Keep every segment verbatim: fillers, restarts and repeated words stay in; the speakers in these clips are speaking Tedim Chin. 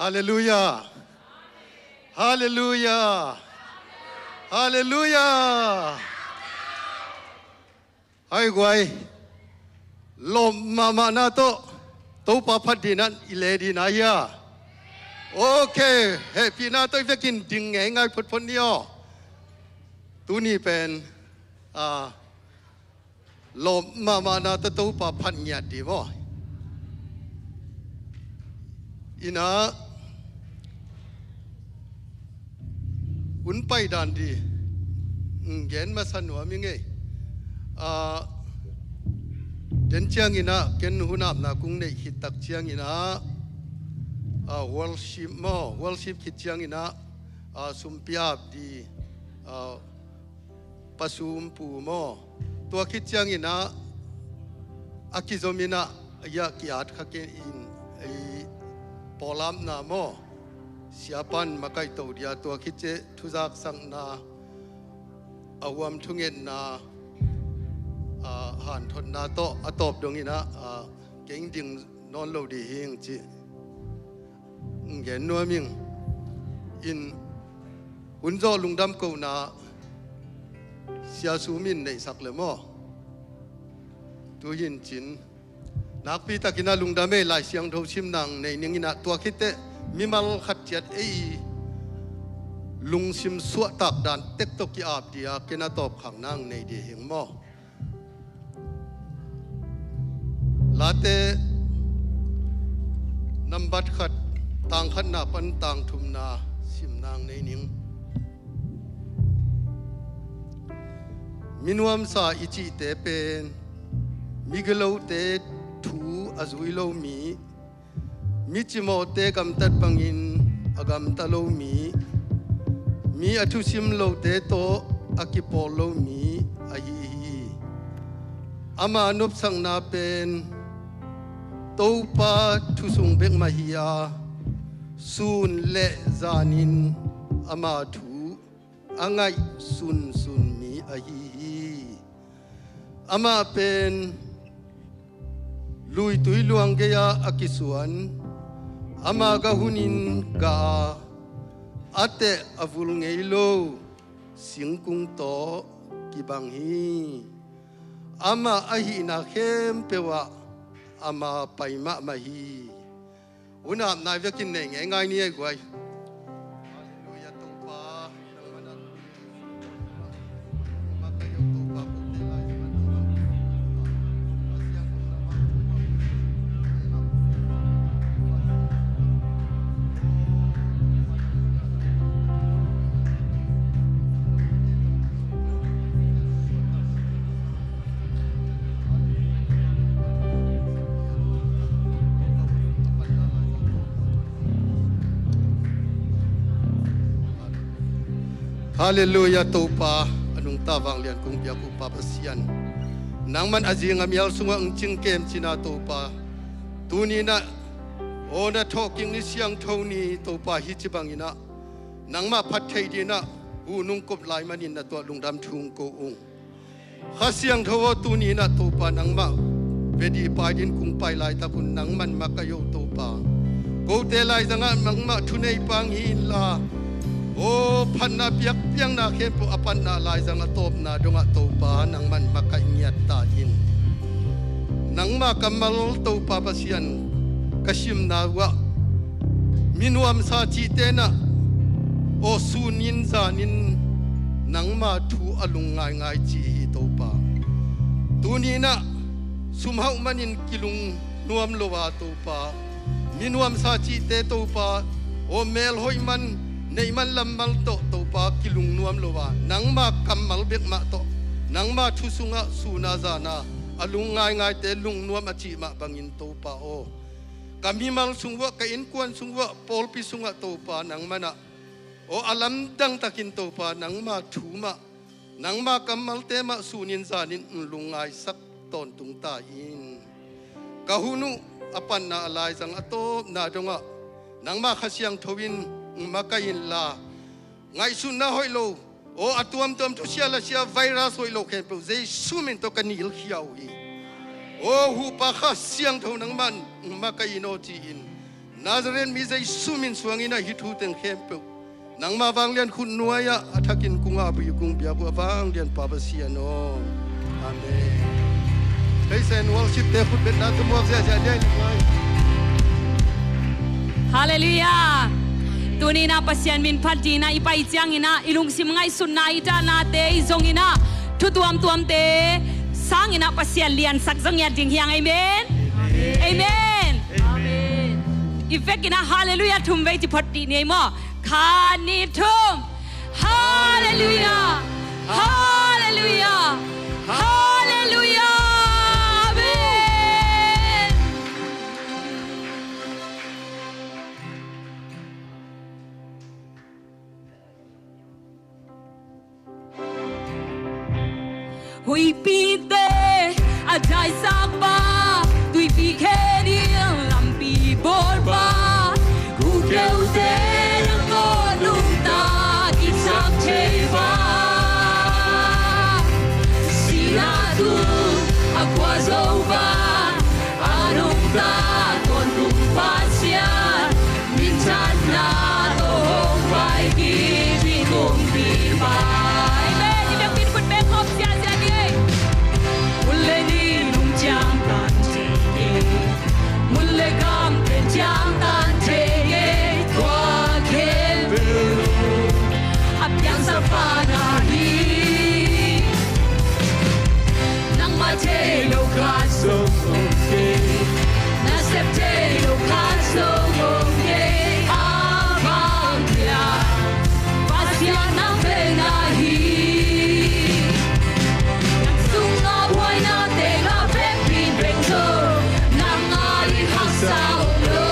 Halleluiah. Halleluiah. Halleluiah. Hai guai, lawm mahmahna tawh Topa phat dingin i le ding na hia? Ok. Hehpihna tawh i vekin ding ngeingai photphot ni aw. Tuni pen a, lawm mahmahna tawh Topa phat ngiat ding maw? Inah hun pai dan ding gen masa nuam ing ei. A, den cianginah ken hun apna kong neih khit tak cianginah a, worship maw, worship khit cianginah a, sumpi ap ding a, pasumpu maw, tua khit cianginah a kizominah a, ia ki-at kha ken in, ei, pawlapna maw, siapan makaihto dia, tua khit ciah thuzaksakna, a huam thungetna, a, hanthotna tawh a tawp donginah a, keng ding nawn lo ding hing cih gen nuam ing. In hun zawh lungdam kohna siasum in neihsak le maw? Tuhin cin nakpitakinah lungdam ei, Lai Siangtho simnang nei ninginah tua khitteh mimal khat ciat ei lungsim suahtak dan tek tawh ki-ap dia ken a tawpkhak nang nei ding hing maw? Late nambat khat, tang khatna pan tang thumna simnang nei ning. Minuamsa i cihte pen migilote thu a zui lo mi, mi cimawhte gamtat bangin a gamta lo mi, mi a thusim lote tawh a kipawl lo mi ahi hi. Ama nopsakna pen Topa thusung bek mah hi a, sun le zanin ama thu a ngaihsunsun mi ahi hi. Amah pen luitui luang gei-ah a kisuan, ama gah hunin gah a, a teh a vul ngei lo singkung tawh kibang hi. Amah ahihna khempeuh ah ama pai mahmah hi. Hun apna i vekin nei ngeingai ni ei guai. Halleluiah, Topa. Halleluiah, Topa, a nungta vanglian kong piak uh Pa Pasian. Nangman a zing a mial sungah hong cingkem cina Topa. Tuni inah aw na thawhkik ni, siangtho ni Topa, hih ci banginah nangmah phat theih dinah hun hong kop lai manin na tuah lungdam thu hong ko ung. Kha Siangtho aw, tuni inah Topa nangmah vedi pai din kong pai laitak un nangman makaih o Topa. Kote laizangah nangmah thunei pang hi inla, aw phatna piakpiakna khempeuh a patna laizang a tawpna dongah Topa nangman makaih ngiat ta in. Nangmah kammal Topa Pasian ka simna uh ah minuamsa cihte inah aw sunin zanin nangma thu a lungngaingai ci hi Topa. Tuni inah sumhauh manin kilung nuam lo a Topa, minuamsa cihte Topa aw melhoih man neih man lammal tawh Topa kilung nuam lo a nangma kammal bek mah tawh nangma thu sungah suna zana a lungngaingaite lungnuam a cih mah bangin Topa aw, ka mimal sung uh ah, ka innkuan sung uh ah, pawlpi sungah Topa nangmanah aw a lamdang takin Topa nangma thu mah, nangma kammalte mah sunin zanin lungngai sak tawntung ta in. Ka hun uh a patna a laizang a tawpna dongah nangma Kha Siangtho in makaih inla, ngaihsutna hoih lo aw a tuamtuam thusia lasia virus hoih lo khempeuh Jesu min tawh ka nilkhia uh hi. Aw huhpa Kha Siangtho nangman makaih in aw ci-in Nazareth mi Jesu min suangin ah hih thu teng khempeuh nangma vanglian khut nuai-ah a thakin kong ap uh, kong biak uh a vanglian Pa Pasian aw. Amen. Praise and worship te khut betna tawh muak ziahziah dia in. Halleluiah. Tuni-in ah Pasian min phat dingin ah i pai ciangin ah i lungsim ngaihsutna, i tahnate, i zongin ah thu tuamtuamte sangin ah Pasian liansak zong ngiat ding hi hang. Amen. Amen. Amen. I vekin ah halleluiah thum vei ci phot dih ni ei maw. Khat, nih, thum. Halleluiah. Halleluiah. Halleluiah. Amen. Huipite a daisakpa, tuipi khe ding lampi bawlpa, gukeute na kawh nungta kicak thei pa, sihna tung a kua zo pa, a nungta tawntung Pasian, minthanna tawh hong pai kik ding kumpipa. Amen. I biakpi in khut beng khawm ziahziah ni ei. Mun le ni lum ciangtan thei kei, mun le gam pen ciangtan thei kei, tua khempeuh a piangsa pa na hi. Nangmah thei lo khat zong om kei, na sep thei lo khat zong om kei. A bang hia, Pasian nang vei na hi. Nang sungah buaina teng a vekpi in beng zo, nang a i haksa om lo.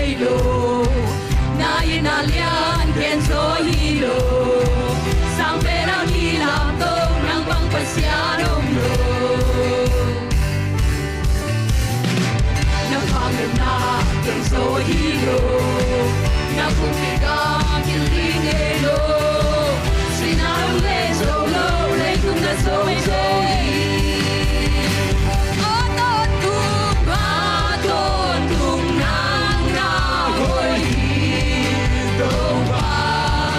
hi lo, na inn a lian ken zaw hi lo. Sang pen a mi lamto nang bang Pasian om lo. Na vangliatna ken zaw hi lo, na kumpi gam kiling ngei lo. Sinan hong len zo lo, leitung na zo zo hi. A tawntung, a tawntung nang na hoih hi Topa.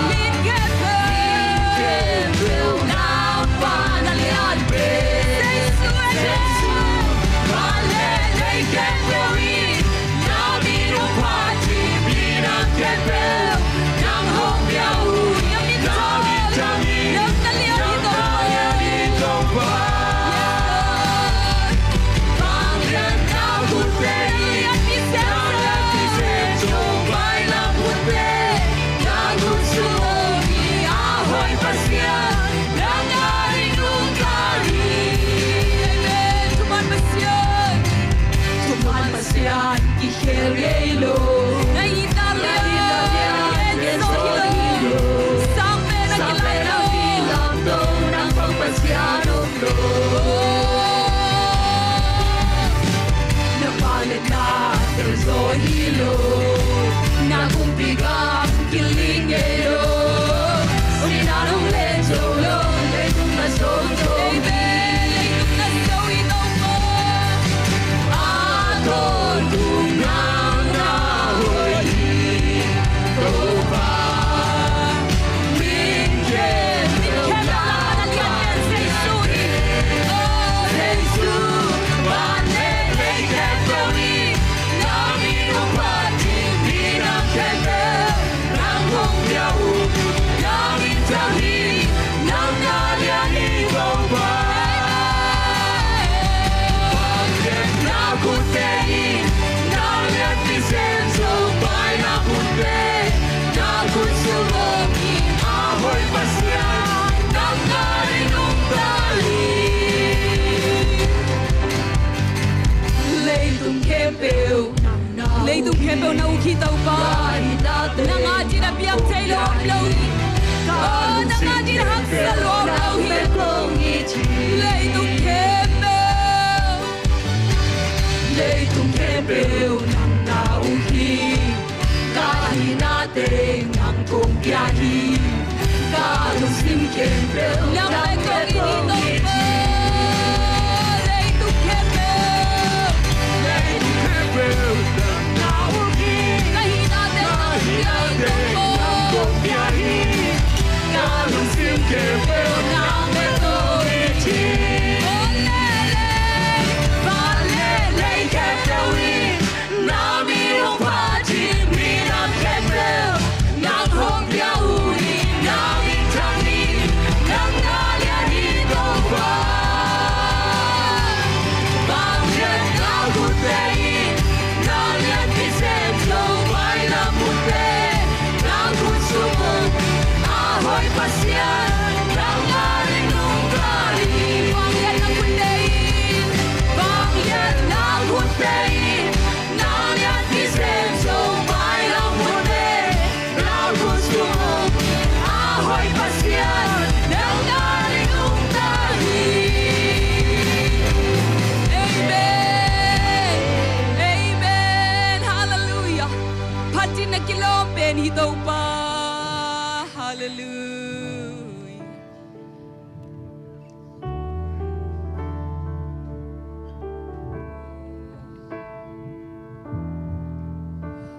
Min khempeuh, min khempeuh na pan a lian pen. Jesu, Jesu, van le lei khempeuh in na min hong phat hi, minam khempeuh nang hong pia uh hi. Na min thang hi, nang na lian hi Topa. Yes, Lord. Vangliatna khut tei in, na lian pi sem zo, baina khut tei in, na khut sung om hi a hoih Pasian, nang na ding nungta hi. Amen. Thuman Pasian, thuman Pasian kikhel ngei lo. Na inn a lian ken zaw hi lo. Sang pen a mi lamto nang bang Pasian om lo. Na vangliatna tel zaw hi lo. Na kumpi gam kiling ngei lo. Sinan hong len zo lo, leitung na zo zo hi. Leitung na zo hi Topa. A tawntung nang na hoih hi Topa. Min khempeuh na lian pen Jesu hi. Oh, Jesu, van le lei khempeuh in na min hong phat hi, minam khempeuh nang hong pia uh hi. Na min thang hi, nang na lian hi Topa. Vangliatna khut tei in, na lian pi sem zo, baina khut tei in, na khut sung om hi a hoih Pasian, nang na ding nungta hi. Leitung khempeuh, leitung khempeuh na uk hi Topa. Nang adingin a biak thei lo om lo hi. Oh, nang adingin a haksa lo om lo hi. Leitung khempeuh, leitung khempeuh nang na uk hi. Ka hihna teng nang kong pia hi. Ka lungsim khempeuh nang bek kong it hi. Leitung khempeuh, leitung khempeuh nang na uk hi. Ka hihna teng nang kong pia hi. Ka lungsim khempeuh nang bek kong it hi. Van le lei khempeuh in na min hong phat hi, minam khempeuh nang hong pia uh hi. Na min thang hi, nang na lian hi Topa. Vangliatna khut tei in, na lian pi sem zo, baina khut tei in, na khut sung om hi a hoih Pasian, nang na ding nungta hi. Vangliatna khut tei in, vangliatna khut tei in, na lian pi sem zo, baina khut tei in, na khut sung om hi a hoih Pasian, nang na ding nungta hi. Amen. Amen. Hallelujah. Phat in na kilawm pen hi Topa. Hallelujah.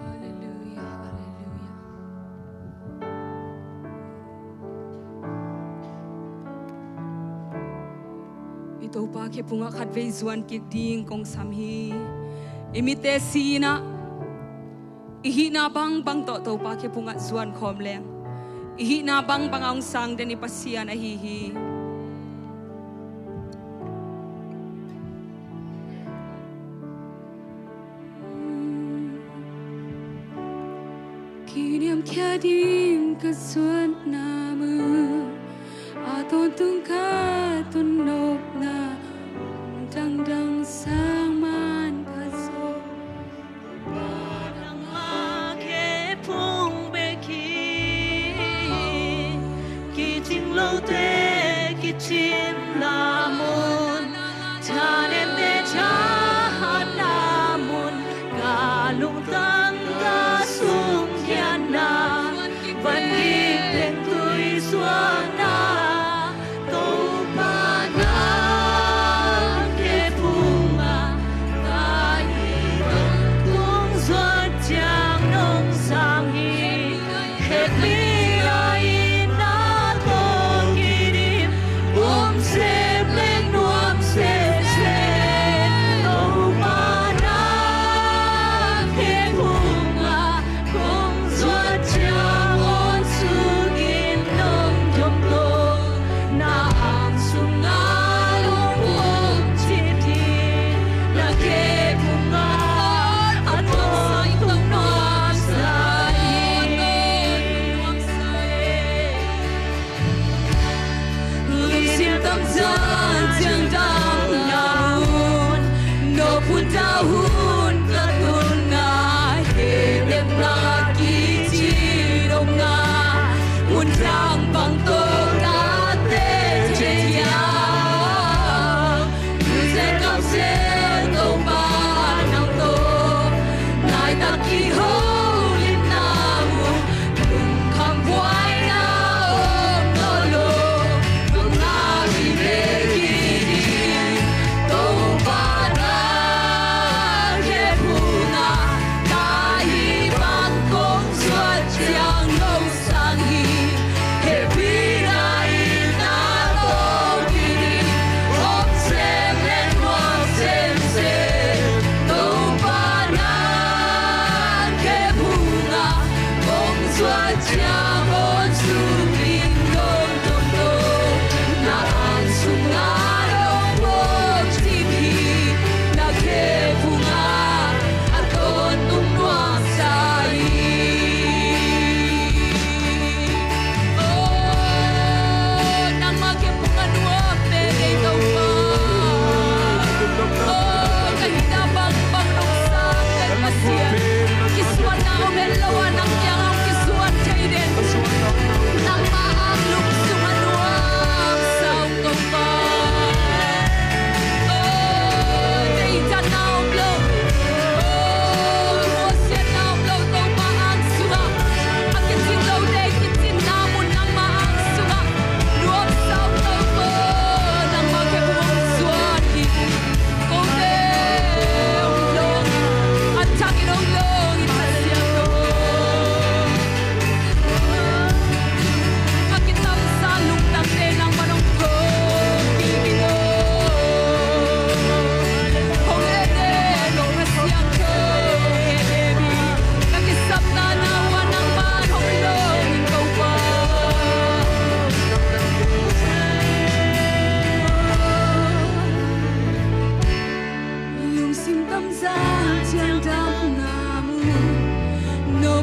Hallelujah, hallelujah. I Topa khe phungah khatvei zuan kik ding kong sam hi. I mitte si-in ah i hihna bangbang tawh Topa khe phungah zuan khawm leng, i hihna bangbang a hong sang den i Pasian ahi hi. Kiniamkhia ding ka zuatna mun, a tawntung ka tun nopna, dangdang sang man pha zaw.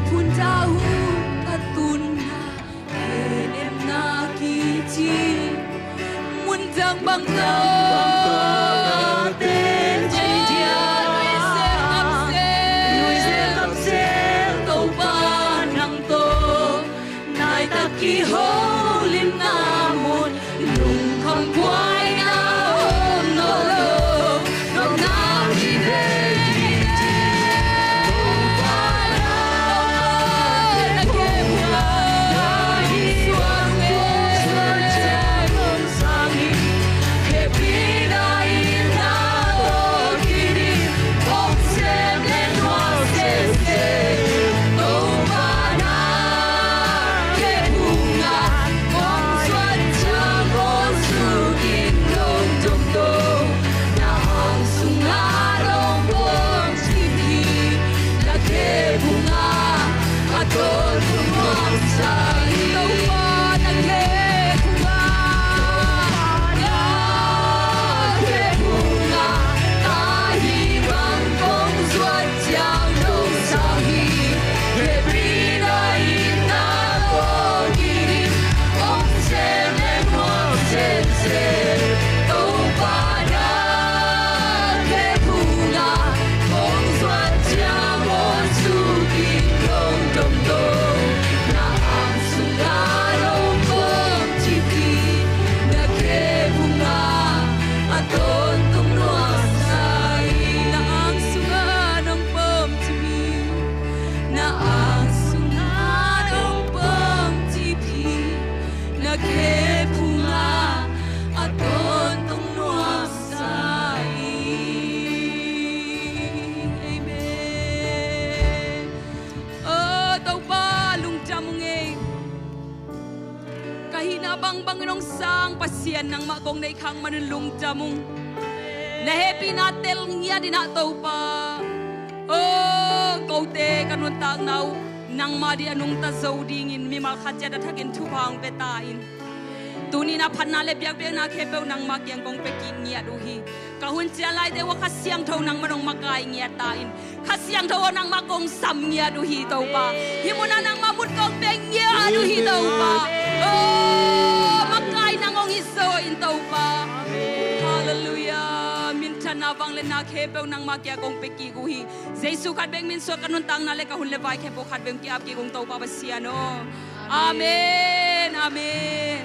Hun tawh hun ka tunna, khenemna kici. Mun dang bang tawh ka ten cidia. Nuisiat kamsiat, nuisiat kamsiat, Topa nang tawh. Naitak kiholimna mun, lungkham buaina om nawn lo, nopna kivei. Na ang sungah nong pom cip hi. Na ang sungah nong pom cip hi. Na khe phungah a tawntung nuamsa hi. Amen. O Topa, lungdam ung ei. Ka hihna bangbang in hong sang Pasian, nangmah kong neih khak manin lungdam ung. Na hehpihna tel ngiat in ah Topa, o, kote ka nuntakna uh nangmah ading a nungta zo dingin mimal khat ciat a thakin thupha hong pia ta in. Tuni-in ah phatna le biakpiakna khempeuh nangmah kiang kong pia kik ngiat uh hi. Ka hun cian laite uh ah Kha Siangtho nangmah in hong makai ngiat ta in. Kha Siangtho aw, nangmah kong sam ngiat uh hi Topa. Hih munah nangmah mun kong pia ngiat uh hi Topa. O, makai nang hong hi zaw in Topa. Halleluiah. Minthanna, vangliatna khempeuh nangmah kiang kong pia kik uh hi. Jesu khat bek min suang ka nuntakna le ka hun le vai khempeuh khat bek hong ki-ap kik ung Topa Pasian aw. Amen. Amen.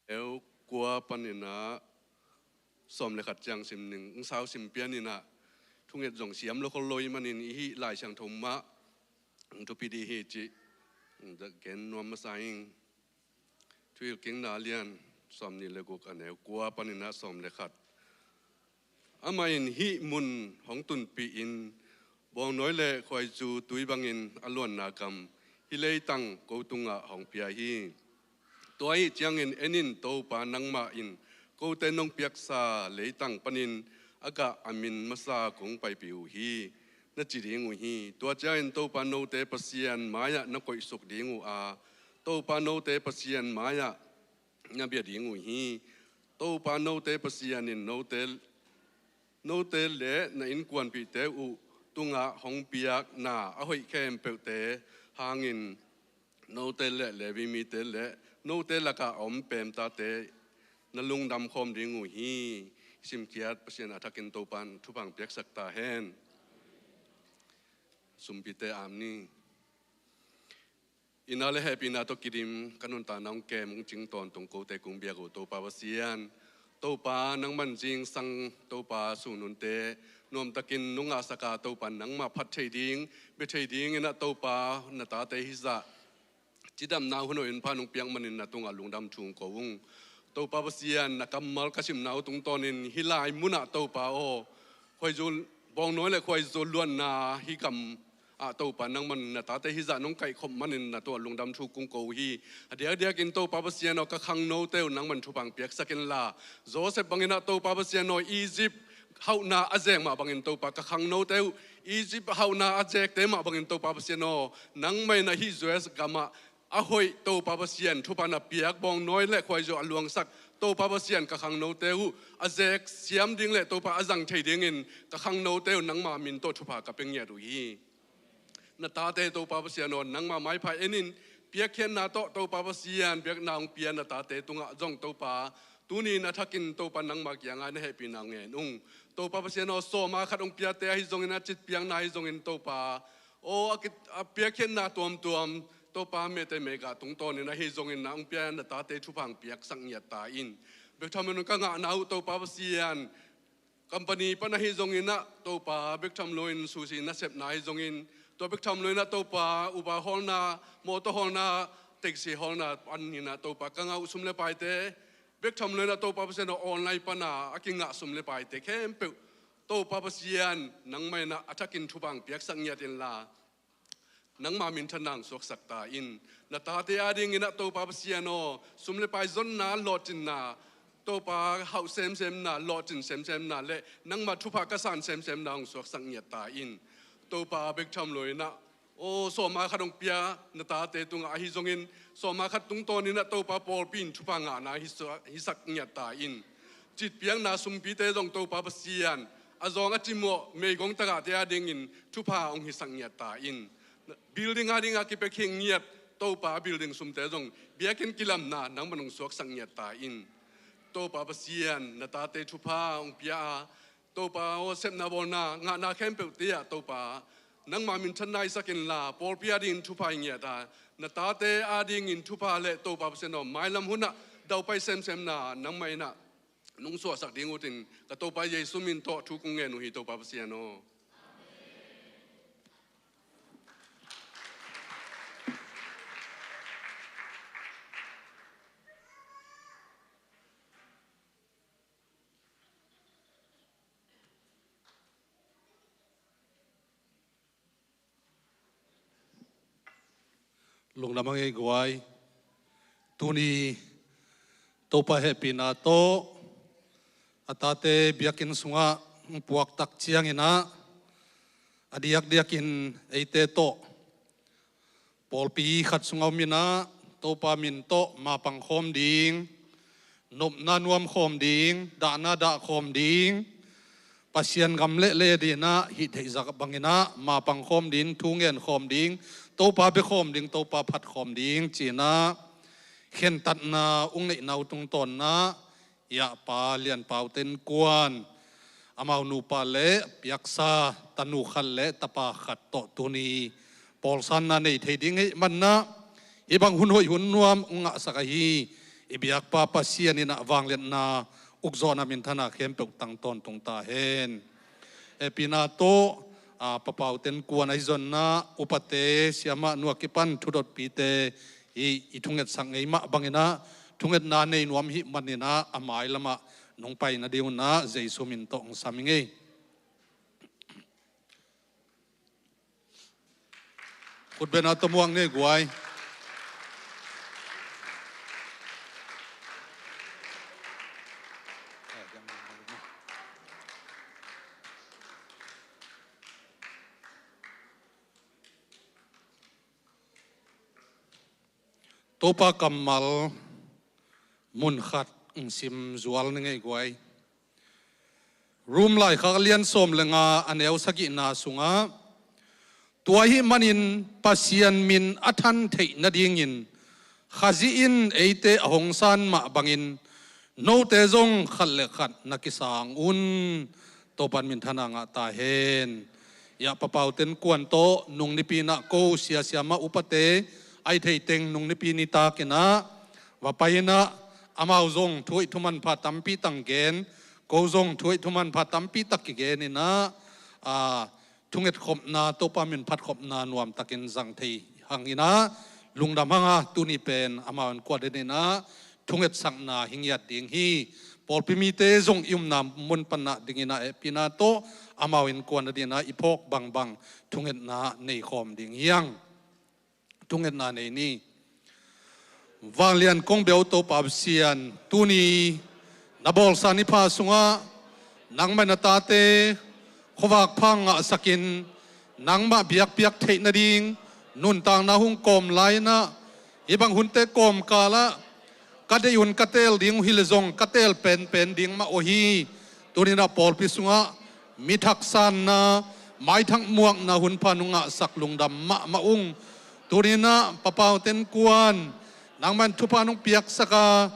Neu kua panin ah sawm le khat ciang sim ning. Ung sau sim pian in ah, thunget zong siam lo khol lo ahih manin i hih Lai Siangtho mah thupi ding hi cih gen nuam masa ing. Thuhilhkikna a lian sawmnih le guk, a neu kua panin ah sawm le khat. Amah in hih mun hong tunpih in, bawngnawi le khuaizu tui bangin a luanna gam hih leitang ko tungah hong pia hi. Tua ahih ciangin en in, Topa nangmah in kote nong piaksa leitang panin a gah a min masa kong paipih uh hi, na ci ding uh hi. Tua ciangin Topa note Pasian mai-ah na koihsuk ding uh a, Topa note Pasian mai-ah na bia ding uh hi. Topa note Pasian in note, note le na innkuanpihte uh tungah hong piak na a hoih khempeuhte hangin note le Levi mite le note lakah a om peemtate Na lungdam khawm ding uh hi. Simkhiat Pasian a thakin Topan thupha piaksak ta hen. Sumpite amen. Ina le hehpihna tawh kidim ka nuntakna hong kem hong cing tawntung kote kong biak uh Topa Pasian, Topa nangman zingsang Topa sununte nuamtakin nong ngahsak a, Topa nangmah phat thei ding, bia thei dingin ah Topa na tate hizah cidamna hun hoih hun pha nong piak manin na tungah lungdam thu kong ko ung. Topa Pasian, na kammal ka simna uh tungtawnin hih lai munah Topa aw, khuaizu bawngnawi le khuaizu luanna hih gam ah Topa nangman na tate hizah nong kaihkhop manin na tungah lungdam thu kong ko uh hi. A diakdiakin Topa Pasian aw, ka khangnote uh nangman thupha piaksak inla, Joseph bangin ah Topa Pasian aw, Egypt hauhna a zek mah bangin Topa ka khangnote uh Egypt hauhna a zekte mah bangin Topa Pasian aw, nangmah in ah hih U S gamah a hoih Topa Pasian thupha na piak, bawngnawi le khuaizu a luangsak Topa Pasian, ka khangnote uh a zek siam ding le Topa a zang thei dingin ka khangnote uh nangma min tawh thupha ka pia ngiat uh hi. Na tate Topa Pasian aw, nangma maipha enin, piakkhiatna tawh Topa Pasian biakna hong pia na tate tungah zong Topa, tuni na thakin Topa nangma kiangah na hehpihna hong ngen ung. Topa Pasian aw, sawma khat hong piate ahi zongin, a citpiakna ahi zongin Topa aw, a ki-, a piakkhiatna tuamtuam Topa mete mega tungtawnin ahi zongin na hong pia na tate thupha piaksak ngiat ta in. Bek tham lo in ka ngahna uh Topa Pasian, company pan ahi zongin ah Topa, bek tham lo in sushi nasepna ahi zongin, tua bek tham lo in ah Topa, uber hawlna, mawtaw hawlna, taxi hawlna panin ah Topa ka ngah uh sum le paite, bek tham lo in ah Topa Pasian aw, online pana a kingah sum le paite khempeuh Topa Pasian, nangmah in ah a thakin thupha piaksak ngiat inla, nangma minthanna hong suaksak ta in. Na tate adingin ah Topa Pasian aw, sum le pai zonna, lawhcinna, Topa hauh semsemna, lawhcin semsemna le nangma thupha ka san semsemna hong suaksak ngiat ta in. Topa, bek tham lo in ah aw, sawma khat hong pia na tate tungah ahi zongin, sawma khat tungtawnin ah Topa pawlpi in thupha ngahna hi sa-, hisak ngiat ta in. Citpiakna sumpite zong Topa Pasian, a zawng a cimawh meigong tagahte adingin thupha hong hisak ngiat ta in. Building adinga kipia khia ngiat Topa building sumte zong biakinn kilamna nangman hong suaksak ngiat ta in. Topa Pasian, na tate thupha hong pia a, Topa aw, sepna bawlna ngahna khempeuhte ah Topa, nangma minthanna hisak inla, pawlpi adingin thupha hi ngiat a, na tate adingin thupha le Topa Pasian aw, mailam hunah daupai semsemna nangmah in ah nong suahsak ding uh tin, ka Topa Jesu min tawh thu kong ngen uh hi Topa Pasian aw. Lungdam hang ei guai. Tuni Topa hehpihna tawh a tate biakinn sungah hong puak tak ciangin ah, a diakdiakin eite tawh pawlpi khat sungah om in ah, Topa min tawh mapang khawm ding, nopna nuam khawm ding, dahna dah khawm ding, Pasian gam le lei adingin ah hih theihzak bangin ah mapang khawm ding, thu ngen khawm ding, Topa bia khawm ding, Topa phat khawm ding ci-in ah khentatna ung neihna uh tungtawn ah, i ahpa Lian Pau Ten Kuan, amau nupa le piaksa tanu khat le tapa khat tawh tuni pawlsanna nei thei ding ahih manin ah, hih bang hun hoih hun nuam ung ngahsak ahi i biakpa Pasian in ah vangliatna, ukzawhna, minthanna khempeuh tang tawntung ta hen. Hehpihna tawh, a, Pa Pau Ten Kuan ahi zongin ah, upate, siamah nu a kipan thudotpite, i, i thungetsak ngei mah bangin ah, thungetna nei nuam ahih manin ah, a mailamah nong pai nading un ah Jesu min tawh hong sam ing ei. Khutbetna tawh muak ni ei guai. Topa kammal mun khat hong sim zual ning ei guai. Rom laikhak a lian sawm le nga, a neu sagihna sungah, tua ahih manin Pasian min a than theih nadingin Khazih in eite a hong san mah bangin note zong khat le khat na kisang un. Topan minthanna ngah ta hen. Ia, Papau Ten Kuan tawh nung nipi in ah ko siasia mah upate ahi theiteng nung nipi nitak in ah va pai in ah, amau zong thuhoih thumanpha tampi tak gen, ko zong thuhoih thumanpha tampi tak kigen in ah, a, thungetkhopna, Topa min phatkhopna nuamtakin zang thei hang in ah, lungdam hang a, tuni pen amau innkuan ading in ah thungetsakna hi ngiat ding hi. Pawlpi mite zong i omna mun pan ah ding in ah hehpihna tawh amau innkuan ading in ah i phawk bangbang thungetna nei khawm ding hi hang. Thungetna nei ni. Vanglian kong bia uh Topa Pasian, tuni na bawlsa ni pha sungah nangmah in na tate khuavak pha ngahsakin, nangmah biakpiak theih nading nuntakna hong kawm lai in ah, hih bang hunte kawmkal ah ka deih un ka teel ding uh hi leh zong ka teel penpen ding mah uh hi. Tuni in ah pawlpi sungah mi thak sanna, maithak muakna hun pha nong ngahsak, lungdam mahmah ung. Tuni in ah Papau Ten Kuan, nangmah in thupha nong piaksak a,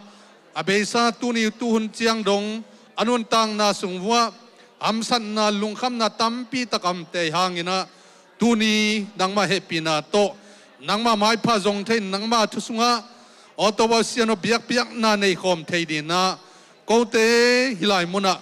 a beisa tuni tuhun ciang dong a nuntakna sung vuah hamsatna, lungkhamna tampi tak a om tei hang in ah, tuni nangmah hehpihna tawh nangmah maipha zong thei in, nangmah thu sungah, aw Topa Pasian aw, biakpiakna nei khawm thei ding in ah kote hih lai mun ah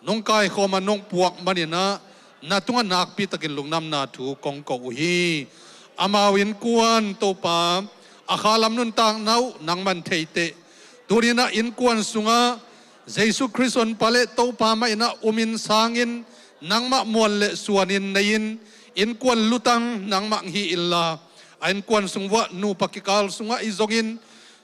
nong kaikhawm a, nong puak man in ah na tungah nakpi takin lungdamna thu kong ko uh hi. Amau innkuan Topa, a khalam nuntakna uh nangmah in thei teh. Tuni in ah innkuan sungah Jesu Khrist hong Pa le Topa mah in ah um in sang in, nangmah muan le suan in nei in, innkuan lutang nangmah hi inla, a innkuan sung vuah nupa kikal sungah i zong in,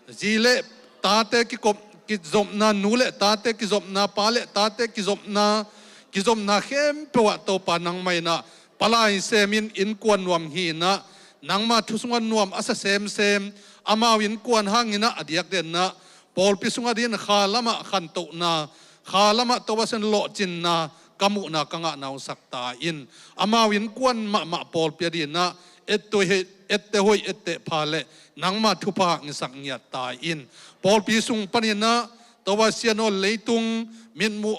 zi le tate kikop, kizopna, nu le tate kizopna, pa le tate kizopna, kizopna khempeuh ah Topa nangmah in ah palai sem in, innkuan nuam hi in ah, nangmah thu sungah nuam a sa semsem amau innkuan hang in ah, a diakdiak in ah pawlpi sungah ding in ah khalam ah khantohna, khalam ah Topa Pasian lawhcinna ka muhna ka ngahna hong sak ta in. Amau innkuan mahmah pawlpi ading in ah etteh hoih, etteh hoih, etteh pha le nangmah thupha hong sak ngiat ta in. Pawlpi sung pan in ah Topa Pasian aw, leitung mitmuh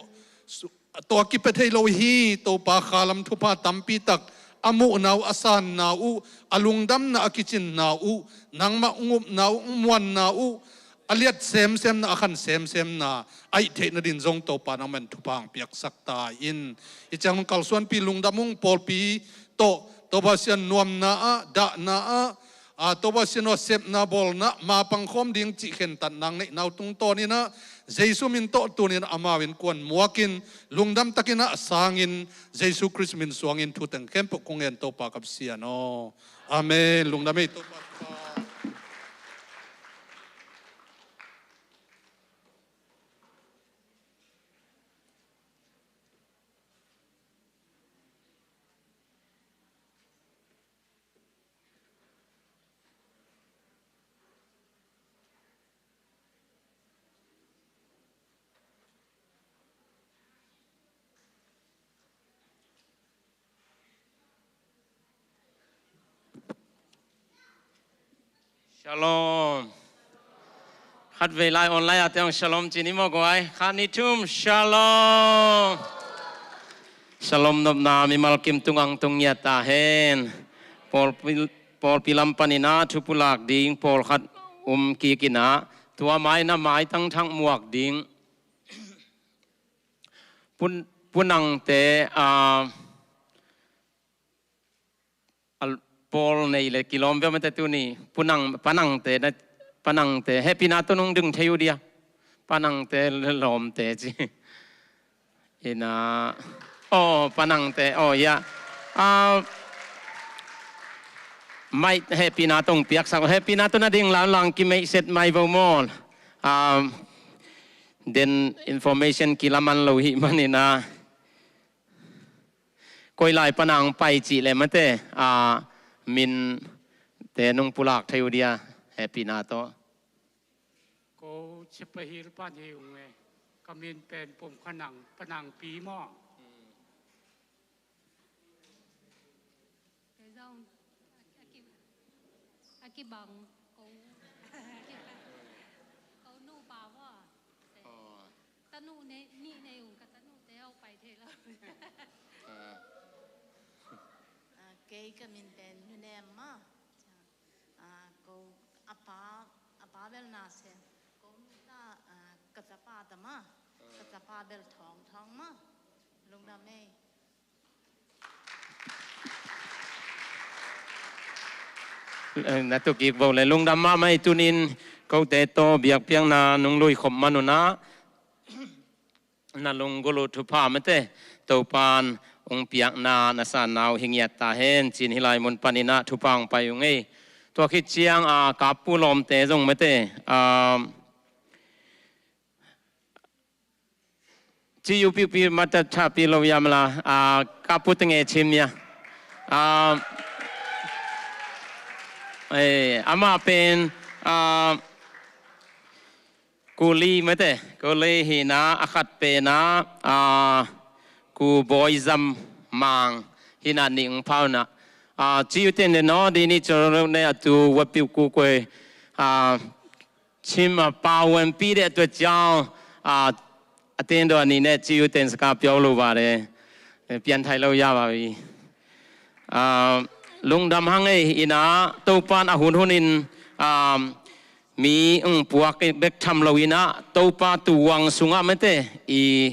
tawh a kipia thei lo hi. Topa, khalam thupha tampi tak a muhna uh, a sanna uh, a lungdamna, a kicinna uh, nangmah hong upna uh, hong muanna uh, a liat semsemna, a khan semsemna a hih theih nading zong Topa nangmah in thupha hong piaksak ta in. Hih ciang hong kalsuanpih lungdam ung. Pawlpi tawh Topa Pasian nuamna ah, dahna ah, a, Topa Pasian aw, sepna bawlna, mapang khawm ding cih khentatna hong neihna uh tungtawn in ah, Jesu min tawh tuni in ah amau innkuan muak in, lungdam takin ah sang in, Jesu Khrist min suang in thu teng khempeuh kong ngen, Topa ka Pasian aw. Amen. Lungdam ei, Topa. Shalom. Khatvei lai online ah te hong shalom ci ni maw guai. Khat, nih, thum, shalom. Shalom nopna mimal kim tung ang tung ngiat ta hen. Pawlpi, pawlpi lam panin ah thu pulak ding pawlkhat um kik in ah, tua ma in ah maitang thak muak ding Pu, Pu Nangte, a, a, pawl nei le kilawm viau mate tuni. Pu Nang, Pa Nangte, na, Pa Nangte, hehpihna tawh nong ding thei uh dia. Pa Nangte le lawmte ci. Ina, aw, Pa Nangte, aw, ia. A, mai, hehpihna tawh hong piaksak, hehpihna tawh na ding lau lang kimeihset mai vo maw. A, den information kilaman lo hih manin ah, koi lai pan a hong pai cih leh mate, a, minte nong pulak thei uh dia, hehpihna tawh. Ko Chipahil pan hi ung e, ka min pen Pum Kha Nang, Pa Nang pi maw. Kei zong a ki, a kibang ko, ko nupa maw. Aw, tanu ne, nih nei ung, ka tanute hau pai thei lo. Ah, kei ka min pen Nu Nem maw. Ah, ko a pa, a pa bel Na Sem. Ko nu ta, ah, ka tapa ta maw. Ka tapa bel Thawng Thawng maw. Lungdam ei. Na tu kik bo le lungdam mahmah ei. Tunin kote tawh biakpiakna nung lui khop man un ah na lunggulh uh thupha mate Topan ung piakna na sanna uh hi ngiat ta hen cin hih lai mun panin ah thupha ung pai ung ei. Tua khit ciang a kappu lawmte zong mate a Ci uh piupi mata tha pi lo yam la, a, ka pu teng e chim ya. A, e, ama pen, a, kuli mate, kuli hina a khat pena, a, ku boy zam mang hina ning phauna. A, ci uh ten de no, di ni choro ne atu wa piu ku kwe, a, Chim a pau en pi de tua ciau a, a ten do ani ne ci u ten saka piau lo ba de. Pian thai lo ya ba wi. A, lungdam hang ei ina Topan a hun hun in, a, mi ung puak bek tham lo ina Topa tu wang sunga mate i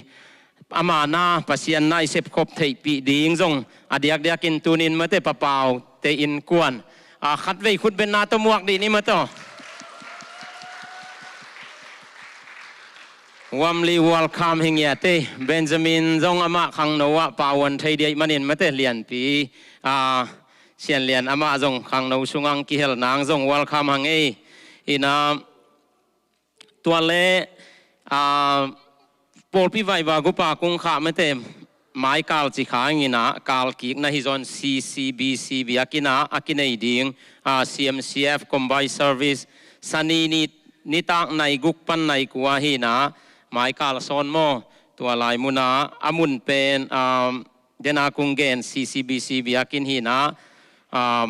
Ama na Pasian na i sepkhop theihpih ding zong a diakdiakin tunin mate papau te innkuan a khatvei khutbetna tawh muak dih ni mate. Warmly welcome hi ngiate. Benjamin zong amah khangno ah pauan thei diaih manin mate lianpi a Sian Lian amah zong khangno sungang kihel nang zong welcome hang ei. Ina Tua le, a, pawlpi vaiva gupa kung kha mate maikal ci kha ing ina kal kik na hi zon C C B C biakinn ah a kinei ding, a, C M C F combined service Sani ni, nitak nai guk pan nai kua hi ina maikal sawn maw tua lai muna a mun pen, a, dena kung gen C C B C biakinn hi ina, a,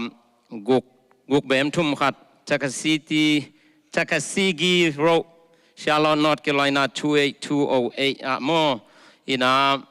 guk, guk bem thum khat Takasiti Takasigi Road, Charlotte, North Carolina two eight two oh eight ah maw. Ina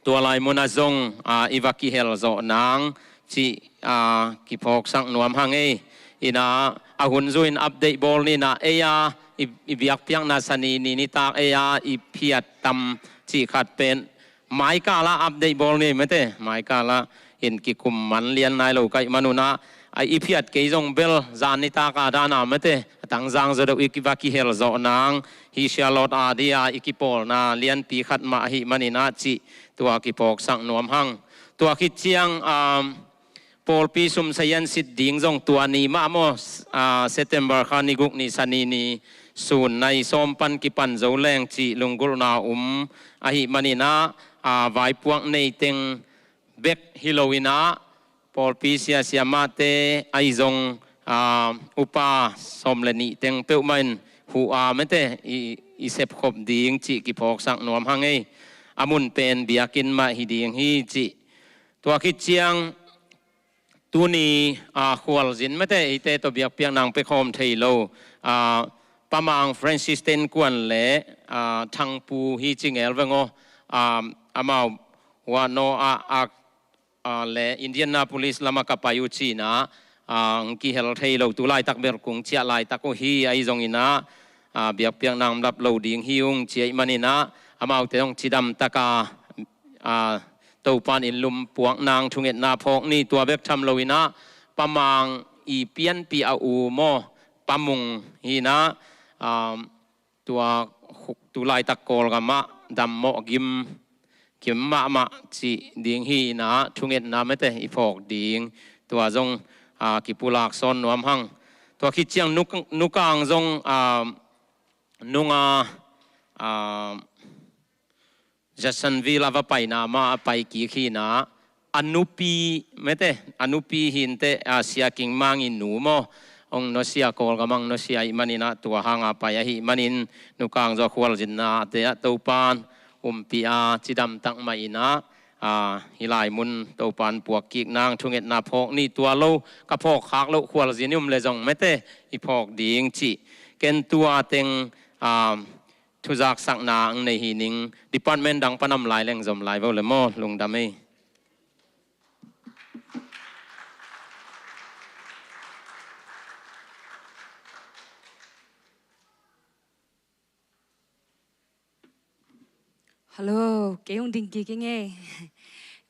tua lai muna zong, a, i va kihel zawh nang ci, a, kiphawksak nuam hang ei. Ina a hun zuin update bawl nina ei a i, i biakpiakna Sani ni nitak ei a i phiat tam ci khat pen Maikala update bawl ni mate, maikala in kikum man lian nai lo kaih manuna a i phiat kei zong bel zan nitaka dana mate a tangzang zaw deuh i kiva kihel zawh nang hi Charlotte a dia i kipawlna lianpi khat mah ahi manina cih tua kiphawksak nuam hang. Tua khit ciang, um, pawlpi sum sayan sit ding zong tua ni mah maw, a, September kha ni guk ni Sani ni sun nai sawm pan kipan zo leng cih lunggulhna um ahi manina, a, vaipuak nei teng bek hi lo ina pawlpi siasia mahte ahi zong, a, upa sawm le nih teng peuhmah in huh a mate i, i sepkhop ding cih kiphawksak nuam hang ei. A mun pen biakinn mah hi ding hi cih. Tua khit ciang tuni, a, khualzin mate eite tawh biakpiak nang pia khawm thei lo, a, Pamang Francis te innkuan le, a, Thangpu hi ci ngel veng aw, a, amau huahnaw a, a, a, le Indianapolis lama ka pai uh cina, a, kihel thei lo tu laitak bel kung ciah laitak uh hi ahi zongina, a, biakpiak nang lap lo ding hi ung ci ahi manina amaute zong cidam taka, a, Topan in lum puak nang thungetna phawk ni tua bek tham lo ina Pamang i pianpi a u maw Pamung hi ina, um, tua khu-, tu laitak Kawlgam ah dammawh gim, gim mahmah cih ding hi ina thungetna mate i phawk ding tua zong, a, kipulak sawn nuam hang. Tua khit ciang nuk-, nukang zong, a, nunga, a, Jacksonville a va paina mah a pai kik hi ina a nupi mate a nupi hinte, a, Sia King Mang i nu maw ong nusia Kawlgam ang nusia ahi manina tua hanga pai ahi manin nukang zaw khualzinna te ah Topan umpih a cidam tak mah ina, a, hi lai mun Topan puak kik nang thungetna phawk ni tua lo ka phawk khak loh khualzin i um le zong mate i phawk ding cih ken tua teng, a, thuzaksakna ang nei hi ning, department dang pan om lai leng zom lai vo le maw, lungdam ei. Hello, kei hong ding kik ing ei.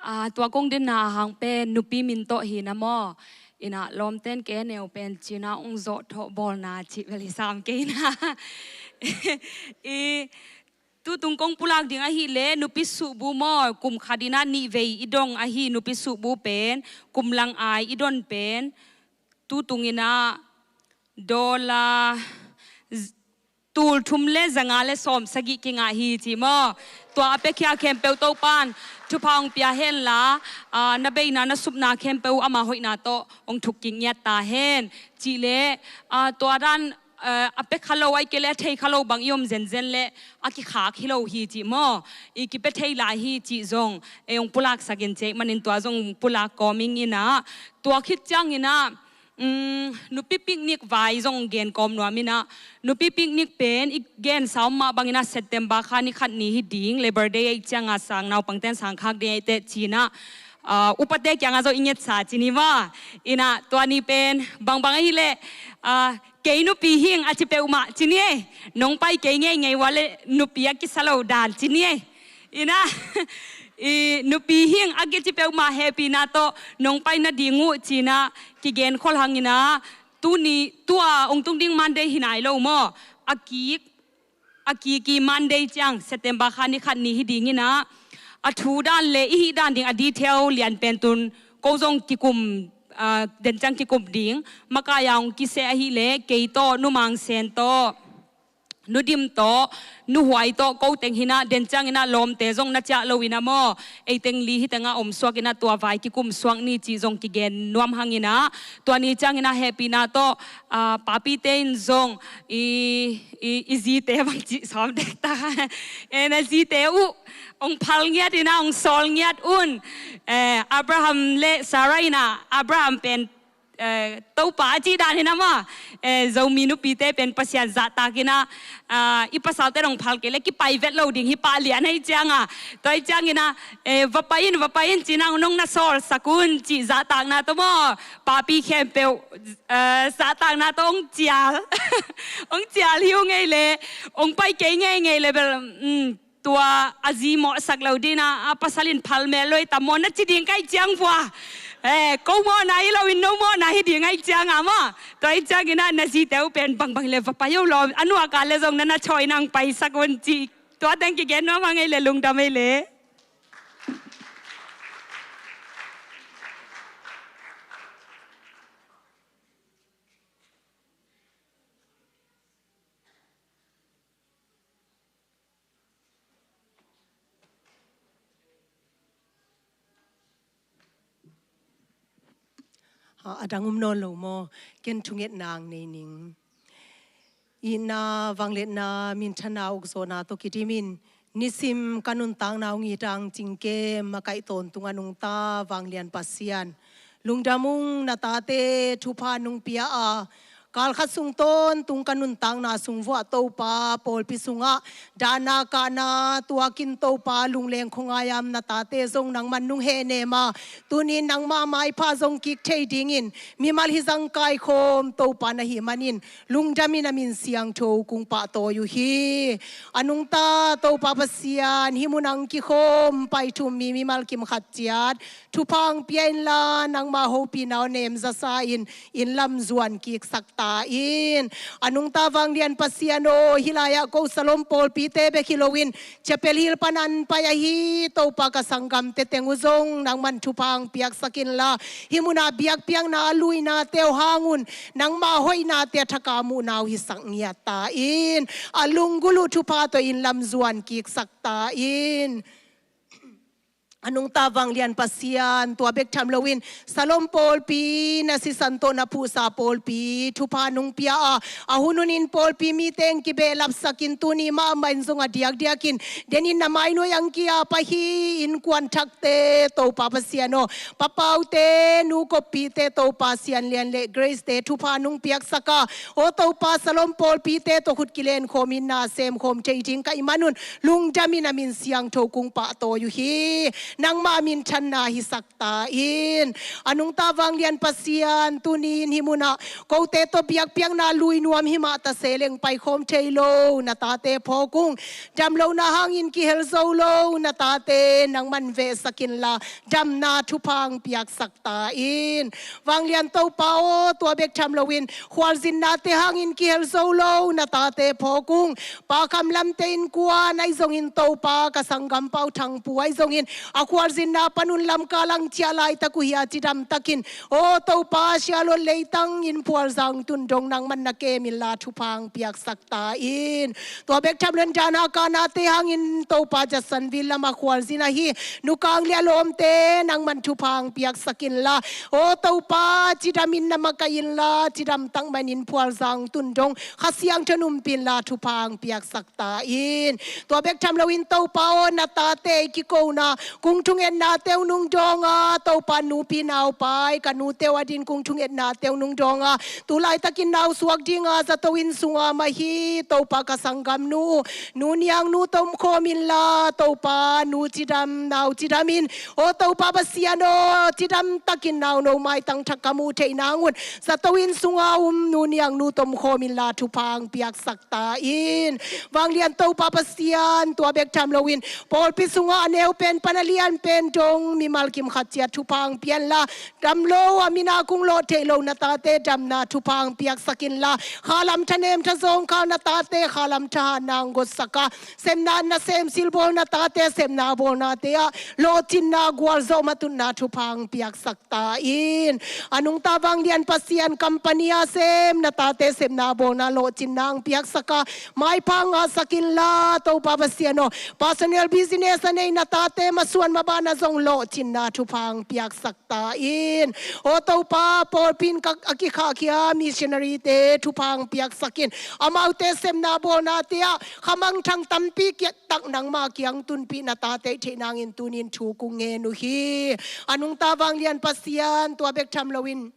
Ah, tua kong dinna hang pen nupi min tawh hi na maw. Ina lawmten kei a neu pen cina hong zawh thawh bawlna cih vel hi sam kei na. I tutung kong pulak ding ahih leh nupi suhbu maw, kum khat ina nih vei i dong ahi nupi suhbu pen, kum lang ai i don pen, tutung ina dollar tul thum le zanga le sawm sagih kingah hi ci maw. Tua a piakhia khempeuh Topan thupha hong pia hen la, ah, na beina na supna khempeuh ama hoihna tawh hong thuk kik ngiat ta hen. Cih leh, ah, tua dan, ah, a pia kha lo ai kei leh a thei kha lo bang i om zenzen leh a kikhak hi lo hi ci maw. I kipia thei lai hi cih zong ei hong pulaksak in cih manin tua zong pulak kawm ing ina. Tua khit ciang ina, Um, nupi picnic vai zong gen kawm nuam ina, nupi picnic pen i gen sa om mah bang ina September kha ni khat ni hi ding, Labor Day ahih cianga sang naupangten sang khak ding ahih teh cina, ah, upate kianga zong i ngetsa cini va. Ina tua ni pen bangbang ahih leh, ah, kei nupi hing a ci peuhmah cini ei, nong pai kei ngeingei ua le nupi a kisa lo dan cini ei. Ina, i nupi hing a kici peuhmah hehpihna tawh nong pai nading uh cina kigen khol hang ina, tuni tua hong tung ding Monday hi nai lo maw. A kik, a kik i Monday ciang September kha ni khat ni hi ding ina, a thu dan le i hih dan ding a detail lian pen tun ko zong kikum, ah, den ciang kikum ding. Makai a hong kiseh ahih leh kei tawh, Nu Mang Sen tawh, Nu Dim tawh, Nu Huai tawh, ko teng hi na, den ciang ina lawmte zong na ciah lo ina maw, ei teng li hi tenga om suak ina tua vai kikum suak ni cih zong kigen nuam hang ina. Tua ni ciang ina hehpihna tawh, ah, papite in zong i, i, i zite bang cih sawm dek ta. E, na zite uh hong phal ngiat ina hong sawl ngiat un. E, Abraham le Sarah ina, Abraham pen, eh, Topa a cih dan hi na maw. Eh, Zomi nupite pen Pasian zahtak ina, ah, i pasalte dong phal kei le kipai vet lo ding hi pah lian ahih cianga. Tua ahih ciang ina, eh, va pai in, va pai in cina nong na sawlsak un cih zahtakna tawh maw. Papi khempeuh, eh, zahtakna tawh hong cial. Hong cial hi uh ngei le, hong pai kei ngeingei le bel, mm, tua a zi mawhsak lo ding ina, a pasal in phal mel lo hi tam maw na ci ding ka hih ciang vua. Eh, ko mawhna hi lo in no mawhna hi ding ahih cianga maw. Tua ahih ciang ina na zite uh pen bangbang le va pai uh law. A nuak a le zong na na chawi nang paisak un ci. Tua teng kigen nuam hang ei le lungdam ei le. A, a dang um nawn lo maw? Ken thungetna ang nei ning. Itna, vangliatna, minthanna, ukzawhna tawh kidimin nisim ka nuntakna hong it ang cingkem a kaih tawntung a nungta vanglian Pasian, lungdam ung, na tate thupha nong pia a, kal khat sung tawntung ka nuntakna sung vuah Topa, pawlpi sungah dahna kahna tuakin Topa, lungleng khuangai-am na tate zong nangman nong hehnem a, tuni-in nangma maipha zong kik thei dingin mimal hi zang kaikhawm Topa na hih manin lungdamin a min siangtho kong pahtawi uh hi. A nungta Topa Pasian, hih munah hong kikhawm pai thum mi mimal kim khat ciat thupha hong pia inla, nangma hopihna aw nem zasa in, inn lam zuan kiksak ta in. A nungta vanglian Pasian aw, hih lai-ah ko Salom pawlpite bek hi loin chapel hil pan an pai ahi Topa, ka sanggamte teng uh zong nangman thupha hong piaksak inla, hih munah biakpiakna a luinate uh hang un nangma hoihnate a thak a muhna uh hisak ngiat ta in. A lunggulh uh thupha tawh inn lam zuan kiksak ta in. A nungta vanglian Pasian, tua bek tham loin Salom pawlpi, na sisan tawh na phuhsa pawlpi thupha nung pia a, a hunhunin pawlpi mite in kibehlapsakin tuni mahmah in zong a diakdiakin denin na mainuai ang ki-ap ahi innkuan thakte Topa Pasian aw, papaute, nu koppite Topa Sianlian le Grace-te thupha nung piaksak a, aw Topa, Salom pawlpite tawh khut kilenkhawmin na semkhawm thei ding ka hih manun lungdamin a min siangtho kong pahtawi uh hi. Nangmah minthanna hisak ta in. A nungta vanglian Pasian, tuni in hih munah kote tawh biakpiakna lui nuam himah ta se leng paikhawm thei lo na tate phawk ung. Damlohna hangin kihel zo lo na tate nangman vehsak inla, damna thupha ang piaksak ta in. Vanglian Topa aw, tua bek tham loin khualzinnate hangin kihel zo lo na tate phawk ung. Pa Kham Lamte innkuan ahi zongin Topa, ka sanggampa U Thangpu ahi zongin a khualzinna panun lamkal ang ciah laitak uh hi a, cidamtakin aw Topa, Sialot leitang in phualzang tun dong nangman na kem inla thupha ang piaksak ta in. Tua bek tham loin Dan Haka nate hangin Topa, Jacksonville lamah khualzin ahi Nu Kang le a lawmte nangman thupha ang piaksak inla, aw Topa, cidamin na makaih inla, cidamtak manin phualzang tun dong Kha Siangtho in umpih inla thupha ang piaksak ta in. Tua bek tham loin Topa aw, na tate i kikona kung thungetnate uh nung dawng a, Topa, nupi naupai ka nute uh adingin kung thungetnate uh nung dawng a, tu laitakin nau suak dinga zato inn sunga mah hi Topa, ka sanggamnu uh Nu Niang Nu tawh omkhawm inla Topa, nu cidam, nau cidamin, aw Topa Pasian aw, cidamtakin nauno maitang thak ka muh theih nangun zato inn sunga um Nu Niang Nu tawh omkhawm inla thupha ang piaksak ta in. Vanglian Topa Pasian, tua bek tham loin pawlpi sungah a neu pen pan a lian pen dong mimal kim khat ciat thupha ang pia inla, damlo a mina kung lawh theih lo na tate damna thupha ang piaksak inla, khalam thanem thazawng khal na tate khalam thahatna ang gotsak a, sepna nasem silbawl na tate sepna bawlnate ah lawhcinna gualzawh matutna thupha ang piaksak ta in. A nungta vanglian Pasian, company a sem na tate sepna bawlna lawhcinna ang piaksak a, maipha ang ngahsak inla Topa Pasian aw, personal business a nei na tate masuan mabana zong lawhcinna thupha ang piaksak ta in. Aw Topa, pawlpi in ka, a kikhahkhia missionary-te thupha ang piaksak in, amaute sepna bawlnate ah khamangthang tampi kiat tak nangma kiang tunpih na tate theih nangin tunin thu kong ngen uh hi. A nungta vanglian Pasian, tua bek tham loin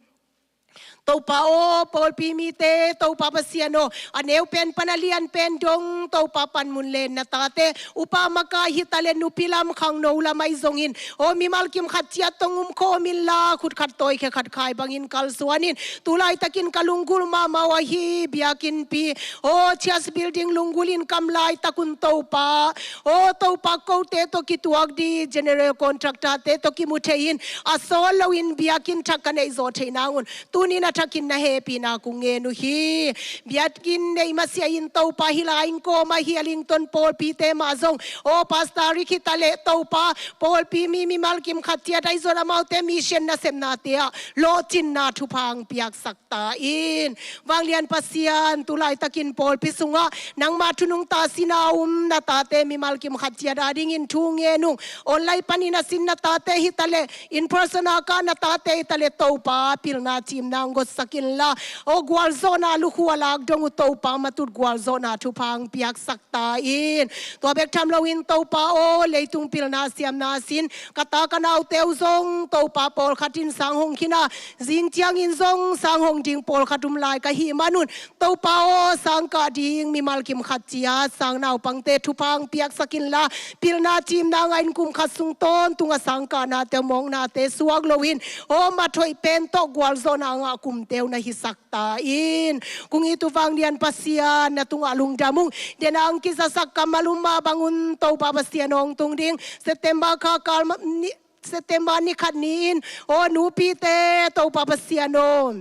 Topa aw, pawlpi mite Topa Pasian aw, a neu pen pan a lian pen dong Topa panmun len na tate upa makai hi ta le, nupi lam khangno lam ahi zongin aw mimal kim khat ciat tawh omkhawm inla, khut khat tawi khe khat khai bangin kalsuan in, tu laitakin ka lunggulh mahmah uh ahi biakinnpi aw, church building lunggulh in kam laitak un Topa, aw Topa, kote tawh kituak ding general contractor-te tawh kimu thei in a sawt loin biakinn thak ka neih zawh theih nangun tunin a thakin na hehpihna kong ngen uh hi. Biakinn neih masiah in Topa, hih lai in kawm ahi a Lington pawlpite mah zong aw pastor rik hi ta le Topa, pawlpi mi mimal kim khat ciat ahi zong amaute mission nasepnate ah lawhcinna thupha ang piaksak ta in. Vanglian Pasian, tu laitakin pawlpi sungah nangma thu nungta sin a um na tate mimal kim khat ciat adingin thu ngen ung. Online panin a sin na tate hi ta le, in person a kah na tate hi ta le Topa, pilna cimna ang gotsak inla, aw gualzawhna lukhu a lak dong uh Topa, matut gualzawhna thupha ang piaksak ta in. Tua bek tham loin Topa aw, leitung pilna siamna sin ka ta ka naute uh zong Topa, pawlkhat in sang hong khin a, zing ciangin zong sang hong ding pawlkhat um lai ka hih manun Topa aw, sang kah ding mimal kim khat ciat sang naupangte thupha ang piaksak inla, pilna cimna ngahin kum khat sung tawntung a sang kahnate, mawknate suak loin aw, mat hoih pen tawh gualzawhna ngah kumte uh na hisak ta in. Kong it uh vanglian Pasian, na tungah lungdam ung. Dena ang kizasak kammal um mah bangun Topa Pasian hong tung ding September kha kal ma-, ni, September ni khat ni-in aw nupite Topa Pasian aw,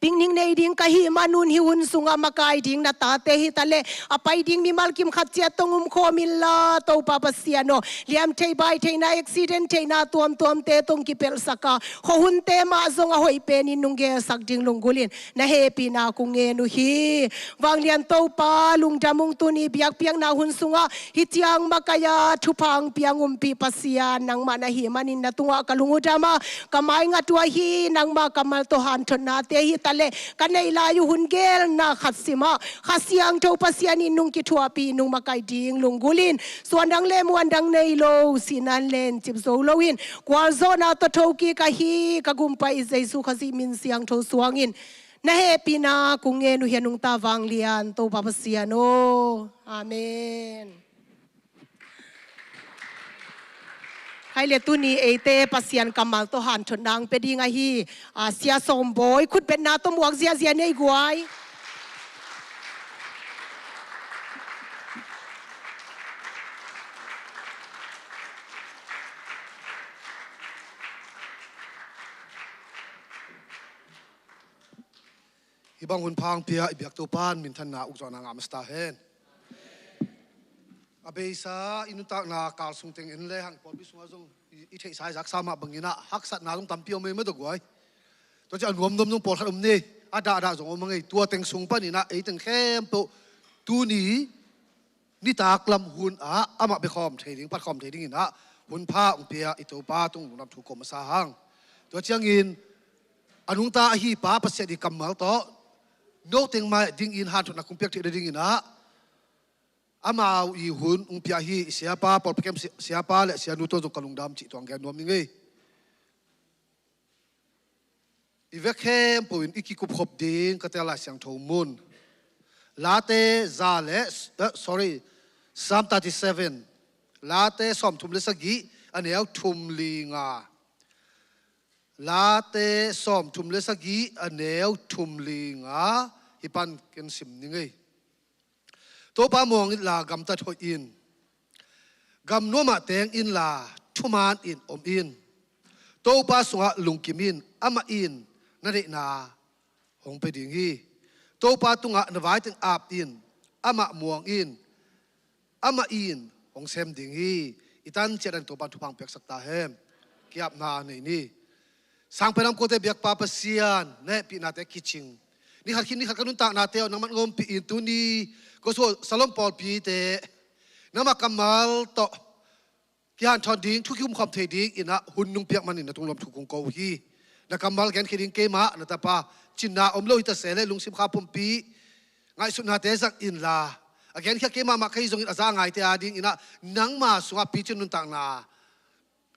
Picnic nei ding ka hih manun hih hun sungah makai ding na tate hi taleh a pai ding mimal kim khat ciat tong um khawm inla, Topa Pasian aw, liam thei bai theihna, accident theihna tuamtuamte tong kipelhsak a, khuahunte mah zong a hoih penin nung gelsak ding lunggulhin na hehpihna kong ngen uh hi. Vanglian Topa, lungdam ung. Tuni biakpiakna hun sungah hih ciang makai a thupha hong pia hong umpih Pasian nangmah na hih manin na tungah ka lung uh dam a, ka mai ngat uh ahi. Nangmah kammal tawh hanthotnate hi taleh ka neih lai uh hun gelna khat simah Kha Siangtho Pasian in nung kithuahpih, nung makai ding lunggulhin suandang le muandang nei lo, sihna lencip zo loin gualzawhna tawh thokik ahi ka Gumpa i Jesu Khazih min siangtho suangin na hehpihna kong ngen uh hi a, nungta vanglian Topa Pasian aw. Amen. Hai le, tuni eite Pasian kammal tawh hanthotna hong pia ding ahi, a, Sia Sawmbawi, khutbetna tawh muak ziahziah ni ei guai. Hih bang hun pha hong pia i biak Topa in minthanna ukzawhna ngah masa ta hen. A beisa i nuntakna kal sung teng en le hang, pawlpi sungah zong i, i theihsa i zaksa mah bangin ah haksatna zong tampi om ei mah tawh guai. Tua ciang a nuamnuam zong pawlkhat om ni, a dahdah zong om a ngei. Tua teng sung panin ah ei teng khempeuh tuni nitak lam hun ah amah bia khawm thei ding, pat khawm thei dingin ah hun pha hong pia i Topa tung lungdam thu ko masa hang. Tua ciangin a nungta ahi Pa Pasian i kammal tawh no teng mai dingin hanthotna kong piak theih nadingin ah amau i hun hong pia hi i siapa, pawlpi kem si-, siapa le sianu tawh zong ka lungdam cih tuang gen nuam ning ei. I vek khempeuh in i kikupkhop ding ka tel Lai Siangtho mun. Late za le, eh, sorry, Psalm thirty-seven. Late sawmthum le sagih a neu thum li nga. Late sawmthum le sagih a neu thum li nga. Hih pan ken sim ning ei. Topa muang inla gamtat hoih in. Gam nuamah teng inla thuman in om in. Topa sungah lungkim in, amah in na deihna hong pia ding hi. Topa tungah na vai teng ap in, amah muang in, amah in hong sem ding hi. I tan ciat dan Topa in thupha hong piaksak ta hen. Ki-apna nei ni. Sang pen lam kote biakpa Pasian, na hehpihnate kicing. Ni khat khit ni khat ka nuntaknate aw nangman hong ompih in tuni, ko suah Salom pawlpite nangmah kammal tawh kihanthawn ding, thu kikum khawm thei dingin ah hun nong piak manin na tung lungdam thu kong ko uh hi. Na kammal genkhia ding keimah na tapa, cinna om lo hi ta se leh lungsim kha pumpi, ngaihsutnate zang inla, a genkhia keimah mah ka hi zongin a za a ngaite adingin ah nangma sungah picin nuntakna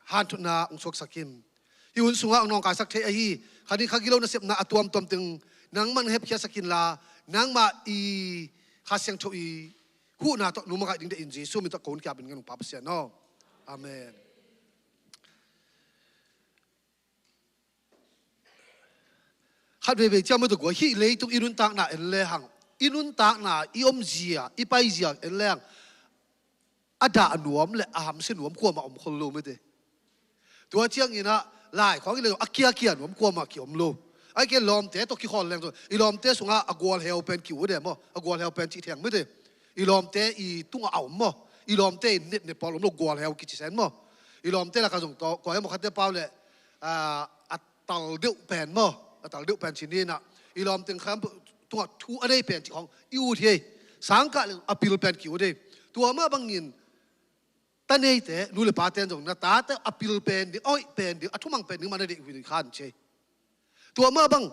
hanthotna hong suaksak in. Hih hun sungah hong nawngkaisak thei ahi kha ding kha gilo nasepna a tuamtuam teng nangman hepkhiatsak inla, nangmah i Kha Siangtho i huhna tawh nong makaih ding deih in Jesu min tawh ko hun ki-ap in ngen ung Pa Pasian aw. Amen. Khat veivei ciang mah tawh guai, hih leitung i nuntakna en le hang, i nuntakna, i omzia, i paizia en le hang, a dah nuam le a hamsia nuam kuamah om khol lo mite. Tua ciangin ah laikhawng i le a kiakia nuam kuamah ki-om lo. Ai ke lawmte tawh kikhawl leng tawh i lawmte sungah a gualheu pen ki-ut e maw, a gualheu pen cih theng mite. I lawmte i tungah a om maw, i lawmte i netnet pawl om lo, gualheu kici sen maw. I lawmte lakah zong tawh kua e maw, khatte pau le, ah, a tal deuh pen maw, a tal deuh pen ci ni in ah, i lawmte kham tungah thu a nei pen cih khawng i ut hi ei. Sangkah le a pil pen ki-ut ei. Tua mah bangin ta neite, nu le pate in zong na tate a pil pen ding, a hoih pen ding, a thumang pen ding mah na deih uh hi ding khan ci ei. Tua mah bang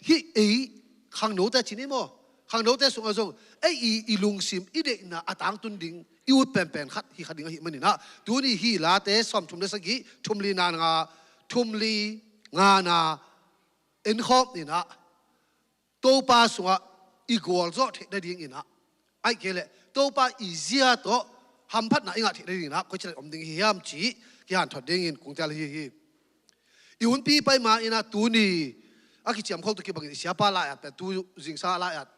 hih ei khangnote ci ni maw, khangnote sungah zong ei i, i lungsim, i deihna a tangtun ding i ut penpen khat hi kha ding ahih manin ah, tuni hih Late sawmthum le sagih, thum li na nga, thum li nga na en khawm in ah, Topa sungah i gualzawh theih nadingin ah, ahih kei leh Topa i zia tawh hamphatna i ngah theih nadingin ah koici lai om ding hi hiam cih kihanthawn dingin kong tel ahi hi. I hunpi pai ma in ah tuni a kiciamkholhtu kibangin i siapa lai-at pen tu zingsang lai-at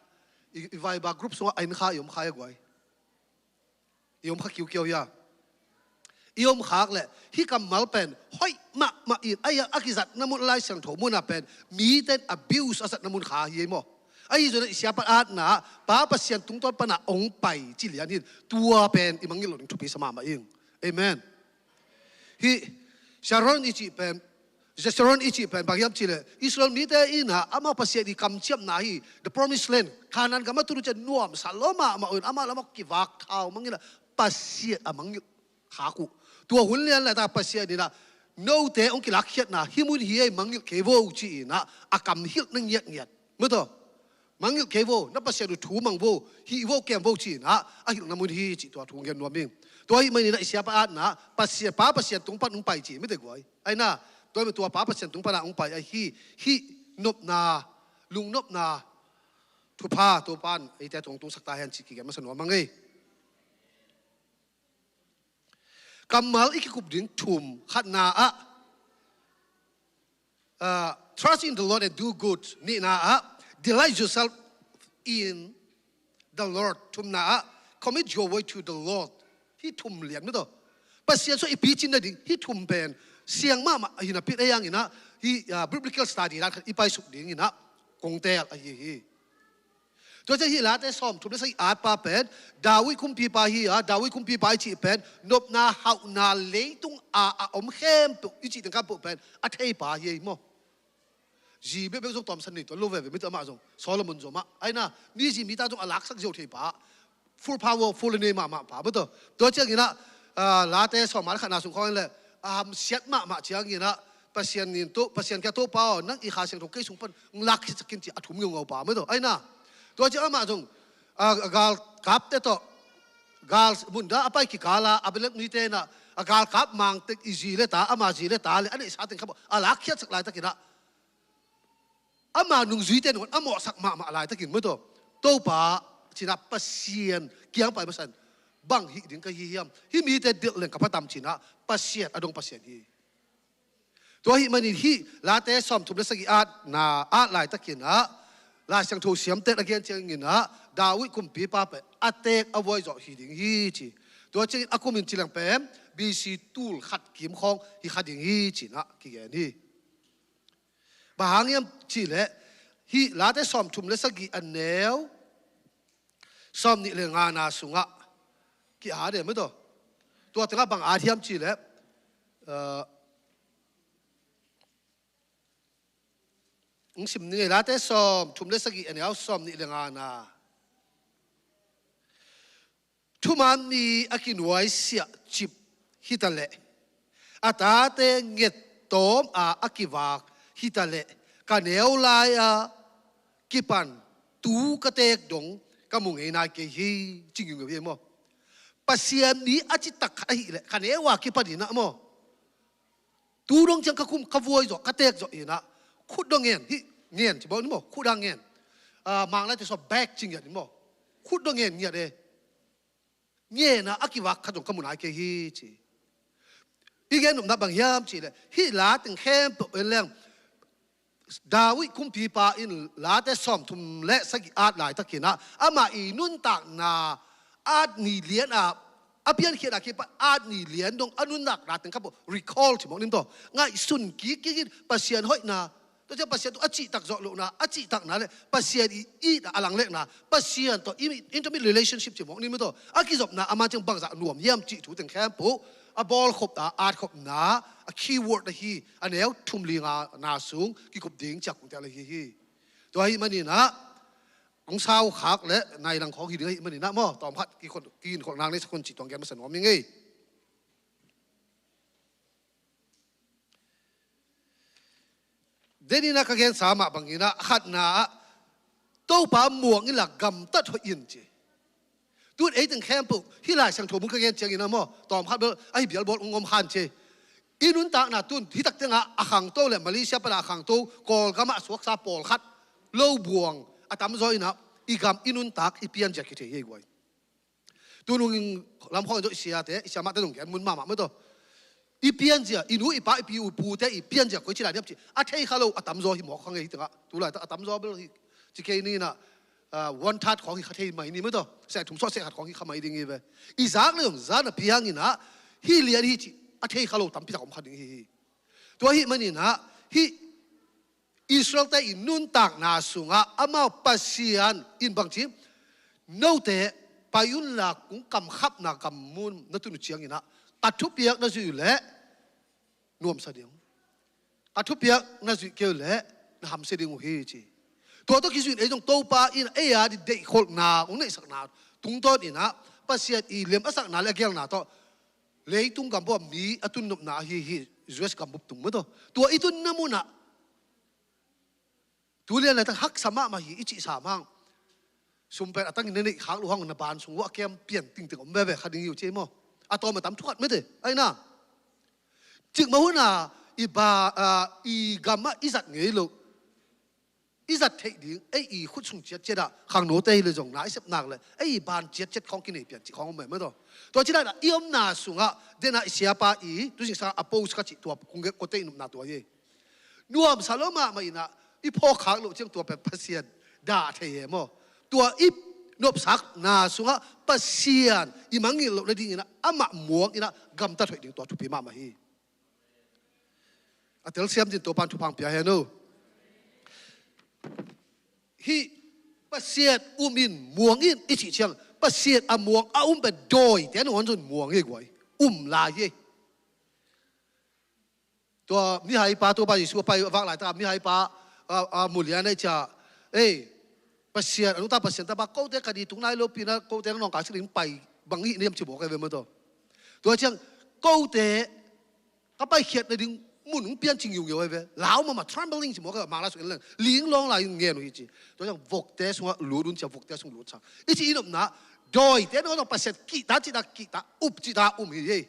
i, i Viber group sungah a en kha i om kha hi a guai. I om kha kiukiau hi a. i om khak leh hih kammal pen hoih mahmah in, a, a kizatna mun, Lai Siangtho mun ah pen mite in abuse a zatna mun kha hi ei maw. Ahi zongin i siapa atna ah Pa Pasian tungtawn pana hong pai ci lian hi in, tua pen i mangngilh loh ding thupi sa mahmah ing. Amen. Hih Sharon i cih pen, Sharon i cih pen bang hiam cih leh Israel mite in ah amau Pasian i kamciamna hi, the promised land, Canaan gam a tun uh ciang nuamsa lua mahmah uh in, amau lamah kivak khau mang in ah Pasian a mangngilh khak uh. Tua hun lian laitak Pasian in ah note hong kilakkhiatna hih mun hi ei, mangngilh kei vo ci in ah a kam hilhna ngiatngiat. Maw taw, mangngilh kei vo, na Pasian uh thu mang vo, hih vo, kem vo ci in ah a hilhna mun hi cih tua thu hong gen nuam ing. Tua ahih manin ah i siapa atna ah Pasian, Pa Pasian tung pan hong pai ci, mite guai. Ahi na, tua ahih manin tua Pa Pasian tung pana hong pai ahi, hih nopna, lungnopna thupha Topa'n eite tungah tungsak ta hen cih kigen masa nuam ing ei. Kammal i kikup ding thum, khatna ah, uh, trust in the Lord and do good. Nihna ah, delight yourself in the Lord. Thumna ah, commit your way to the Lord. Hih thum lian, maw taw, Pasian sung i picin nading hih thum pen siang mahmah hi napi-in, ahi zongin ah hih, uh, biblical study dan khat i paisuk dingin ah kong teel ahi hi. Tua ciang hih Late sawmthum le sagih atpa pen David kumpipa hi a, David kumpipa i cih pen nopna hauhna leitung a a om khempeuh i cih teng khempeuh pen a theipa hi ei maw. Zi bekbek zong tawmsan nei tuan lo veve, maw taw, amah zong, Solomon zong mah. Ahi na, mi zi mi ta zong a laksak zo theipa, full powerful nei mahmahpa, maw taw. Tua ciangin ah, ah, Late sawmnga le khatna sung khawng in leh a hamsiat mahmah ciangin ah Pasian in, Topa, Pasian kiang, Topa aw, nang i Kha Siangtho kei sung pan hong lakkhiatsak in ci a thum ngeungeupa, maw taw. Ahi na, tua ciang amah zong, ah, a galkapte tawh gal mun dah a pai kikal a, Amalek mite in ah a galkap mang teng i zi le ta, ama zi le ta le a neihsa teng khempeuh a lakkhiatsak laitakin ah ama nungzuite nangawn a mawhsak mahmah laitakin, maw taw, Topa, ci in ah Pasian kiang pai masa in, bang hih ding ka hi hiam? Hih mite delh leng ka pha tam, ci in ah Pasian a dong Pasian hi. Tua ahih manin hih Late sawmthum le sagih atna ah laitakin ah Lai Siangtho siamte'n a gen ciangin ah David kumpipa pen a teek a vuai zawh hi ding hi ci. Tua ciangin a kum in ci leng pen B C tul khat kim khawng hi kha ding hi ci in ah kigen hi. Bang hang hiam cih leh hih Late sawmthum le sagih a neu sawmnih le ngana sungah ki-at e, maw taw. Tua tengah bang at hiam cih leh, uh, hong sim ning ei, Late sawmthum le sagih a neu sawmnih le ngana. Thuman mi a kinuaisiah cip hi ta leh, a tate nget tawm a a kivak hi ta leh, ka neu lai-a kipan tu ka teek dong ka mu ngei nai kei hi, ci ngiungeu hi ei maw. Pasian mi a citak khat ahih leh ka neu a kipan in ah maw, tu dong ciang ka kum, ka vuai zawh, ka teek zawh in ah, khut dong ngen, hih ngen ci bawk ni maw, khut dong ngen. Ah, Manglaite sung beg ci ngiat ni maw. Khut dong ngen ngiat e. Ngen a a kivak khat zong ka mu nai kei hi ci. I gen nopna bang hiam cih leh hih la teng khempeuh en leng, David kumpipa in Late sawmthum le sagih at laitakin ah amah i nuntakna at ni lian ah, a piankhiatna kipat at ni lian dong a nuntakna teng khempeuh recall ci mawk ni maw taw. Ngaihsun kik kik in Pasian hoihna, tua ciang Pasian tawh a cihtak zawh lohna, a cihtakna le Pasian i itna a langlekna, Pasian tawh i intimate relationship ci mawk ni maw taw. A kizopna a man ciang bangzah nuam hiam cih thu teng khempeuh a bawlkhopna, a atkhopna, a keyword ahi, a neu thum li ngana sung kikup ding ci-a kong teel ahi hi. Tua ahih manin ah hong saukhak le nai lang khawng hi ding ahih manin ah maw, tawmkhat kikhol, kikhol nang nei sa khun cih tuang gen masa nuam ing ei. Denin ah ka gensa mah bangin ah, a khatna ah, Topa muang inla gamtat hoih in ci. Tun ei teng khempeuh hih Lai Siangtho mun ka gen ciangin ah maw, tawmkhat bel ahi bialbawl hong om khan ci. I nuntakna tun hih tak tengah a khangto le Malaysia pana a khangto, Kawlgam ah suaksa pawlkhat lo buang a tamzaw in ah, i gam i nuntak i pianzia kithei hi ei guai. Tunung in lamkhawng in zong i siate, i siamahte zong gen mun mahmah maw taw. I pianzia, i nu, i pa, i pi, u pute i pianzia koici dan hiam cih a thei kha lo a tamzaw hi mawk kha ngei hi tengah. Tulaitak a tamzaw bel hi ci kei ni in ah, ah, one third khawng hi kha thei mai ni maw taw. Seh thum sawh seh khat khawng hi kha mai ding hi ve. I zak le zong zak napi hangin ah, Hih lian hi cih a thei kha lo tampi tak om kha ding hi hi. Tua ahih manin ah hih Israel-te i nuntakna sungah amau Pasian in bangci, note pai unla kong kamkhapna gam mun na tun uh ciangin ah ka thupiak na zuih uh leh nuamsa ding, ka thupiak na zuih kei uh leh na hamsia ding uh hi ci. Tua tawh kizuih in ei zong Topa in ei a ding deihkholhna hong neihsakna tungtawn in ah Pasian i lem a sakna le a gelna tawh leitung gambup ah mi a tunnopna ahi hi. U S gambup tung maw tawh tua i tunna munah tu lian laitak haksa mahmah hi i cih sam hang. Sum pen a tangin na neih khak loh hang na ban sung uh a kem pian tingting om veve kha ding hi uh ci ei maw? A tawm a tam thukhat mete aina. Cikmah huna i ba, ah, i gamah i zat ngei loh, i zat theih ding ei i khut sung ciatciat ah khangnote hi le zong na i sep nak le ei i ban ciatciat khawng kinei pian cih khawng om mah maw tawh. Tua ci laitak i omna sungah dena i siapa i tuzing sangah a post kha cih tua kung kote i nopna tua hi. Nuamsa lo mahmah in ah i phawk khak loh ciang tua pen Pasian dah thei e maw? Tua i nopsakna sungah Pasian i mangngilh loh nadingin ah amah muang in ah gamtat hoih ding tua thupi mahmah hi. A telsiam din Topan thupha pia hen o. Hih Pasian um in muang in i cih ciang Pasian a muang a um pen dawite nangawn zong muang hi guai. Um lai hi. Tua mihaipa Topa Jesu a pai a vak laitak a mihaipa a, a mulian a i cia ei Pasian a nungta Pasian tapa kote ka di tung nai lo pina kote ka nawngkai sik ding pai bang hih na hiam ci mawk ai ve maw tawh. Tua ciang kote ka paikhiat nading mun hong pian ci ngiungiu ai ve. Lau mahmah trembling ci mawk ai ve. Mangla sung en leng ling lawng lai ngen uh hi ci. Tua ciang vokte sungah lut un cia vokte sung lut sak i ci i nopna dawite nangawn zong Pasian kihta cihta kihta up cihta um hi hi.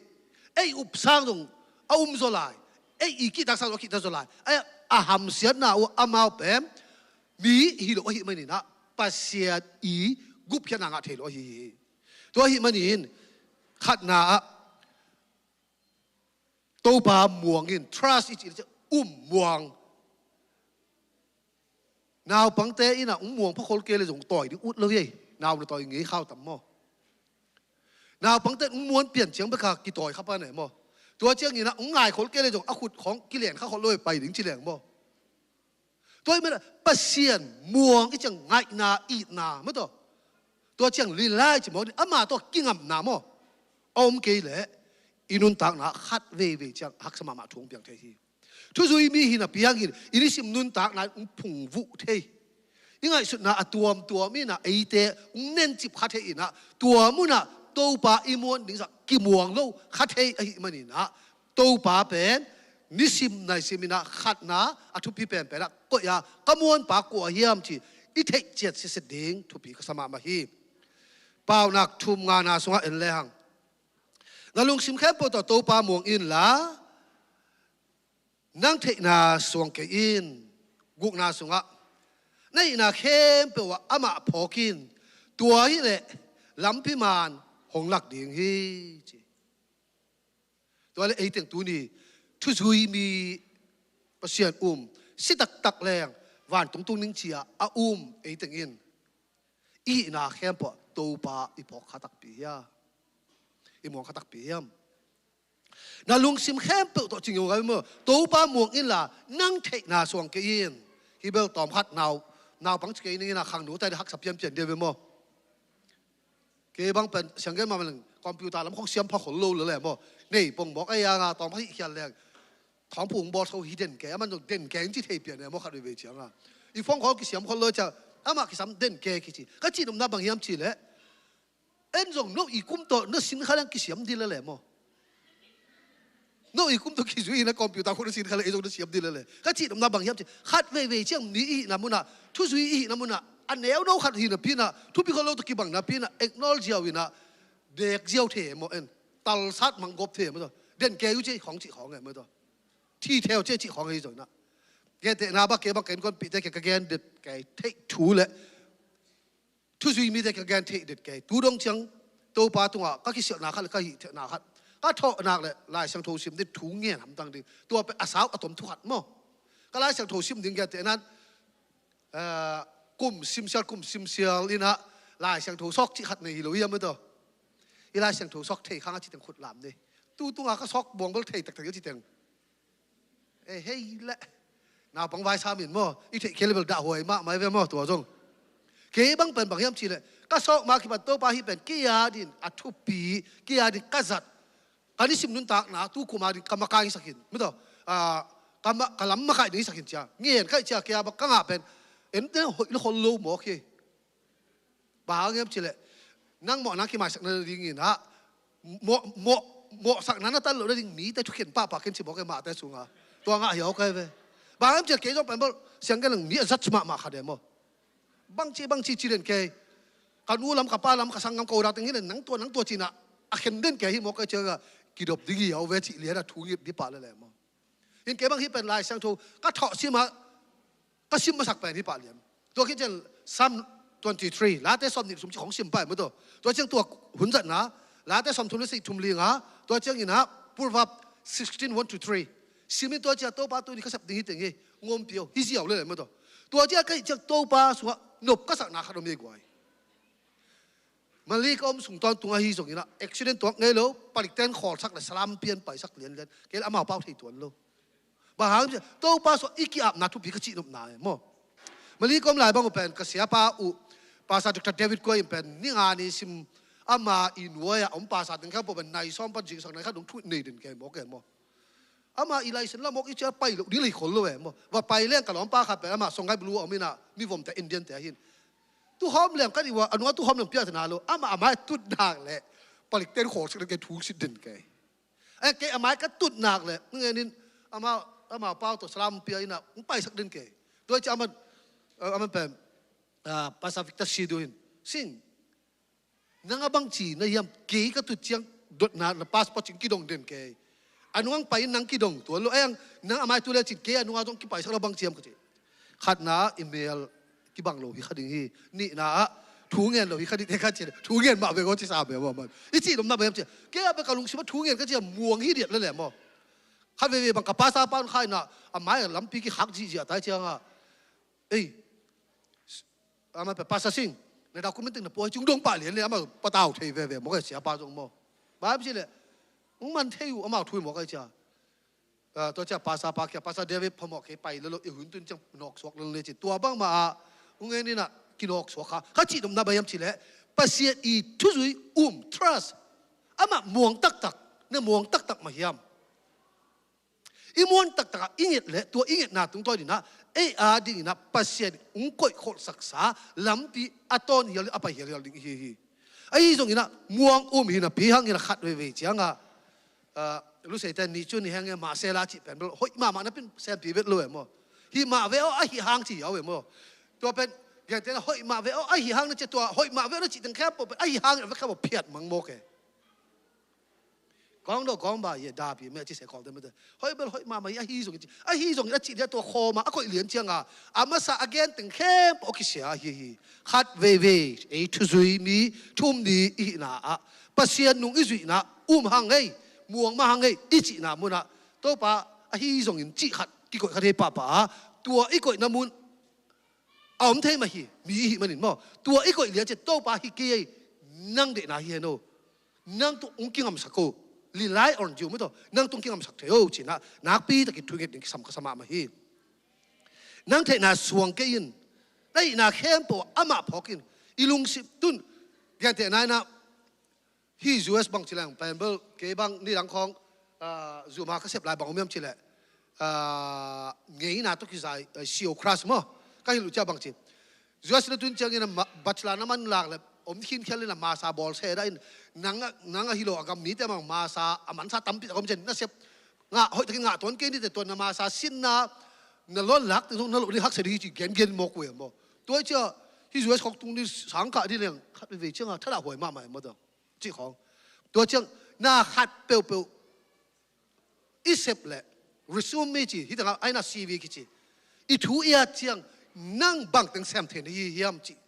Ei up sang zong a um zaw lai. Ei i kihtak sang zong a kihtak zaw lai. Ei a hamsiatna uh amau pen mi hi lo ahih manin ah Pasian i gupkhiatna ngah thei lo ahi hi. Tua ahih manin khatna ah Topa muang in trust i cih um muang. Naupangte in ah hong muang phakhol kei le zong tawi ding ut lo hi. Nau na tawi ngei khau tam maw? Naupangte in hong muan pian ciang bek kha kitawi kha pan e maw? Tua ciangin ah hong ngaikhol kei le zong a khut khawng kilen kha khol lo hi pai ding ci leng maw? Tua ahih manin ah Pasian muang i ciang ngaihna itna maw tawh? Tua ciang lilai ci mawk ding ama tawh kingamna maw? A om kei leh i nuntakna khat veivei ciang haksa mahmah thu hong piang thei hi. Thuzui mi hi napi hangin i nisim nuntakna in hong phungvuh thei. I ngaihsutna a tuamtuam in ah eite hong nencip kha thei in ah tua munah Topa i muan ding zah kimuang lo kha thei ahih manin ah Topa pen nisim naisim in ah khatna a thupi penpen ah koih a ka muanpa kua hiam ci i theih ciat siset ding thupi ka sa mahmah hi. Paunak thum ngana sungah en lehang na lungsim khempeuh tawh Topa muang inla nang theihna suang kei in. Gukna sungah na hihna khempeuh ah amah phawk in. Tua hileh lampi man hong lak ding hi ci. Tua le eiteng tuni thuzui mi Pasian um si taktak leng vantung tung ning cia a um eiteng in i hihna khempeuh Topa i phawk kha takpi hia? I muang kha takpi hiam? Na lungsim khempeuh tawh cing uh ngai maw? Topa muang inla nang theihna suang kei in. Hi bel tawm khat nau naupang ci kei ning in a khangno tai haksa pianpian dia ve maw? Kei bang pen sianggen mah leng computer lam khong siam pha khol lo le le maw? Nei pong mawk ei anga tawm kha hih khial leng thawngpung bawl tho hi den ke aman zong den ke in ci thei pian e maw khat veivei cianga i phone call kisiam khol lo cia amah kisam den ke kici ka cih nopna bang hiam ci leh en zong no i kum tawh na sin kha leng kisiam dil le le maw? No i kum tawh kizui na computer khong na sin kha leng ei zong na siam dil le le ka cih nopna bang hiam ci khat veivei ciang mi i hihna munah thuzui i hihna munah a neu no khat hi napi inah thupi khol lo tawh kibang napi inah acknowledge ziau inah dek ziau thei maw en talsat mang gop thei maw tawh den ke u ci khong cih khong e maw tawh. Thi theu cia cih khawng hi zong inah gentehna bak kei bang ka innkuanpihte kei ka gen det kei theih thu le thuzui mite kei ka gen theih det kei tu dong ciang Topa tungah ka kisialhna khat le ka hih theihna khat ka thawhnak le Lai Siangtho sim ding thu ngen hamtang ding tua pen a sau a tom thu khat maw? Ka Lai Siangtho sim ding gentehna kum simsial kum simsial inah Lai Siangtho sawk cih khat nei hi lo hiam maw tawh? I Lai Siangtho sawk thei khang a cih teng khut lam ni. Tu tunga ka sawk buang bel thei taktak i ci teng. E hei leh. Naupang vai sam in maw, i theih kei le bel dahhuai mahmah i ve maw tua zong. Kei bang pen bang hiam cih leh, ka sawk ma kipan Topa hih pen kei a din a thupi, kei a din ka zat. Ka nisim nuntakna tu kum a din ka makaih ding hi sak in, mito, ka lam makaih ding hi sak in cia ngen kaih cia kei a bang ka ngah pen en te hoih le khol lo mawk hi. Bang hang hiam cih leh, nang mawhna kimaisak nadingin ah, mawh, mawh, mawhsakna na tan loh nading mite thukhen pahpah ken ci mawk e, mahte sunga. Tua ngah hiau kai ve. Bang hang hiam cih leh kei zong pen bel siang ken lang mi a zat ci mahmah khat e maw. Bangci bangci ci den kei. Ka nu lam, ka pa lam, ka sanggam, ka udak teng hi le nang tua nang tua cinah a khen den kei hi mawk e, cia kidop ding hi au ve cih lian a thu ngit dih pah lele maw. In kei bang hih pen Lai Siangtho ka thawh simah ka sim masak pen hi pah lian. Tua khit ciang Psalm twenty-three, Late sawm nih sum ci khong sim pah e maw tua. Tua ciang tua hun zatna, Late sawm thum le sih thum li nga, tua ciang inah Proverb sixteen one to three. Sim in tua ciang Topa tuni ka sep ding hi teng hi, ngawmpia uh hi ziau lele maw tua. Tua ciang ka hih ciang Topa sungah nop ka sakna khat om hi guai. Mali ka om sung tawntung ahi zongin ah accident tuak ngei lo, palik ten khawlsak le salam pian paisak lianlian. Kei le amau pau thei tuan lo. Bang hang hiam cih leh Topa sungah i ki-apna thupi ka cihnopna e maw. Mali ka om lai bang uh pen ka siapa uh Pastor Doctor David Kuai in pen ni nga ni sim ama i nuai-ah om pastor teng khempeuh pen nai sawm pan zingsang nai khat dong thu nei den kei mawk e maw. Ama i license la mawk i cia pai lo ding lei khol lo e maw. Va pai leng ka lawmpa khat pen ama Songhai Blue a om inah mivomte Indiante ahin. Tu hawm leng ka dih ua a nunga tu hawm leng piak tena lo. Ama a mai tut nak leh palik ten khawlsak den kei, thu sit den kei. Ai kei a mai ka tut nak leh ngenin ama, ama pau tawh salam pia inah hong paisak den kei. Tua i cia aman, aman pen Pastor Victor Sidu in, Sing, nang a bangci na hiam, kei ka tut ciang dotna na passport cing kidong den kei. A nungang pai in nang kidong tuan lo, ai ang nang a mai tu le cin kei a nunga zong kipaisak lo bangci hiam ka ci. Khatna i mel kibang lo hi kha ding hi. Nihna ah thu ngen lo hi kha ding te ka ci, thu ngen mah ve ko ci sa ve maw man. I cih lomna bang hiam ci. Kei a bek ka lungsim ah thu ngen ka ci a muang hi diat le le maw. Khat veve bang ka pasa pan khaina a mai lampi kikhak zihziah tai cianga. Ei, ama pe Pastor Sing, na document teng na puai cung dong pah lian le ama patau thei veve mawk e siapa zong maw. Bang hiam cih leh hong man thei uh amau thu hi mawk e cia. Tua cia Pastor pa kia Pastor David phamawh kei pai lelo i hun tun ciang nawksuak lelo le ci. Tua bangmah ah hong en inah kinawksuak kha. Kha cihnopna bang hiam cih leh Pasian i thuzui um, trust, amah muang taktak, na muang taktak mah hiam? I muan taktakah i nget leh tua i ngetna tungtawn inah ei a dinginah Pasian hong koih kholhsaksa lampi a tawn hial a pai hialhial ding i hi hi. Ahi zonginah muang um hi napi hangin a khat veivei ciangah luseite ni cu ni henge mah sela cih pen bel hoih mahmah napin sempi vet lo e maw? Hih mah ve aw ahi hang ci hiau e maw? Tua pen gentena hoih mah ve aw ahi hang na cia tua hoih mah ve aw na cih teng khempeuh pen ahi hangin a vek khempeuh phiat mang mawk e. Kawng do kawng ba ye dapi me ci se kawng te me te. Hoi bel hoi mama hi ahi zong ci. Ahi zong a ci dia tua khawma a koih lian cianga a masa a gen teng khempeuh a kisia hi hi. Khat veivei ei thuzui mi thum ni i hihna ah Pasian nung i zuihna um hang ei, muang ma hang ei i cihna munah Topa ahi zongin cih khat kikoih khat hei pahpah a tua i koihna mun a om thei mah hi, mi i hih manin maw? Tua i koih lian cian Topa hi kei ei, nang deihna hi hen o. Nang tung hong kingamsak o. Rely on you maw taw. Nang tung kingamsak thei o cinah nakpi takin thu nget ding kisam ka sa mahmah hi. Nang theihna suang kei in, na hihna khempeuh amah phawk in, i lungsim tun gentehna inah Hih U S bang ci leng pen bel kei bang nidang khawng Zoom a ka sep lai bang om hiam ci leh ngeina tawh kizai C O class maw ka hilh uh ciah bang ci. U S na tun ciangin bachelor na man lak le om khinkhial in a masa bawl se dah in nang a hilo a gam mite mang masa a mansa tampi tak om cian na sep ngah hoih takin ngah tuan kei nite tuan na masa sinna na lawn lak teng zong na loh ding haksa ding hi ci gengen mawk uh e maw. Tua hi ciah hih U S khawk tung ding sangkah ding leng khat veivei cianga thadah huai mahmah e maw tawh. Cih khawng. Tua ciang na khat peuhpeuh i sep leh resume ci hi tangah aina C V kici i thu i at ciang nang bangteng sem thei na hi hiam cih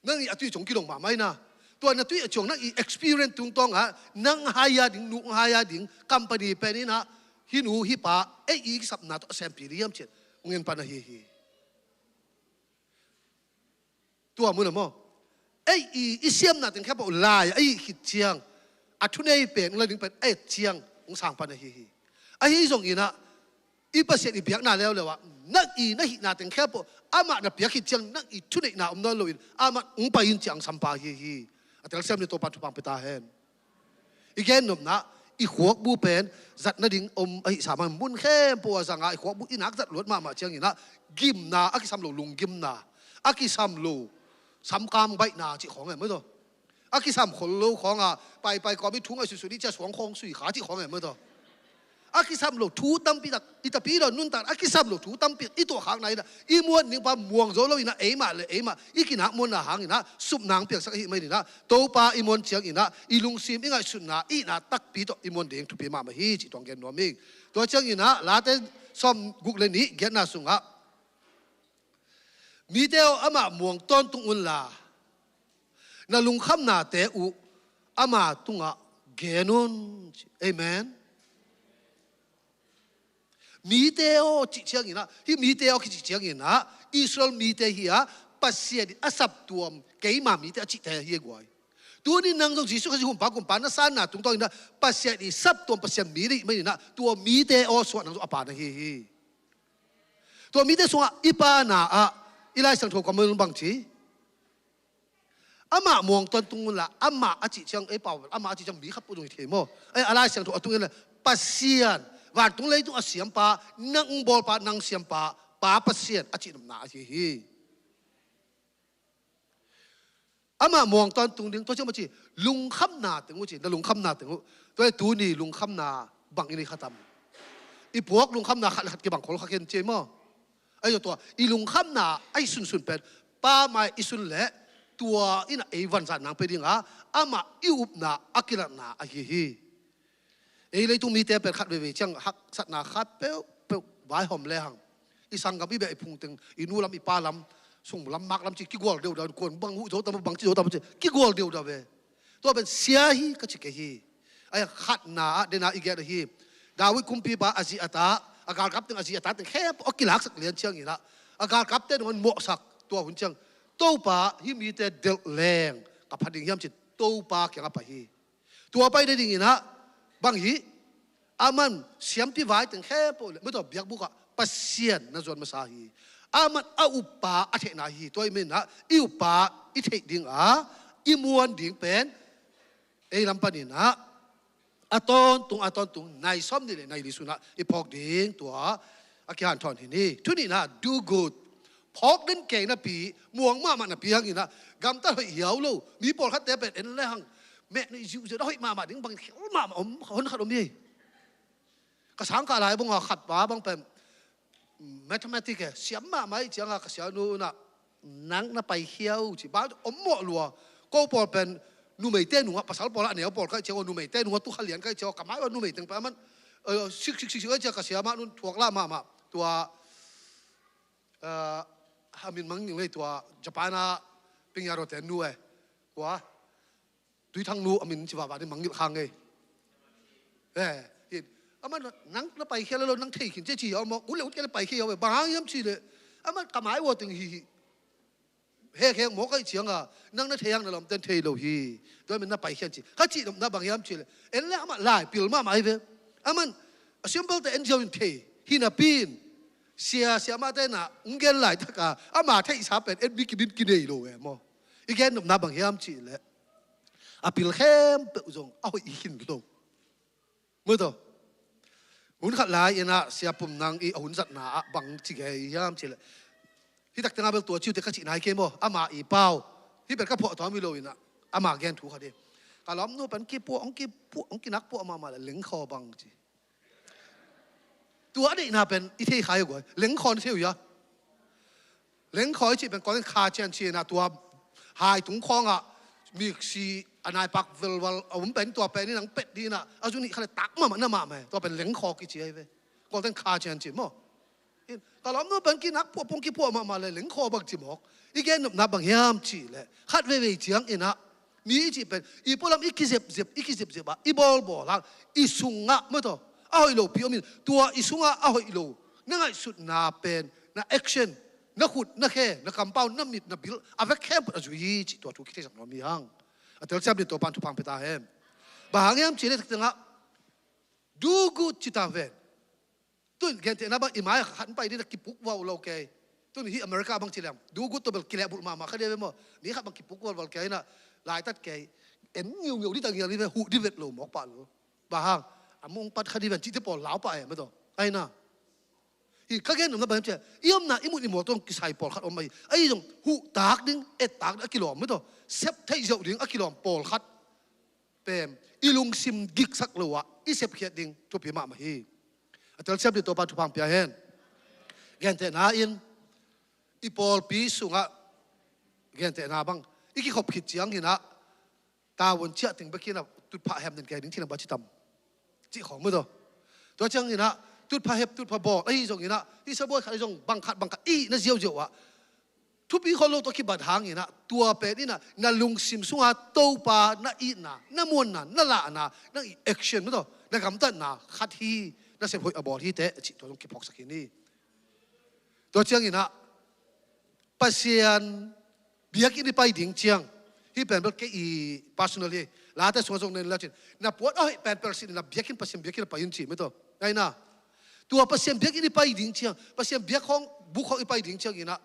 nang i a tui cong kidong mahmah ina tua na tui a ciang nang i experience tungtawngah nang haia ding nu haia ding company pen inah hih nu hih pa ei i kisapna tawh a sempi ding hiam cian ngen pan ahi hi. Tua mun a maw ei i i siamna teng khempeuh lai a i khit ciang A thunei pen, hong la ding pen a et ciang hong sang pan ahi hi. Ahi zongin ah, i Pasian i biakna leuleu ah, nang i na hihna teng khempeuh amah na piak khit ciang, nang i thuneihna om nawn loin amah hong pai in ci-a hong sampa ahi hi. A telsiam ni Topa'n thupha pia ta hen. I gennopna, i khuakbu pen zat nading om ahi sam a, mun khempeuh a zang a, i khuakbu i nak zat luat mahmah ciangin ah, gimna a kisam lo, lunggimna a kisam lo, samkam baihna cih khawng e, maw taw. A kisam khol lo khawng a, paipai kawm i thu ngaihsutsut i cia suang khawng sui kha cih khawng e, maw taw. A kisam lo thu tampi tak, i tapi lo nuntak a kisam lo thu tampi i tuahkhakna in ah, i muan ding pa muang zo lo in ah, eimah le eimah i kinak muanna hangin ah supna hong piaksak ahih manin ah, Topa i muan ciangin ah i lungsim, i ngaihsutna, i hihna takpi tawh i muan ding thupi mahmah hi cih tuang gen nuam ing. Tua ciangin ah Late sawmguk le nih, giatna sungah, mite aw, amah muang tawntung unla, na lungkhamnate uh ama tungah gen un. Amen. Mite aw cih ciangin ah, hih mite aw kici ciangin ah, Israel mite hi a, Pasian in a saptuam keima mite a cihte hi a guai. Tuni nang zong Jesuh Khazih Humpa Kumpa na sanna tungtawnin ah, Pasian i saptuam Pasian mi na hih manin ah, tua mite aw suah nang zong a pa na hi hi. Tua mite sungah i pa na ah, i Lai Siangtho kammal bang ci? Amah muang tawntung unla, amah a cih ciang, ei pau, amah a cih ciang mi khat peuh zong hi thei maw. Ei, a Lai Siangtho a tungin le, Pasian, vantung leitung a siampa, nang bawlpa, nang siampa, Pa Pasian a cihnopna ahi hi. Amah muang tawntung ding, tua ciang maw ci, lungkhamna teng uh ci, na lungkhamna teng uh. Tua hi tuni lungkhamna bang i nei kha tam? I puak lungkhamna khat le khat kibang khol kha khin ci maw. Ahi zong tua i lungkhamna ahi sunsun pen, Pa mai i sun leh, tua in ah ei vanzat nang pia ding a, amah i upna a kilatna ahi hi. Ei leitung mite pen khat veivei ciang haksatna khat peuhpeuh vaihawm lehang, i sanggam, i beh, i phung teng, i nu lam, i pa lam, sung lam, mak lam ci kigual deudau, kuan bang huh zo tam, bang ci zo tam ci kigual deudau ve. Tua pen sia hi ka ci kei hi. Ahi khatna ah dena i giat ahi, David kumpipa a zi a ta, a galkap teng, a zi a ta teng khempeuh a kilaksak lian ciangin ah, a galkapte nangawn mawhsak, tua hun ciang, Topa, hih mite delh leng ka pha ding hiam ci, Topa kiangah pai hi. Tua pai nadingin ah, bang hi, aman siampi vai teng khempeuh le, maw taw, biakbuk ah Pasian na zuan masa hi. Aman a uppa a theihna hi. Tua ahih manin ah, i uppa i theih ding a, i muan ding pen, ei lam panin ah, a tawntung, a tawntung, nai sawmnih le nai li sunah i phawk ding tua a kihanthawn hi ni. Thu nihna, do good. Phawk den kei napi, muang mahmah napi hangin ah, gamtat hoih hiau lo. Mi pawlkhatte pen en lehang, meh nuih ziuziau, a hoih mahmah ding bang khel mahmah om, hon khat om hi. Ka sangkah lai bang a khat pa bang pen, mathematics e siam mahmah ih ciangah, ka sianu in ah, nang na paikhia uh ci, bang om mawh lua. Ko pawl pen numeite nungah, pasal pawlah a neu pawl ka hih ciang, numeite nungah tu kha lian ka hih ciang, ka mai uh a numei teng pen aman, eh, sik sik sik sik a hih ciang, ka siamah nun thuak lah mahmah. Tua, eh, a min mangngilh lei, tua Japan ah Ping Yaro te nu e. Tua Tuithang nu a min ci vava ding, mangngilh khang ngei. Eh, hi. Aman, nang na paikhia lo, nang thei khin ci ci hiau maw, ut le ut kei le paikhia hiau ve, bang hang hiam cih leh, aman ka mai uh a teng hi hi. He kheng mawk a hih ciangah, nang na thei hang, na lawmten thei lo hi. Tua ahih manin na paikhia in ci. Ka cihnopna bang hiam cih leh, en leh amah lai pil mahmah hi ve. Aman, a simple te en ziau in thei hi napi in, sia, siamahte na hong gen laitak a, ama theihsa pen en mi kimin kinei lo e maw. I gennopna bang hiam cih leh, a pil khempeuh zong a hoih hi khin lo. Maw taw. Hun khat lai in ah, Sia Pum Nang i a hun zatna ah bang ci gei hiam cih leh, hih tak tengah bel tua ci uh teh ka cih nai kei maw, ama i pau. Hih pen ka phuah tawm hi lo in ah, ama gen thu khat hi. Ka lawmnu pen kipuah, hong kipuah, hong kinak puah mahmah leh lengkhaw bang ci. Tua a deihna pen i thei kha hi a guai. Lengkhaw na thei uh hia? Lengkhaw i cih pen Kawlten kha cian ci-in ah, tua hai tung khawngah miksi a naipak velval a om pen, tua pen in nang pet ding in ah, a zu nih kha leh tak mahmah na mahmah e. Tua pen lengkhaw kici ahi ve. Kawlten kha cian ci maw. In, ka lawmnu pen kinak puahpuah, kipuah mahmah leh lengkhaw bang ci mawk. I gennopna bang hiam cih leh, khat veivei ciangin ah, mi i cih pen, i pualam i kizepzep, i kizepzep ah, i bawlbawl hang, i sungah, maw taw, a hoih lopi om in, tua i sungah a hoih lo na ngaihsutna pen, na action, na khut, na khe, na kampau, na mit, na bil, a vek khempeuh a zui hi cih tua thu kitheisak nuam hi hang. A telsiam dingin Topa'n thupha pia ta hen. Bang hang hiam cih leh tak ciangah, "Do good," ci ta ven. Tun gentehna bang i mai-ah khat hong pai ding a kipuk vau lo kei. Tun hih America bang ci leng, "Do good" tawh bel kilehbulh mahmah kha ding ve maw. Mi khat bang kipuk vau val kei inah, laitat kei, en ngiungeu ding ta ngial ding ve, huh ding vet lo mawk pah lo. Bang hang, a mung pat kha ding ven cihte pawl lau pah e, mah tawh. Ai na. Hih ka gen nopna bang hiam cih leh, i omna, i mut i muak tawh kisai pawlkhat om ahi. Ahi zong huh tak ding, et tak ding a kilawm, mah tawh, sep theih ziau ding a kilawm pawlkhat pen i lungsim giksak lo-ah i sepkhiat ding thupi mahmah hi. A telsiam ding Topa thupha hong pia hen. Gentehna in, i pawlpi sungah gentehna bang, i kikhop khit ciang inah, tavuan ciah teng bek inah tutphah hep den kei ding ci leng bang ci tam, cih khawng, mah tawh. Tua ciang inah tutphah hep, tutphah bawl ahi zong inah, hih sabuai khat ahi zong bang khat bang khat i hihna ziauziau ah thupi khol lo tawh kibat hang inah, tua pen inah na lungsim sungah Topa na itna, na muanna, na lahna, na action, mah tawh, na gamtatna khat hi, na sep hoih a bawl hi teh cih tua zong kiphawksak hi ni. Tua ciang inah, Pasian biakinn i pai ding ciang, hih pen bel kei i personal hi, Late sungah zong nen lecin, na puan a hoih pen pelh sin inah biakinn, Pasian biakinn a pai in ci, mah tawh. Ai na. Tua Pasian biakinn i pai ding ciang, Pasian biak khawng, buk khawng i pai ding ciang inah,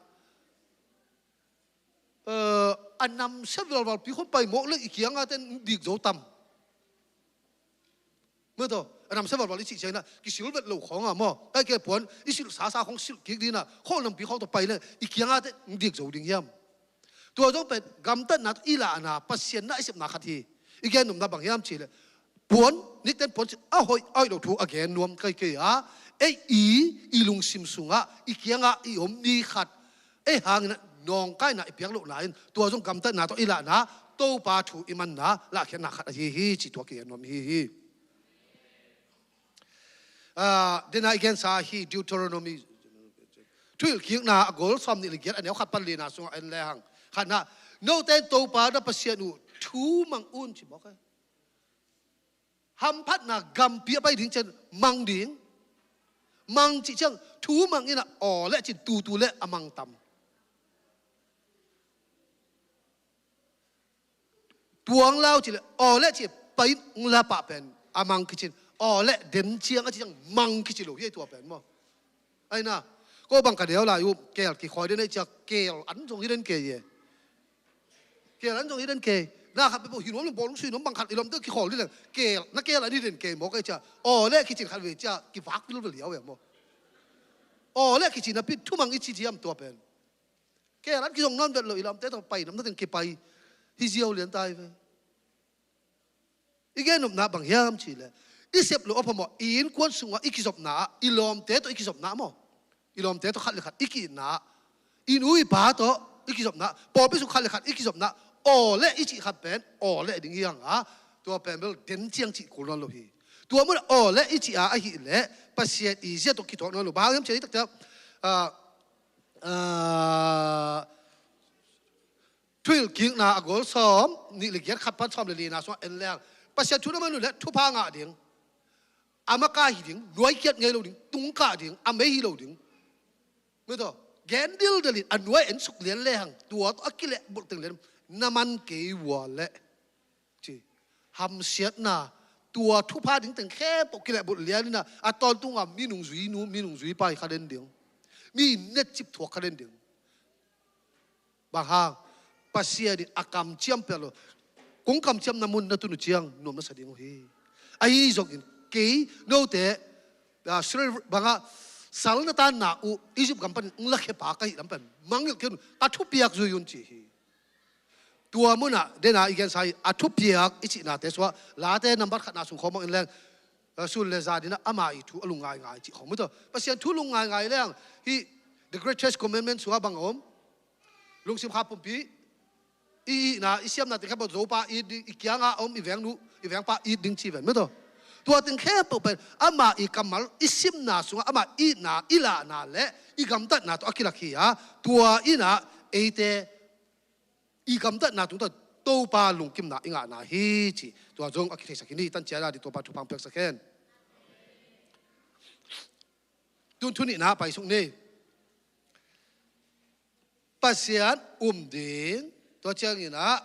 eh, a namsia velvalpi khawng pai mawk leng i kiangah ten dik zo tam. Mah tawh, a namsia velval i cih ciang inah, kisil vet lo khawng ah maw, kai ke puan i silh sasa khawng silh kik ding inah, khawl nampi khawng tawh pai leng i kiangah ten dik zo ding hiam? Tua zong pen gamtatna tawh i lahna, Pasian na i sepna khat hi. I gen nopna bang hiam cih leh, puan, nikten puan cih a hoih, a hoih lo thu a gen nuam kai kei a, ei i, i lungsim sungah i kiangah i om mi khat, ei hang inah nawngkaina i piak lohna in, tua zong gamtatna tawh i lahna, Topa thu i manna, lahkhiatna khat ahi hi cih tua kigen nuam hi hi. Ah, dena i gensa hi Deuteronomy, Thuhilhkikna a gol sawm nih le giat, a neu khat pan lina sungah en lehang, khatna, note in Topa na Pasian uh thu mang un ci mawk e. Hamphatna gampi a pai ding ciang mang ding. Mang cih ciang thu mang inah, aw leh cin tutu leh a mang tam. Tuang lau cih leh, aw leh cih pai in la pah pen a mang kicin. Aw leh den ciang a cih ciang mang kici lo hi, tua pen maw. Ai na. Ko bang ka deu lai uh, keel kikhawi den ei cia, keel an zong hi den kei e. Keel an zong hi den kei. Na khat pe po hi nuam leng bawlung sui nuam bang khat i lawmte kikhawl hi leng, keel, na keel an hi den kei mawk ei cia. Aw leh kicin khat ve cia, kivak vilvel hiau e maw. Aw leh kicin a pit thumang i ci ciam tua pen. Keel an kizong nawn vet lo, i lawmte tawh pai nam na teng kipai hi ziau lian tai ve. I gen nopna bang hiam cih leh, i sep loh a phamawh, i innkuan sungah i kizopna ah, i lawmte tawh i kizopna maw, i lawmte tawh khat le khat i ki-itna ah, i nu i pa tawh i kizopna, pawlpi sung khat le khat i kizopna, aw leh i cih khat pen aw leh ding hi hang a, tua pen bel den ciang cih kul nawn lo hi. Tua munah aw leh i cih a ahih leh Pasian i zia tawh kithuak nawn lo. Bang hang hiam cih leh, i taktak, ah, ah, Thuhilhkikna a gol sawm nih le giat, khat pan sawm le lina sungah en leng, Pasian thu na man uh leh thupha ngah ding, a makaih hi ding, nuaikiat ngei lo ding, tungkah ding, a mei hi lo ding. Mah tawh, gen dildel in a nuai en suk lian lehang, tua tawh a kilehbulh teng lian na man kei ua leh, ci. Hamsiatna, tua thupha ding teng khempeuh kilehbulh lian inah, a tawntunga minung zui nu, minung zui pa hi kha den ding. Mi netcip thuak kha den ding. Bang hang, Pasian in a kamciam piak lo. Kong kamciamna mun na tun uh ciang nuam na sa ding uh hi. Ahi zongin kei note, ah, Israel bangah sal na tanna uh Egypt gam panin hong lakhia pa ka hih lam pen mangngilh kei un, ka thupiak zui un ci hi. Tua munah dena i gensa hi, a thupiak i cihnate sungah, Late nambat khatna sung khawng mawk in leng, ah, sun le zan inah ama i thu a lungngaingai cih khawng, mah tawh. Pasian thu lungngaingai leng, hih The Greatest Commandment sungah bang a om? Lungsim kha pumpi, i itna, i siamna teng khempeuh Topa it ding, i kiangah a om i vengnu, i vengpa it ding ci ven, mah tawh. Tua teng khempeuh pen ama i kammal i simna sungah ama itna, i lahna le i gamtatna tawh a kilak hi a, tua inah eite i gamtatna tungtawn Topa lungkimna i ngahna hi cih tua zong a kitheisak hi ni. Tanciana dih Topa thupha hong piaksak hen. Tun thu nihna paisuk ni. Pasian um ding, tua cianginah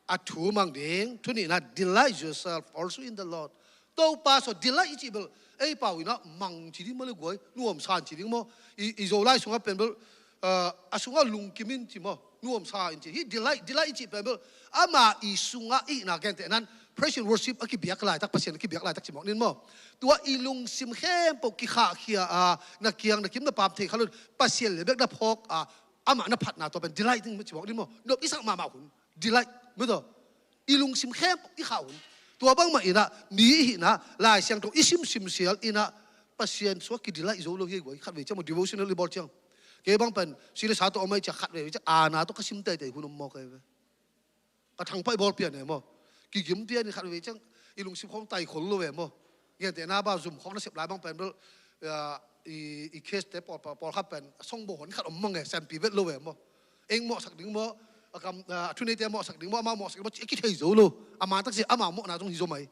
a thu mang ding. Thu nihna, delight yourself also in the Lord. Topa sung delight i cih bel ei pau in ah mang ci ding maw le guai, nuamsa ci ding maw? I, i Zolai sungah pen bel, ah, a sungah lungkim in ci maw, nuamsa in ci. Hih delight, delight i cih pen bel ama i sungah i hihna, gentehna in praise and worship a kibiak laitak, Pasian a kibiak laitak ci mawk ning maw. Tua i lungsim khempeuh kikhahkhia a, na kiang na kim na pam thei kha lo in, Pasian le bek na phawk a, amah na phatna, tua pen delight ding ci mawk ning maw. Nop i sak mahmah hun delight maw, tua i lungsim khempeuh i khah hun. Tua bangmah in ah mi i hihna, Lai Siangtho i simsim sial in ah Pasian sungah ki delight zo lo hi guai. Khatvei ciang maw devotional i bawl ciang, kei bang pen si le sa tawh om ahih ciang khatvei ciang aana tawh ka sim teitei hun om mawk hi ve. Ka thangpaih bawl pian e maw, kigim pian in khatvei ciang i lungsim khawng tai khol lo ve maw. Gentehna bang zum khawng na sep lai bang pen bel, ah, i, i case te pawl, pawl, pawlkhat pen songbaw hon khat om mang e, sempi vet lo ve maw. Eng mawhsak ding maw, a kam, ah, a thuneite mawhsak ding maw, amau mawhsak ding maw, ci a kithei zo lo. A man tak sia amau mawhna zong hi zo mai.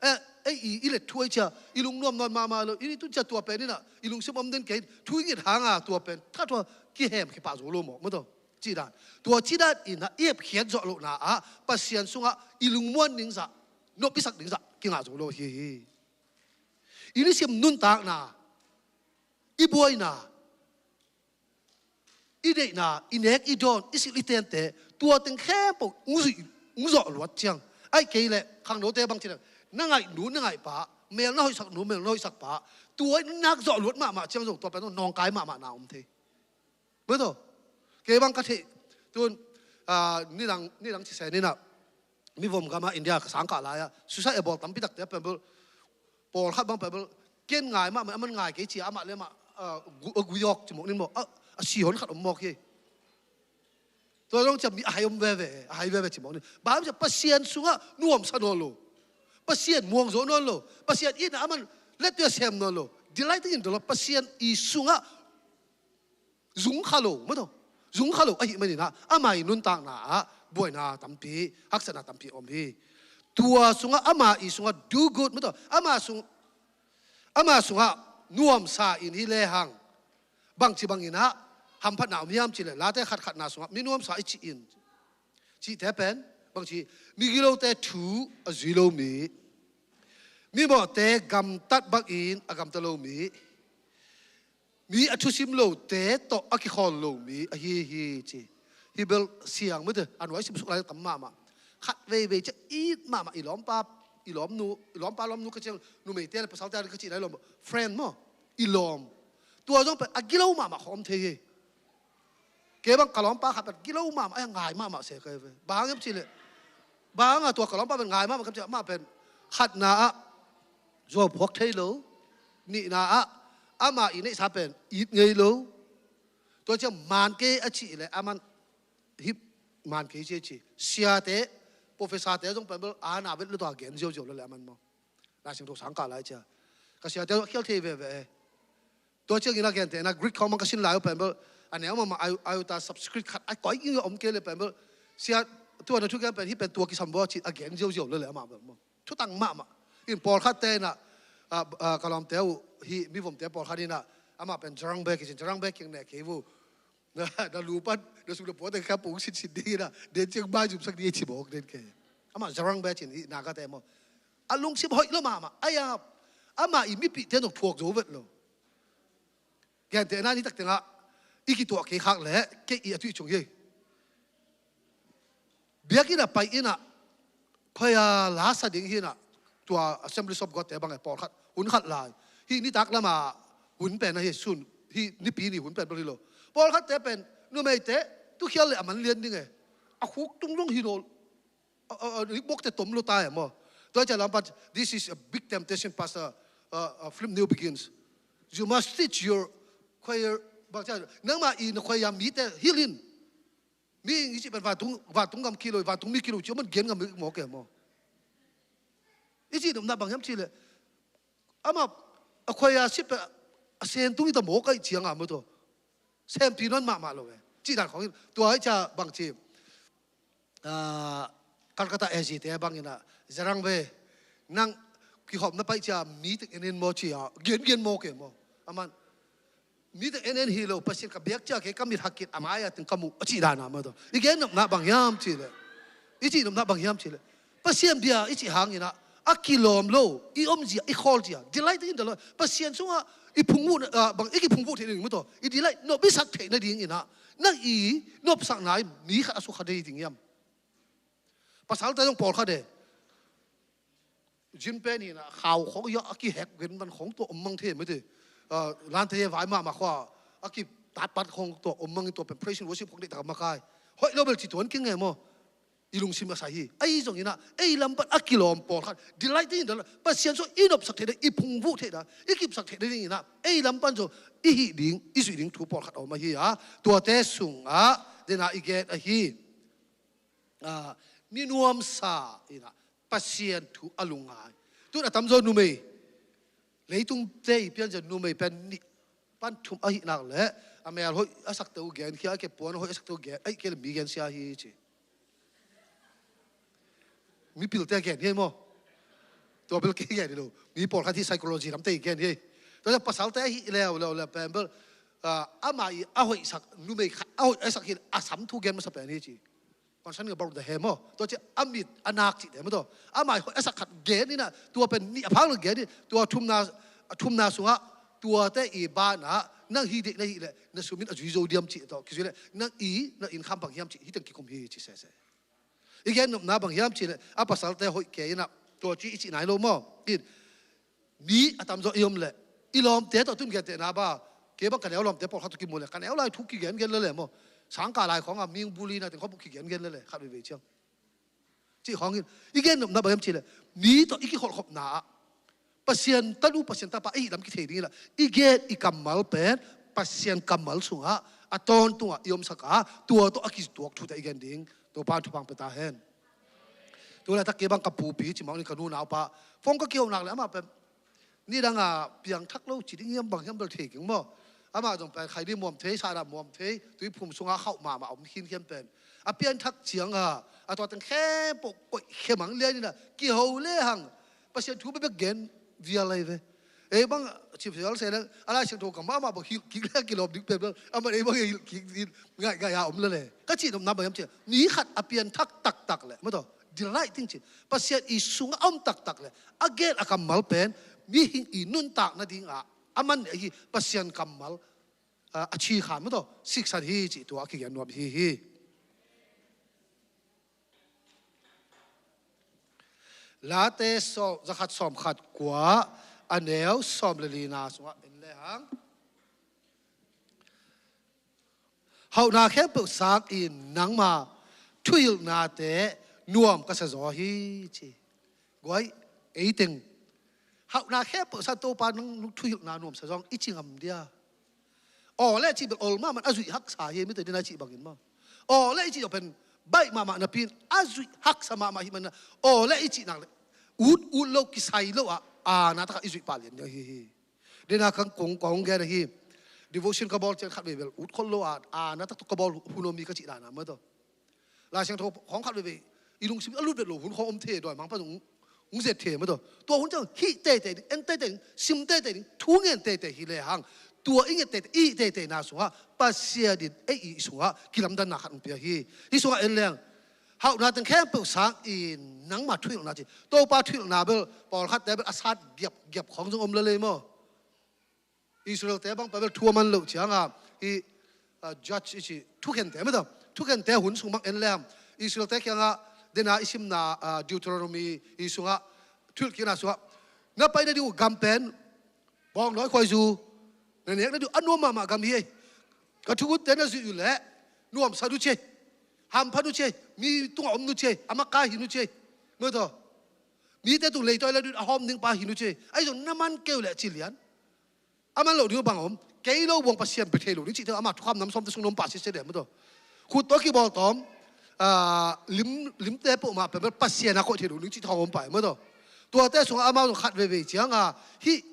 Eh, eh, i, i let thu ahih ciang i lungnuam nawn mahmah lo. I tun ciang tua pen in ah i lungsim om den kei, thu i nget hang a tua pen khat tua kihemkhia pah zo lo maw, maw tua. Cih dan. Tua cih dan in ah i hepkhiat zawh lohna ah Pasian sungah i lungmuan ding zah, nop i sak ding zah kingah zo lo hi hi. I nisim nuntakna, i buaina, i deihna, i nek i dawn, i silh i tente, tua teng khempeuh hong zuih, hong zawh luat ciang, ahih kei leh khangnote bang ci leh, na ngaihnu na ngaihpa, mel na hoihsaknu mel na hoihsakpa, tua in nak zawh luat mahmah ciang zong tua pen zong nawngkai mahmah na om thei. Maw tua. Kei bang ka theih tun, ah, nidang, nidang ci se ni na, mi vom gam ah India ka sang kah lai ah suicide a bawl tampi takte pen bel pawlkhat bang pen bel ken ngai mahmah, aman ngai kei ci a, amah le amah, ah, gu-, a gui awk ci mawk ning maw, a, a si hon khat om mawk hi. Tua zong ciang mi a hai om veve, a hai veve ci mawk ning. Bang hang hiam cih leh Pasian sungah nuamsa nawn lo, Pasian muang zo nawn lo, Pasian itna aman let tua sem nawn lo. Delight in the Lord, Pasian i sungah zung kha lo, maw tua. Zung kha lo ahih manin ah ama i nuntakna ah buaina tampi, haksatna tampi om hi. Tua sungah ama i sungah do good, maw tua. Ama sung, ama sungah nuamsa in hi lehang bangci bangin ah hamphatna om hiam cih leh, Late khat khatna sungah mi nuamsa i cih in, cihte pen bangci, migilote thu a zui lo mi, mimawhte gamtat bangin a gamta lo mi, mi a thusim lote tawh a kikhawl lo mi ahi hi ci. Hih bel siang mite a nuai simsuk lai tam mahmah. Khat veivei ciang it mahmah i lawmpa, i lawmnu, i lawmpa lawmnu ka ciang, numeite le pasalte ka cih lai lawm, friend maw, i lawm. Tua zong pen a gilo mahmah khawm thei hi. Kei bang ka lawmpa khat pen gilo mahmah, a ngai mahmah se ka hi ve. Bang hang hiam cih leh, bang hang a tua ka lawmpa pen ngai mahmah ka hiam cih leh, amah pen khatna ah zuau phuak thei lo, nihna ah ama i neihsa pen it ngei lo. Tua ciang man kei a cih leh aman hih man kei ci a ci. Siate, professorte zong pen bel a na vet lo, tua gen ziauziau lo le aman maw. Lai Siangtho sang kah lai ciang ka siate khial thei veve e. Tua ciangin a gentehna Greek khawng bang ka sin lai uh pen bel, a neu mahmah iota subscript khat a koi ging a om kei le pen bel, sia, tua na thugen pen hih pen tua kisam vua ci a gen ziauziau lo le amah bel maw. Thutang mahmah. In pawlkhatte in ah, ah, ah, ka lawmte uh, hih mivomte pawlkhat in ah, amah pen Jarang Be kicin, Jarang Be kiang ne kei uh. Na, na lu pan na sung na puate kha pung sinsin ding in ah, den ciang bai zumsak ding ci mawk den kei. Amah Jarang Be cin, hih Nagate maw. A lungsim hoih lo mahmah. Ai a, amah i mipihte zong thuak zo vet lo. Gentehna ni tak tengah i kituah kei khak leh kei i a tuih cung hi. Biakinn ah pai in ah, khuai a la sa ding hi in ah, tua Assemblies of God te bang e, pawlkhat hun khat lai. Hih nitak lam a hun pen ahi sun, hih Nipi ni hun pen bang hi lo. Pawlkhatte pen numeite tukhial le a man lian ding e. A khuk tung zong hi lo. A, a, a, rik bawkte tom lo ta e maw. Tua ciang lam pan, this is a big temptation, Pastor, uh, uh, film new begins. You must teach your choir, bang ciang, nangmah i na khuai a mite hilh in. Mi i cih pen vantung, vantung gam kilo, vantung mi kilo ci, aman gen ngam mawk e maw. I cih nopna bang hiam cih leh, amah a khuai a sip pen a sen tung i ta mawk ahih ciang a maw tua. Sempi nawn mahmah lo e. Cih dan khawng in, tua ahih ciang bang ci. Ah, Calcutta A G te bang in ah, Jarang Be, nang kihawm na pai ciang mi teng en en maw ci a, gen gen mawk e maw. Aman, mi teng en en hi lo, Pasian ka biak ciang kei ka mit hakit a mai a teng ka mu a cih dan a maw tua. I gen nopna bang hiam cih leh, I cih nopna bang hiam cih leh, Pasian bia i cih hangin ah, a kilawm lo, i omzia, i khawlzia, delight in the Lord. Pasian sungah i phungvuh, ah, bang, i kiphungvuh theih nading maw tawh, i delight nop i sak theih nadingin ah, nang i nopsakna in mi khat a sukha thei ding hiam? Pasalte zong pawlkhat e, gym pen in ah khau khawng ia a kihek gen man khawng tua om mang thei mete. Ah, lante ia vai mahmah khua a kitatpat khawng tua om mang in tua pen praise and worship khawng deihtak a makai. Hoih lo bel ci tuan keng e maw? I lungsim a sai hi. Ahi zongin ah, ei lam pan a kilawm pawlkhat, delight in the Lord, Pasian sungah i nopsak theih nading, i phungvuh theih nading, i kipsak theih nadingin ah, ei lam pan zong i hih ding, i zuih ding thu pawlkhat a om ahi a, tuate sungah dena i gen ahi. Ah, mi nuamsa in ah Pasian thu a lungngai. Tun a tamzaw numei, leitungte i pianzia numei pen nih pan thum ahih nak leh, a mel hoih a sakte uh genkhia, a kepuan hoih a sakte uh gen, ahih kei leh mi gensia hi ci. Mipilte gen hi maw? Tua bel kei gen hi lo. Mi pawlkhat hi psychology lamte i gen hi. Tua leh pasalte ahih leuleu leh pen bel, ah, amah i a hoihsak numei khat a hoih a sak hi leh a sam thu gen masa pen hi ci. Concern about the hem maw. Tua ci a mit a nak cihte maw tua. Amah i hoih a sak khat gen in ah, tua pen nih a phak lo gen in, tua thumna, thumna sungah, tuate i banah, nang hi deih na hih leh, na sum in a zui zo diam cih tawh kizui leh, nang i, na inn kham bang hiam cih, hih teng kikum hi ci sese. I gen nopna bang hiam cih leh, a pasalte hoih kei in ah, tua ci i cih nai lo maw. In, mi a tamzaw i om leh, i lawmte tawh tun gentehna ba, kei bang ka neu lawmte pawlkhat tawh kimu leh, ka neu lai thu kigengen lele maw. Sangkah lai khawngah ming bulina teng khawng buk kigengen lele, khat veivei ciang. Cih khawngin, i gen nopna bang hiam cih leh, mi tawh i kikholhkhopna ah, Pasian tanu, Pasian tapa i hih lam kithei ding in ah, i gen i kammal pen, Pasian kammal sungah, a tawntungah i omsak a, tua tawh a kituak thute i gen ding, Topa in thupha pia ta hen. Tu laitak kei bang ka pupi, ci mawk ni ka nunaupa, phone ka kihou nak leh amah pen, nidang a piangthak lo ci ding hiam bang hiam bel thei keng maw. Amah zong pen khaidi muam thei, sahdah muam thei, tuiphum sungah khauh mahmah om khinkhian pen. A pianthak ciangah, a tua teng khempeuh koih khemang lian in ah, kihou lehang, Pasian thu bekbek gen vial lai ve. Ei bang, cip vial se leng, a Lai Siangtho kam mah amah bang hilh kik leh kilawm ding pen bel, amah ei bang hilh kik ding, ngaih, ngaih a om lele. Ka cih nopna bang hiam cih leh, mi khat a pianthak taktak leh, maw tua, delight ding cih, Pasian i sungah a om taktak leh, a gen a kammal pen, mihing i nuntak nadingah, a man ahi Pasian kammal, ah, a cikhan maw tua, siksan hi cih tua a kigen nuam hi hi. Late sawm, zakhat sawmkhat kua, a neu sawm le lina sungah en lehang. Hauhna khempeuh sangin nangma thuhilhnate nuam ka sa zaw hi ci. Guai, ei teng. Hauhna khempeuh sang Topa nang thuhilhna nuam sa zaw i ci ngam dia. Aw le cih bel ol mahmah a zuih haksa hi, mite dina cih bangin maw. Aw le i cih pen baih mahmah napi in a zuih haksa mahmah hi man a. Aw le i cih nak leh ut, ut lo kisai lo ah, a na takah i zuih pah lian ding ahi hi. Dena kang kong kong gen ahi. Devotion ka bawl ciang khat vei bel ut khol lo ah, a na taktak ka bawl hun om hi ka cih dan a maw tua. Lai Siangtho khawng khat veivei i lungsim a lut vet lo hun khawng om thei, dawimangpa zong hong zet thei maw tua. Tua hun ciang hih teitei ding, en teitei ding, sim teitei ding, thu ngen teitei hi lehang, tua i nget teitei, i hih teiteina sungah Pasian in ei i sungah kilamdanna khat hong pia hi. Hih sungah en leng, hauhna teng khempeuh sangin nangma thuhilhna ci. Topa thuhilhna bel pawlkhatte bel a sat giapgiap khawng zong om lel ei maw. Israelte bang pen bel thu a man loh ciangah, i, ah, judge i ci, thukhente maw tua. Thukhente hun sung bang en lehang, Israelte kiangah, dena i simna, ah, Deuteronomy i sungah, thuhilhkikna sungah, na pai nading uh gam pen, bawngnawi khuaizu, na nek nading uh a nuam mahmah gam hi ei. Ka thugutte na zuih uh leh nuamsa nu ci ei. Hampha nu ci ei. Mi tungah om nu ci ei. A makai hi nu ci ei. Maw tua. Mite tung leitawi la dun a hawm ding pa hi nu ci ei. Ahi zong na man kei uh leh ci lian. A man loh ding uh bang om, kei lo buang Pasian bia thei lo ding cihte, amah thukham nam sawmte sung na om pah sese deh maw tua. Khut tawh kibawl tawm, ah, lim, limte peuhmah pen bel Pasian a koih thei lo ding cihte khawng om pah maw tua. Tuate sungah amau zong khat veivei ciangah, hih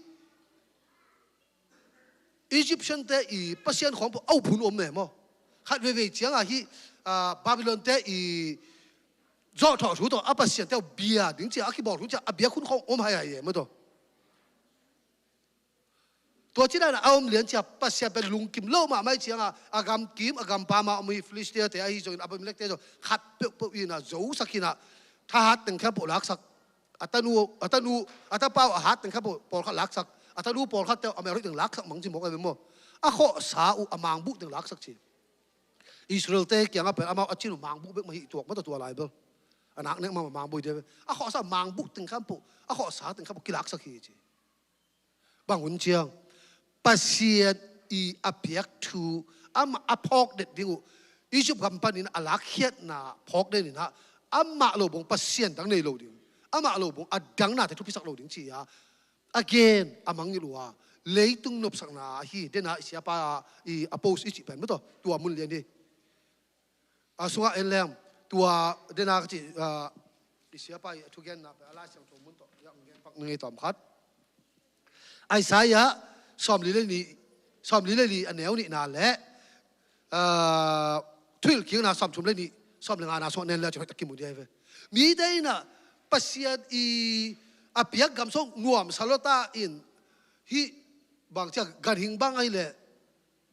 Egyptiante i Pasian khawng peuh a up hun om e maw. Khat veivei ciangah hih, ah, Babylonte i zawhthawh thu tawh a pasiante uh bia ding ciah a kibawl thu ciah a biak hun khawng om haihai e maw tua. Tua ci dan a om lian cia Pasian pen lungkim lo mahmah i cianga, a gamkim, a gampam a om hi Filistia te ahi zongin, Abimelek te zong khat peuhpeuh in a zosak in a, thahat teng khempeuh laksak. A tanu, a tanu, a tapa uh a hat teng khempeuh pawlkhat laksak. A tanu pawlkhat te uh a melhoih teng laksak mang ci mawk a maw. A khawhsa uh a mangbuh teng laksak ci. Israel te kiangah pen amau a cin uh mangbuh bek mah hi tuak mah ta tua lai bel. A nak nek mah mangbuh hi dia bel. A khawhsa mangbuh teng khempeuh, a khawhsa teng khempeuh kilaksak hi ci. Bang hun ciang, Pasian i a piak thu, amah a phawk det ding uh, Egypt gam panin a lakkhiatna phawk den in ah, amah lo bong Pasian dang nei lo ding, amah lo bong a dang nate thupisak lo ding ci a, again, a mangngilh uh a, leitung nopsakna ahi, den a i siapa i a post i cih pen mah tawh, tua mun lian hi. A sungah en leng, tua dena ka cih, ah, i siapa i a thugenna pen a Lai Siangtho mun tawh, ya, hong gen pak ning ei tawm khat. Isaiah sawmli le nih, sawmli le li a neu nihna le, ah, Thuhilh kikna sawmthum le nih, sawm le ngana sungah nen le a ci hoih tak kimu dia hi ve. Mite in ah Pasian i a piak gam sung nuamsa lua ta in, hih bang cia ganhing bang ahi leh,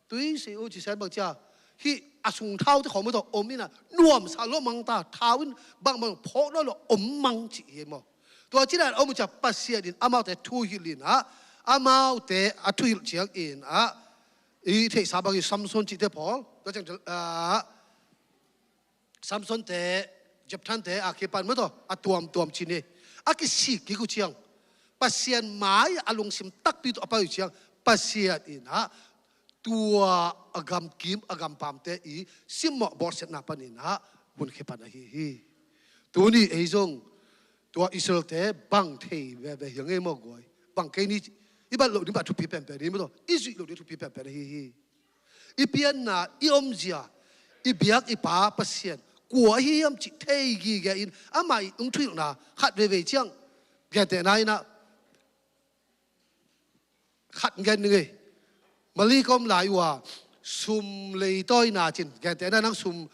tui si u ci sen bang cia, hih a sung thau te khawng mah tawh om in ah, nuamsa lua mang ta, thau in bang bang phawk lua lua om mang ci hi maw. Tua ci dan om cia Pasian in amaute thuhilh in ah, amaute a thuhilh ciang in ah, i theihsa bang hi Samson cihte pawl, tua ciang, ah, Samson te, Jephthan te a kipan mah tawh a tuamtuam ci ni. A kisik kik uh ciang, Pasian mai a lungsim takpi tawh a pai uh ciang, Pasian in ah tua a gamkim a gampamte i simmawh bawlsiatna panin ah hun khia pan ahi hi. Tuni ei zong tua Israel te bang thei veve hi ngei maw guai. Bang kei ni i bat loh ding bang thupi penpen hi mah tawh, i zuih loh ding thupi penpen ahi hi. I pianna, i omzia, i biak i pa Pasian kua ahi hiam cih thei gige in, amah i hong thuhilhna khat veivei ciang, gentehna in ah, khat gen ning ei. Mali ka om lai uh a, sum leitawina cin, gentehna nang sum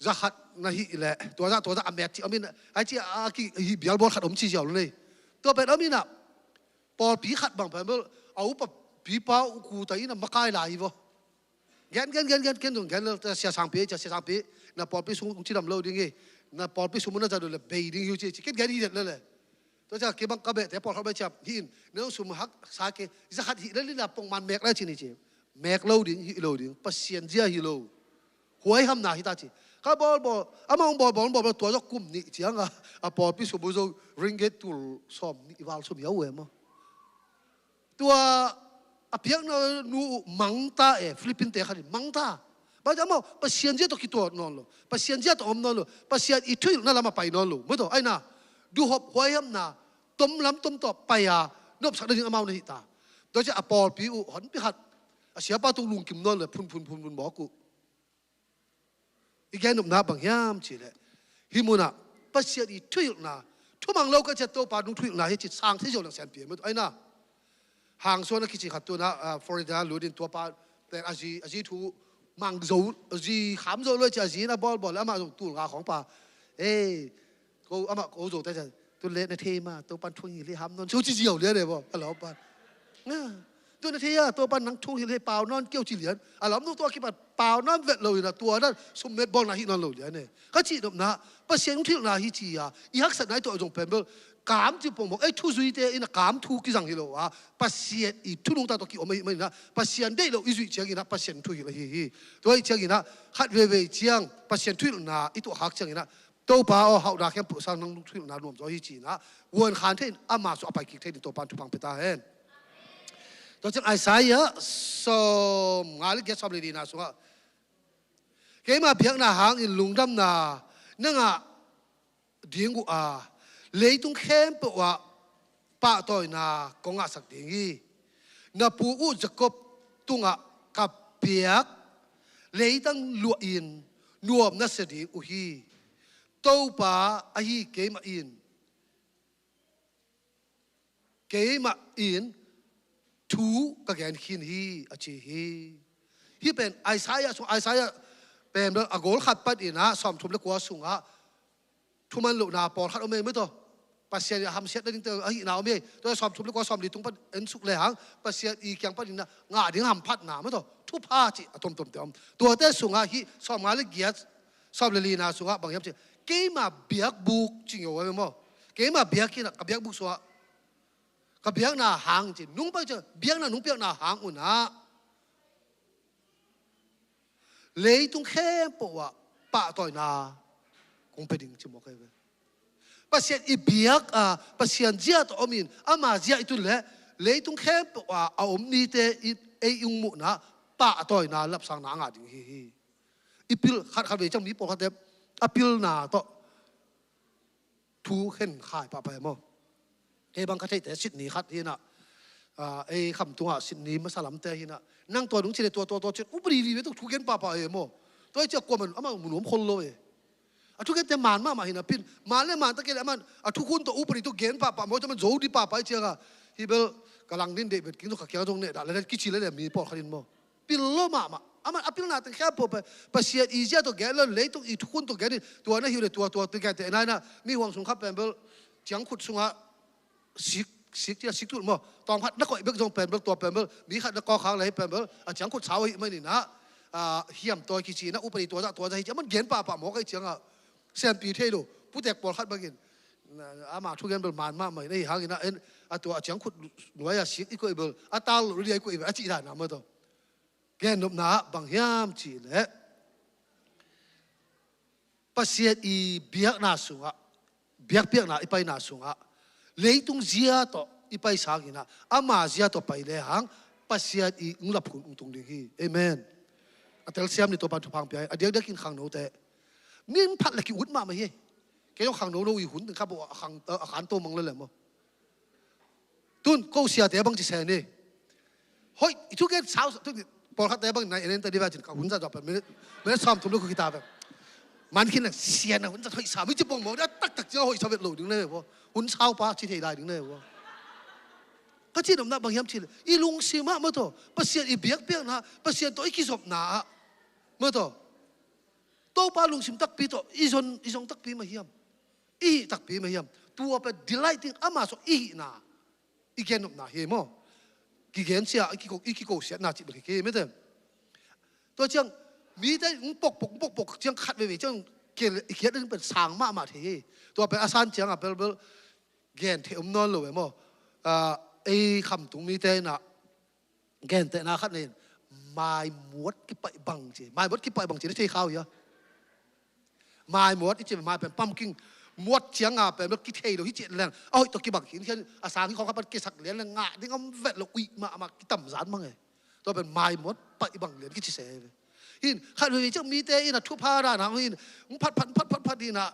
za khat na hih leh, tua zah, tua zah a met cih om in, ai ci a ki, hih bialbawl khat om ci ziau lo nei. Tua pen om in ah, pawlpi khat bang pen bel, a upa pipa uh kuta in a makai lai hi vaw. Gen, gen, gen, gen, gen, gen, gen, sia sangpi, sia sangpi, na pawlpi sung hong cidam lo ding hi, na pawlpi sung mun na za lo leh bei ding hi uh ci, ci, gen, gen hi det leh leh. Tua cia kei bang ka behte pawlkhat beh cia, hi in, nang sum hak sa kei, za khat hih leh leh na pongman mek leh ci ni ci. Mek lo ding, hih lo ding, Pasian zia hi lo. Huaihamna hi ta ci. Ka bawlbawl, amah hong bawlbawl, hong bawlbawl, tua zaw kum nih ciang a, a pawlpi sum uh zaw ringgit tul sawm nih val sum hi a uh e maw. Tua a piakna nu uh mang ta e, Philippine te khat in mang ta. Bang hang amau, Pasian zia tawh kituat nawn lo. Pasian zia tawh om nawn lo. Pasian i thuhilhna lam a pai nawn lo. Mah tawh, ai na, duhhop huaihamna, tom lam tom tawh pai a, nopsak nading amau na hi ta. Tua cia a pawlpi uh, honpi khat, a siapa tung lungkim nawn lo, phun, phun, phun, phun mawk uh. I gen nopna bang hiam cih leh, hih munah Pasian i thuhilhna, thumang lo ka ciat Topa nung thuhilhna hi ci sang thei zo leng sianpi mah tawh, ai na. Hangsuan a kici khat tu na, ah, Florida lut in tua pa pen a zi, a zi thu mang zo, a zi kham zo lo ci a zi na bawlbawl, amah zong tul nga khawng pa. Ei, ko, amah ko zo ta cian, tu leh na thei ma, Topan thu hong hilh hi ham nawn, so ci ziau lian e baw, a lawm pan. Nga, tu na thei a, Topan nang thu hong hilh hi pau nawn kei o ci lian. A lawm nung tua kipan pau nawn vet lo in a tua dan summet bawlna hi nawn lo lian e. Ka cih nopna, Pasian thuhilhna hi ci a, i haksatna i tuah zong pen bel, kam ci pongpong, ei thuzuite in a kam thu kizang hi lo a, Pasian i thunungta tawh kiom ahi manin a, Pasian deih lo i zuih ciangin a, Pasian thuhilh ahi hi. Tua ahih ciangin a, khat veivei ciang, Pasian thuhilhna i tuah khak ciangin a, Topa aw, hauhna khempeuh sang nang thuhilhna nuam zaw hi ci-in a, vuan khan thei in, ama sung a pai kik thei in Topan thupha pia ta hen. Tua ciang Isaiah sawm nga le giat, sawm le lina sungah, keima biakna hangin lungdamna na ngah ding uh a, leitung khempeuh ah pahtawina kong ngahsak ding hi. Na pu uh Jacob tungah ka piak leitang luahin nuam na sia ding uh hi. Topa ahi keimah in, keimah in thu ka gen khin hi, a ci hi. Hih pen Isaiah sung, Isaiah pen bel a gol khat panin a, sawmthum le kua sungah thuman lohna pawlkhat om e mah tawh. Pasian i hamsiatna dingte ahihna om hi. Tua sawmthum le kua, sawmli tung pan en suk le hang Pasian i kiang panin a ngah ding hamphatna, maw, tua thupha cih a tomtomte om. Tuate sungah hih sawmnga le giat, sawm le lina sungah bang hiam cih, keima biakbuk ci ngeu a, maw. Keima biakinn ah, ka biakbuk sungah, ka biakna hang ci, nung pai ci, biakna nung piakna hang un ah leitung khempeuh ah pahtawina kong pia ding ci mawk ahi ve. Pasian i biak a, Pasian zia tawh om in, ama zia i tun leh leitung khempeuh ah a om mite in ei i hong muhna pahtawina, lapsangna a ngah ding hi hi. I pil khat, khat vei ciang mi pawlkhatte a pilna tawh thu khen khai pahpah e maw. Kei bang ka theihte Sydney khat hi in ah, ah, ei Khamtung ah Sydney masa lamte hi in ah, nang tua nung ci le tua, tua, tua ci, upadi vive tawh thu gen pahpah e maw. Tua hi ciang kuaman amah mu nuam khol lo e. A thugente man mahmah hi in ah, pin man le man ta kei leh amah a thukhun tawh upadi tawh gen pahpah maw, amah zo dih pahpah hi ciang a, hih bel ka langdin deih vet keng tawh ka kiang zong neh dah le kici le le mi pawlkhat in maw. Pil lo mahmah. Amah a pilna teng khempeuh pen Pasian i zia tawh gen lo, leitung i thukhun tawh gen in, tua na hi uh leh tua, tua, tua gen teh na hi in ah, mi huang sung khat pen bel ciangkhut sungah sik, sik ci a, sik tul maw, tawm khat na koih bek zong pen bel, tua pen bel mi khat na kawk hang le hi pen bel a ciangkhut sau ahih manin ah, ah, hiam tawi kici in ah, upadi tua zah, tua zah hi ci, amah gen pahpah mawk ahih ciang a, siampi thei lo, putek pawlkhat bangin, na, ama thugen bel man mahmah in ahih hangin ah, en, a tua a ciangkhut nuai a sik i koih bel a tal lo, ria i koih bel a cih dan a, maw, tua gennopna ah bang hiam cih leh Pasian i biakna sungah, biakpiakna i paina sungah, leitung zia tawh i pai sangin ah, ama zia tawh pai le hang Pasian i hong lap hun hong tung ding hi. Amen. A telsiam ni, Topa'n thupha hong pia hi. A diakdiakin khangnote, min phat le ki-ut mahmah hi. Kei zong khangno no i hun teng kha bo a khang, a khanto mang le le maw. Tun ko siate bang ci se ni. Hoih, i thugen sau, tun pawlkhatte bang nai en en ta di va cin, ka hun zat zawh pen minute, minute sawmthum le kua kita pen. Man khin leng sia na hun zat hoih sa, mi ci pong maw, a taktak ciang hoih sa vet lo ding le maw. Hun sau pa ci thei lai ding le maw. Ka cihnopna bang hiam cih leh i lungsim ah, maw, tua Pasian i biakpiakna, Pasian tawh i kizopna ah, maw, tua Topa lungsim takpi tawh i zon, i zong takpi mah hiam. I hih takpi mah hiam. Tua pen delighting, ama sung i hihna, i gennopna hi maw. Kigen sia, i kiko, i kikosiatna cih bek hi kei, mete. Tua ciang mite hong pokpok, hong pokpok ciang khat veivei ciang kei le i khiat ding pen sang mahmah thei hi. Tua pen a san ciang a bel, bel gen thei om nawn lo e maw. Ah, ei Khamtung mite in ah gentehna khat nei in, maimuat kipaih bang ci. Maimuat kipaih bang ci na thei kha uh hia? Maimuat i ci, mai pen pumpkin, muat ciang a pen bel kithei lo hi ci leng, a hoih tawh kibang khin khin, a sang hi khawng kha pan kisak lian leng ngah ding om vet lo, uih mahmah, kitam zan mang e. Tua pen maimuat paih bang lian kici se ve. Hin khat veivei ciang mite in a thupha dan hang hin, phat phat phat phat phat in ah,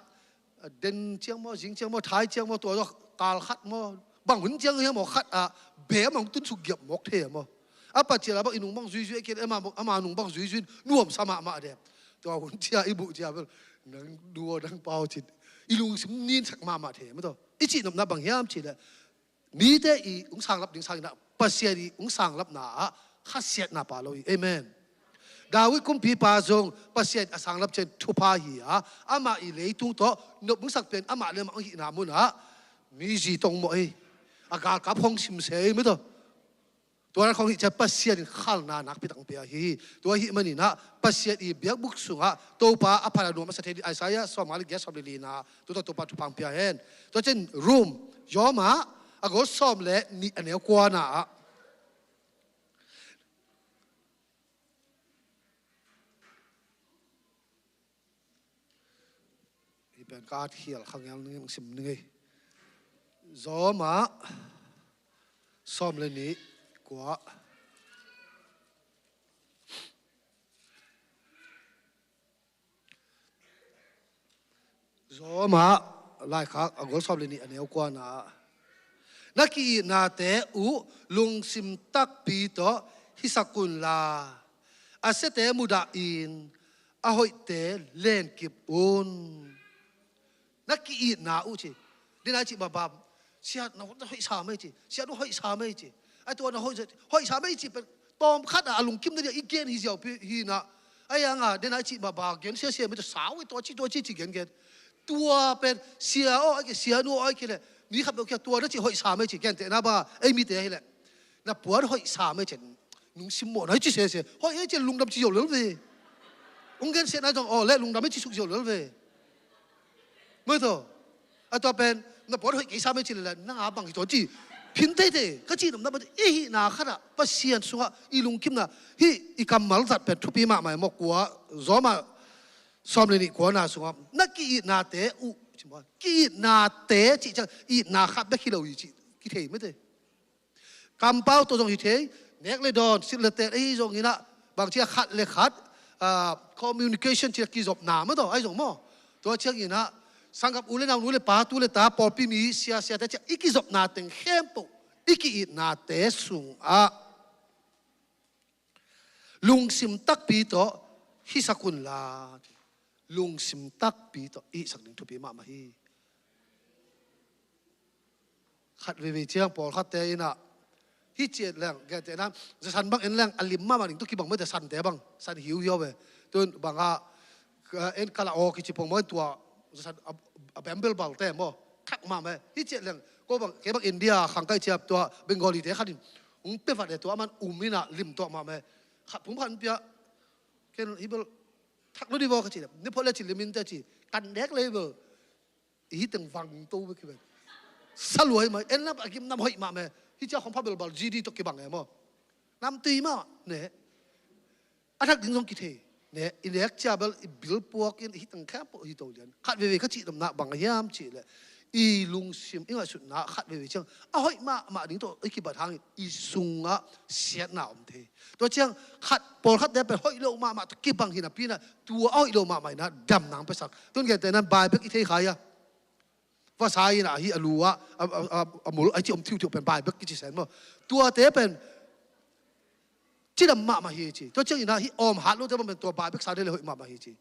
den ciang maw, zing ciang maw, thai ciang maw, tua zaw kal khat maw, bang hun ciang hiam maw, khat ah bem hong tun suk giap mawk thei a maw. A pat ciang a bang i nung bang zuizui a kei, ama, ama nung bang zuizui nuamsa mahmah de. Tua hun ciang i buh ciang bel nang duo nang pau cin i lungsim ninsak mahmah thei a maw, tua i cihnopna bang hiam cih leh mite i hong sanglap ding sangin ah Pasian i hong sanglapna ah khasiatna pha lo hi. Amen. David kumpipa zong Pasian a sanglap ciang thupha hi a, amah i leitung tawh nop hong sak pen amah le amah hong hihna mun ah mi zi tong mawh hi. A galkap khawng sim se hi, maw, tua. Tua na khawng hi ciang Pasian in khalna nakpi tak hong pia hi. Tua ahih manin ah Pasian i biakbuk sungah Topa a phat a nuam a sa thei ding, Isaiah sawmnga le giat, sawm le lina, tua tawh Topa thupha hong pia hen. Tua ciang Rom, Roma, a gol sawm le nih, a neu kuana ah. Hih pen ka at khial kha ngial ning, sim ning ei. Roma sawm le nih, kua. Roma laikhak a gol sawm le nih, a neu kuana ah, na ki-itnate uh lungsim takpi tawh hisak unla, a siate mudahin a hoihte lenkip un. Na ki-itna uh ci. Dena i cih mah bang, sia, na hoih sa mei ci. Sia, na hoih sa mei ci. Ai, tua na hoih sa, hoih sa mei ci pen tawm khat a, a lungkim na dia i gen hi ziau pi hi na. Ai, anga, dena i cih mah bang gen sia, sia mei, tua sau i, tua ci, tua ci ci gen gen. Tua pen sia aw ai kei, sia nu aw ai kei le Mi khat beuh kia tua na cih hoih sam ei ci, gentehna bang a, ei mite ahileh. Na puan hoih sam ei ci, nung simmawhna i ci sese, hoih ei ci lungdam ci zo lel ve. Ung gensiatna zong, aw, leh lungdam ei ci suk zo lel ve. Maw taw. A tua pen, na puan hoih kei sam ei ci leh, nang a bang hi taw ci. Phin teitei, ka cih nopna bang, i hihna khat ah, Pasian sungah, i lungkimna, hih i kammal zat pen thupi mahmah maw, kua, Rom ah, sawm le nih kuana sungah, na ki-itnate uh, ci maw, ki-itnate cih ciang, itna khat bek hi lo hi cih, kithei mete. Kampau tawh zong hi thei, nek le dawn, silh le tel, ahi zongin ah, bang ci a khat le khat, ah, communication ci a kizopna maw taw, ahi zong maw. Tua ciangin ah, sanggam u le nau, nu le pa, tu le ta, pawlpi mi, sia, siate ci a, i kizopna teng khempeuh, i ki-itnate sungah, lungsim takpi tawh hisak unla. Lungsim takpi tawh i hisak ding thupi mahmah hi. Khat veivei ciang pawlkhatte in ah, hih ciat leng, gentehna, zasan bang en leng, a lim mahmah ding tawh kibang mete, sante bang, san hiuhiau ve. Tun bang ah, ka, en kala aw kici pong maw, tua, zasan a, a bembel balte maw, khak mahmah. Hih ciat leng, ko bang, kei bang India khang kai ciap tua, Bengali te khat in, hong pia vat le tua, aman um in ah lim tuak mahmah. Khat phum khat pia, ken hi bel, thak lo di vaw ka ci le, ni phot le ci limin te ci, kan nek le bel, i hi teng vang to bek hi ven. Sa luai mai, en lam a gim nam hoih mahmah, hi cia khong pha belbal, G D tawh kibang e maw. Nam tui mah, ne. A thak ding zong kithei, ne. I nek cia bel, i bil puak in, i hi teng khempeuh hi to lian. Khat veivei ka cih nopna bang hiam cih le, i lungsim, i ngaihsutna, khat veivei ciang, a hoih mahmah ding tawh, i kibat hangin, i sungah siatna om thei. Tua ciang khat, pawlkhatte pen hoih lo mahmah tawh kibang hi napi in ah, tua a hoih lo mahmah in ah damna hong piasak. Tun gentehna in bai bek i thei kha hi a. Vasa in ah hih a lu ah, a, a, a, a mul a ci om thiuhthiuh pen bai bek kici sen maw. Tuate pen cidam mahmah hi ci. Tua ciangin ah hih awm hat lote bang pen tua bai bek sa dei le hoih mahmah hi ci.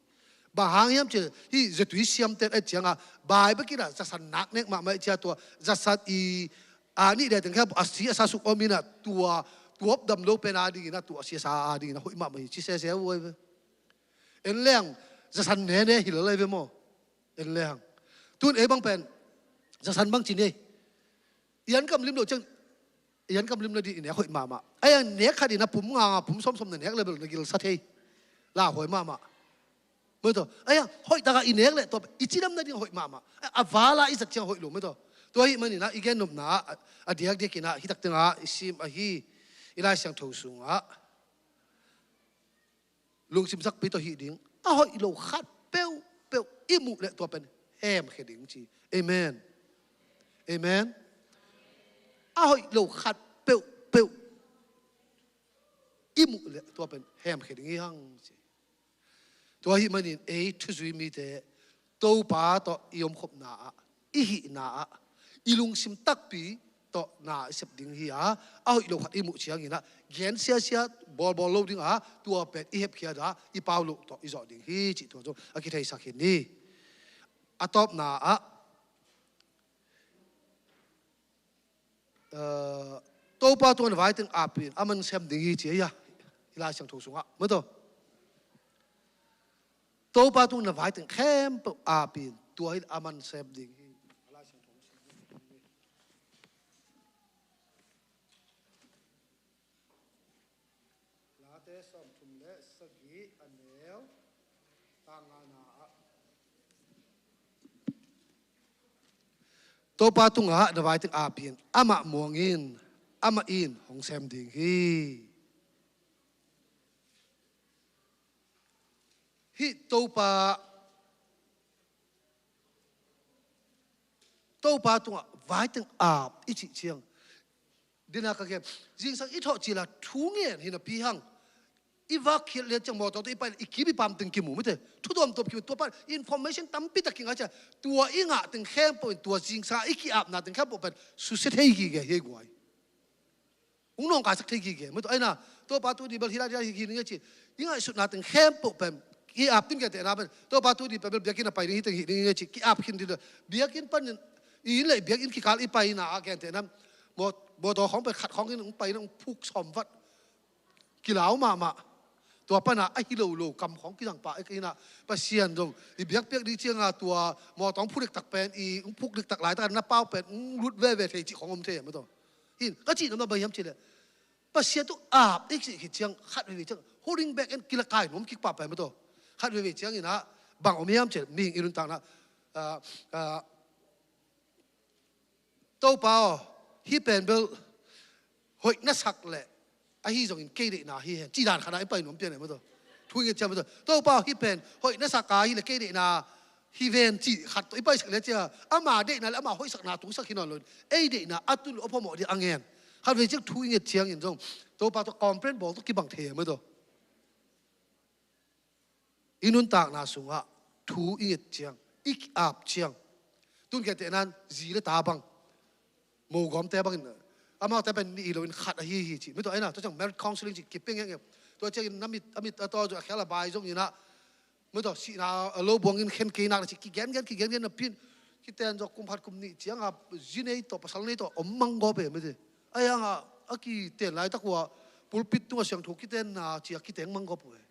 Bang hang hiam ci, hih zatui siamte et ciangah, bai bek in ah zasan nak nek mahmah i cia tua, zasan i, a nih dai teng khempeuh a si a sa suk om in ah tua, tuap dam lo pen a dingin ah tua a si a sa a dingin ah hoih mahmah hi ci sese uh ai ve. En leng, zasan nene hi lo lai ve maw. En leng. Tun ei bang pen, zasan bang ci nei. I an kam lim lo ciang, i an kam lim na di i nek hoih mahmah. Ai ang nek khat in a pum nga nga, pum sawmsawm na nek le bel na gil sa thei. La hoih mahmah. Maw taw. Ai ang hoih taka i nek le tua i cidam na ding hoih mahmah. A vala i zat ciang hoih lo maw taw. Tua hih manin ah i gen nopna ah, a diakdiak in ah, hi tak teng ah, i sim ahi, i Lai Siangtho sungah. Lungsim takpi tawh hih ding. A hoih lo khat peuhpeuh i muh le tua pen hemkhia ding ci. Amen. Amen. A hoih lo khat peuhpeuh i muh le tua pen hemkhia ding hi hang ci. Tua hih manin ei thuzui mite Topa tawh i omkhopna ah, i hihna ah, i lungsim takpi tawh na i sep ding hi a, a hoih lo khat i muh ciangin ah, gen siasia, bawlbawl lo ding a, tua pen i hepkhiat a, i pau loh tawh i zawh ding hi cih tua zong a kitheisak hi ni. A tawpna ah, eh, Topa tungah na vai teng aap in, aman sem ding hi ci a, i Lai Siangtho sungah. Maw taw. Topa tungah na vai teng khempeuh aap in, tua in aman sem ding hi. Late sawmthum le sagih a neu, tang ngana ah. Topa tungah na vai teng aap in, amah muang in, amah in hong sem ding hi. Hih Topa, Topa tungah vai teng aap i cih ciang. Dena ka gen, zingsang i thawh cila thu ngen hi napi hang. I vak khiat lian ciang mawtaw tawh i pai le i kim i pam teng kimu mite. Thu tuamtuam kimu, tua pan information tampi tak kinga cia. Tua i ngah teng khempeuh in, tua zingsang i ki-apna teng khempeuh pen susia thei gige hi guai. Ung nawngkaisak thei gige. Mawtaw aina, Topa tu ni bel hi lai hi ni nge ci. I ngaihsutna teng khempeuh pen i ap tun gentehna pen, Topa tu ni pen bel biakinn a pai ding hi teng hi ding nge ci, ki-ap khin ding. Biakinn panin, i inn le biakinn kikal i paina a gentehna, maw, mawtaw khawng pen khat khawng in hong paina hong phuk sawm vat. Kilau mahmah. Tua pana a hi lo lo kam khawng kizang pah i kei inah, Pasian zong i biakpiak ding cianga tua mawtaw hong phuk diktak pen, i hong phuk diktak laitak a na pau pen hong lut veve thei cih khawng om thei a maw taw. Hin ka cih namah bang hiam cihleh, Pasian tungah ap i cih khit ciang khat veve ciang holding back and kilakai nuam kik pah pen maw taw. Khat veve ciang inah bang om hiam cihleh, mihing i nuntakna, ah, ah, Topa aw, hih pen bel hoih na sak leh ahi zongin kei deihna hi hen, cih dan khatah i pai nuam pian e maw taw. Thu i nget ciang maw taw, Topa aw, hih pen hoih na sak a hi leh kei deihna hi ven cih khat tawh i paisak le ciang, ama deihna le ama hoihsakna tungsak hi nawn lo in, ei deihna a tun lo a phamawh ding a ngen. Khat vei ciang thu i nget ciangin zong Topa tawh complain bawl tawh kibang thei e maw taw. I nuntakna sungah thu i nget ciang, i ki-ap ciang, tun kei tehnan zi le ta bang, mogawmte bangin, amaute pen nih hi loin khat ahi hi ci. Maw taw, aina tua ciang marriage counseling ci kipia ngekngek. Tua ciangin na mit, a mit a taw zu a khial a bai zong inah, maw taw, sihna a lo buangin khen kei nak na ci kigengen kigengen na pin. Kiten zaw kum khat kum nih cianga zi nei tawh pasal nei tawh om mang gawp e maw taw. Ai hanga a kiten laitak uh a pulpit tungah siangtho kitenna ci a kiteng mang gawp uh e.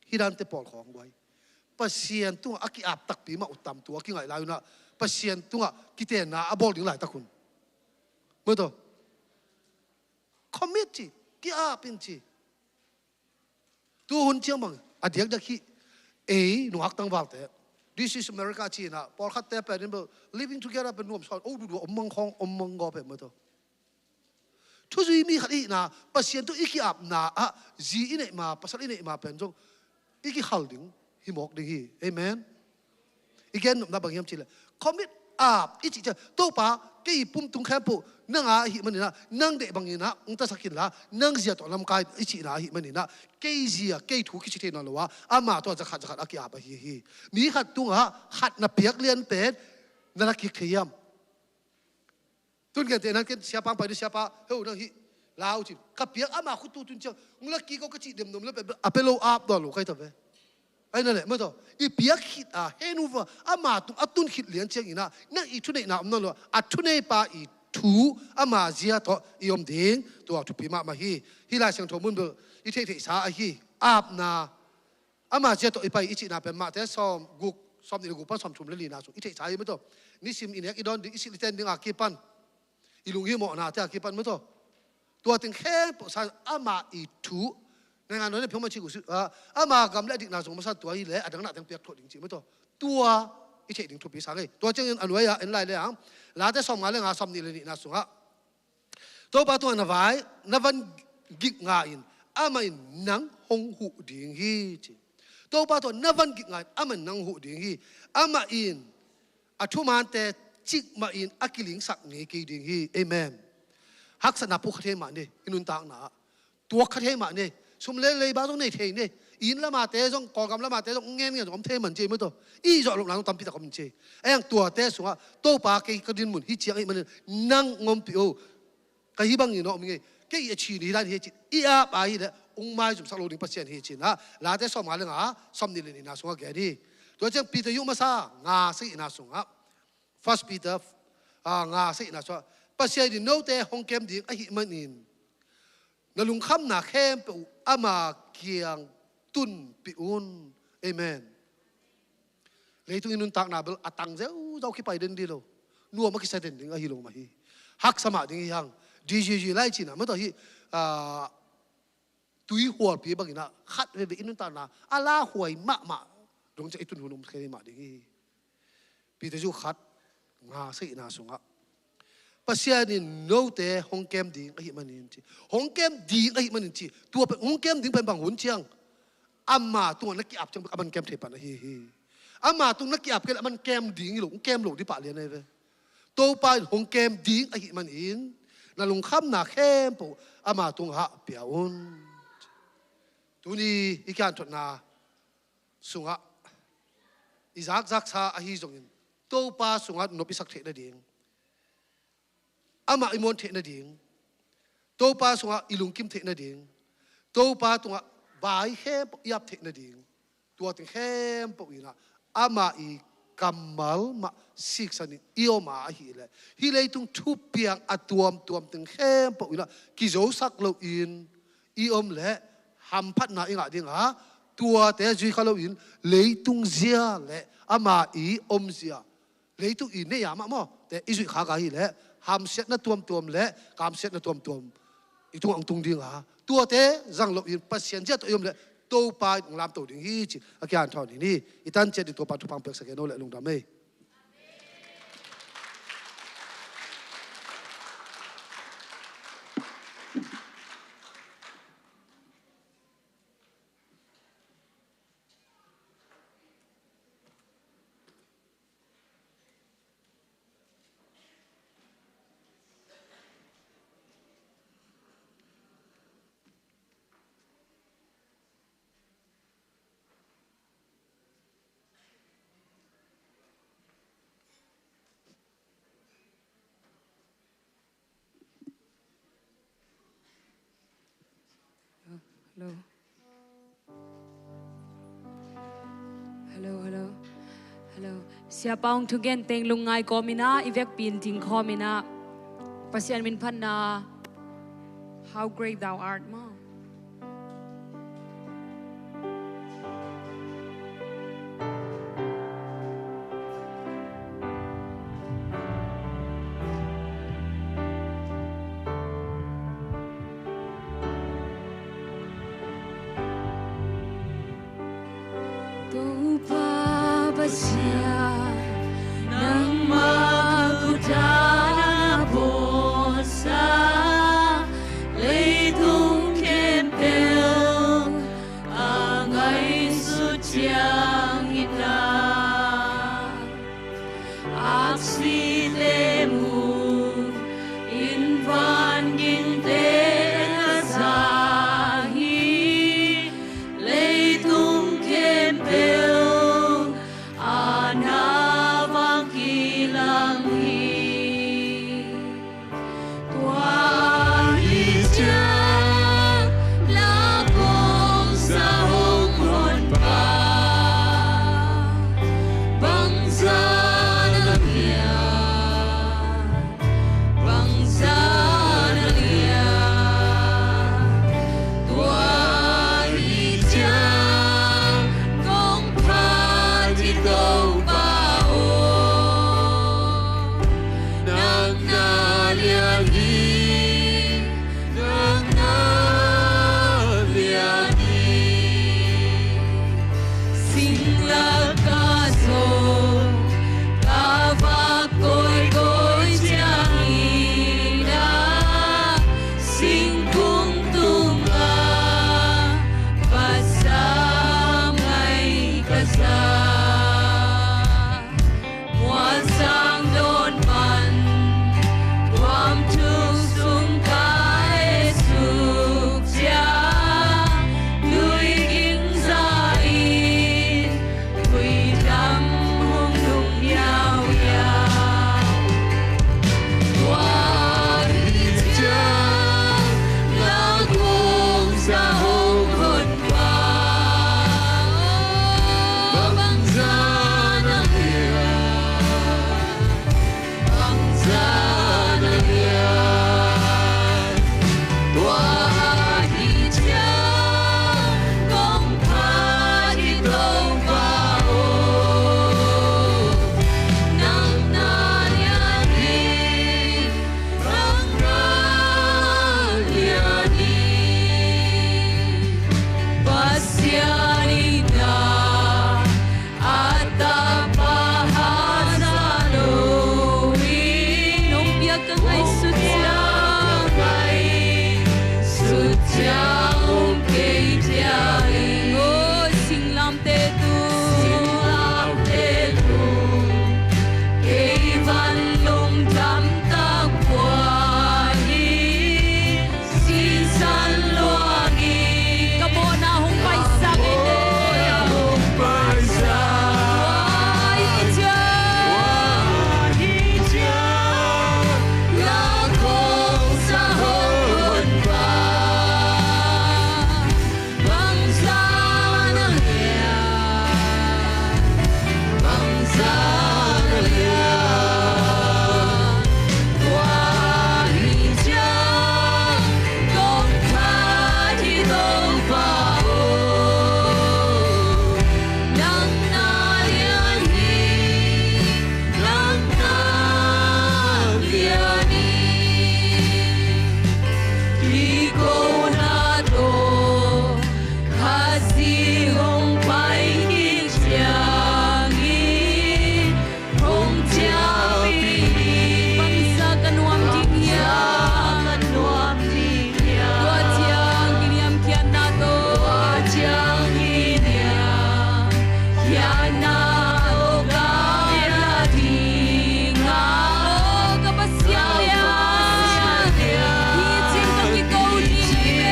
Hih dante pawl khawng guai. Pasian tungah a ki-ap takpi mah uh tam, tua a kingaih lai unah Pasian tungah kitenna a bawl ding laitak un. Maw taw. Commit ci, ki-ap in ci. Tu hun ciang bang a diakdiak hih ei nungak tangvalte, this is America ci inah pawlkhatte pen in bel living together pen nuam sawn, o duhdua om mang khawng om mang gawp e maw taw. Thuzui mi khat i hihna, Pasian tungah i ki-apna ah zi i neih ma, pasal i neih ma pen zong i kikhal ding hi mawk ding hi. Amen. I gen nopna bang hiam cihleh, commit, ap i cih ciang, Topa, kei pumtung khempeuh nang a ahih maninah nang deih banginah hong tasak inla, nang zia tawh lamkai i cihna ahih maninah kei zia, kei thu kici thei nawn lo a, ama tawh zakhat zakhat a ki-ap ahi hi. Mi khat tungah khat na piak lian pen na la kik thei hiam? Tun gentehnan ken siapa hong pai ding, siapa, heu nang hih la uh cin, ka piak ama khut uh tun ciang hong la kik aw ka cih demnom le a pia lo ap dawn lo kai ta ve. Aina leh maw taw, i piak khit a, hen uh va, ama tung a tun khit lian cianginah nang i thuneihna om nawn lo a, a thuneipa i thu ama zia tawh i om ding, tua thupi mahmah hi. Hih Lai Siangtho mun bel i theihtheihsa ahi, apna ama zia tawh i pai i cihna pen Matthai sawm guk, sawm nih le guk pan sawm thum le lina sung i theihsa hi maw taw. Nisim i nek i dawn ding, i silh i ten ding a kipan, i lunghimawhna te a kipan maw taw. Tua teng khempeuh sa ama i thu, naingan nawn phiang man ci uh si, ah, ama gam le a dikna zong masa tua hi leh a dang na teng piak thuah ding ci maw taw. Tua i theih ding thupi sa ngei. Tua ciangin a nuai-ah en lai le ang, Late sawm nga le nga, sawm nih le nihna sungah, Topa tungah na vai, na van gik nga in, amah in nang hong huh ding hi ci. Topa tungah na van gik nga in, amah in nang huh ding hi. Amah in a thumante cikmah in a kilingsak ngei kei ding hi. Amen. Haksatna puk kha thei mah ni, i nuntakna ah tuak kha thei mah ni, sum le lei ba zong nei thei ni, inn lamate zong, Kawlgam lamate zong ngen ngen zong om thei man ci maw taw. I zawh lohna zong tampi tak om ci. A yang tuate sungah Topa kei ka dinmun hi ciang ahih manin nang ngompih o. Ka hi bangin a om ngei, kei a chin hi dan hi ci, i ap a hi leh ung maizumsak lo ding Pasian hi cinah Late sawm nga le nga, sawm nih le nihna sungah gen hi. Tua ciang Peter yuh masa nga sagihna sungah, First Peter, ah, nga sagihna sungah, Pasian in note hong kem ding ahih manin na lungkhamna khempeuh uh ama kiang tunpih un. Amen. Leitung i nuntakna bel a tang zeuzau kipai den dih lo. Nuam a kisa den ding ahi lo mah hi. Haksa mah ding hi hang. G G G lai cinah maw taw hi, ah, tui hualpi banginah khat veve i nuntakna a lauhuai mahmah dong ciah i tun hun om khe mah ding hi. Peter zu khat nga sagihna sungah, Pasian in note hong kem ding ahih manin ci. Hong kem ding ahih manin ci. Tua pen hong kem ding pen bang hun ciang, ama tungah na ki-ap ciang bek a man kem thei pan ahi hi. Ama tung na ki-ap kei leh a man kem ding hi lo, hong kem lo dih pah lian ahi ve. Topa in hong kem ding ahih manin na lungkhamna khempeuh ama tungah pia un. Tuni i kianthotna sungah i zakzaksa ahi zongin Topa sungah nop i sak theih nading, amah i muan theih nading, Topa sungah i lungkim theih nading, Topa tungah vai khempeuh i ap theih nading, tua teng khempeuh inah amah i kammal mah siksanin i om a ahih leh, hih leitung thupiang a tuamtuam teng khempeuh inah kizosak loin i om leh hamphatna i ngah ding a, tuate zui kha loin leitung zia le ama i omzia, leitung i nei a mah maw te i zuih khak ahih leh hamsiatna tuamtuam le kamsiatna tuamtuam i tungah hong tung ding a, tuate zang loin Pasian zia tawh i om leh Topa in hong lamto ding hi ci a kihanthawn hi ni. I tan ciat ding Topa thupha hong piaksak hen aw le lungdam ei. Hello. Hello, hello. Hello. Siapa hong thugen teng lungngai kawm in ah, i vekpi in ding khawm in ah, Pasian min phatna, How Great Thou Art maw. Topa Pasian, nangmah thu dan a puansa, leitung Ko na tawh Khazih hong pai khit ciangin hong ciahpih hi. Bangzah ka nuam ding hiam? Tua ciang kiniamkhiatna tawh, tua ciang kiniamkhiatna tawh ka piang ding a, aw ka Pasian, hih cin ka kiko ding hi.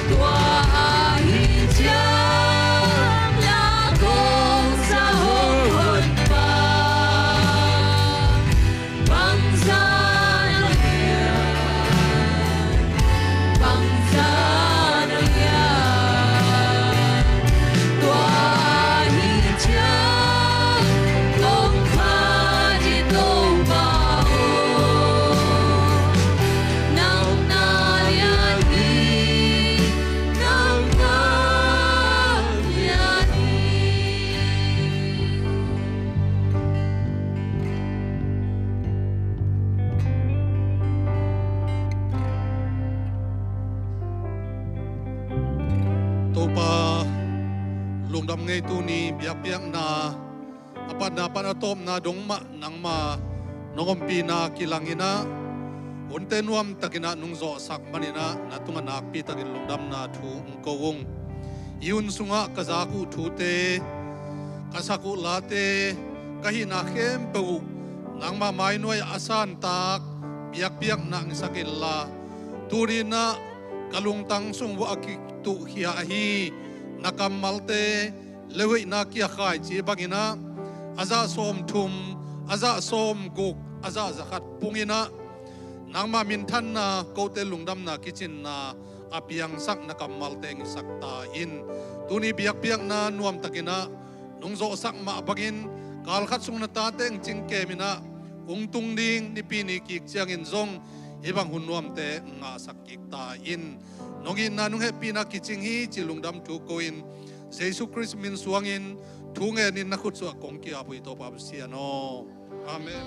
Tua ahih ciang na kongsa hong hon pa, bangzah na hiam, bangzah na hiam? Tua ahih ciang kong phat i Topa aw, nang na lian hi, nang na lian hi. Topa, lungdam ngei tuni biakpiakna a patna pan a tawpna dong mah nangma nong ompihna kilang in ah, hunte nuamtakin ah nong zawhsak manin ah na tungah nakpitakin lungdamna thu hong ko ung. I hun sungah ka zak uh thute, ka sak uh late, ka hihna khempeuh uh nangma mainuai a santak biakpiakna hong sak inla, tuni in ah ka lungtang sung vuah a kituhkhia ahi na kammalte, leuheihna kia khaici bangin ah, a zah sawmthum, a zah sawmguk, a zah zakhat pungin ah, nangma minthanna, kote lungdamna kicinna a piangsak na kammalte hong hisak ta in. Tuni biakpiakna nuamtakin ah nong zawhsak mah bangin, kal khat sung na tate hong cingkem in ah, hong tung ding Nipi ni kik ciangin zong hih bang hun nuamte hong ngahsak kik ta in. Nong itna nong hehpihna kicing hi ci lungdam thu ko-in, Jesu Khrist min suangin thu ngenin na khut sungah kong ki-ap uh hi, Topa Pasian aw. Amen.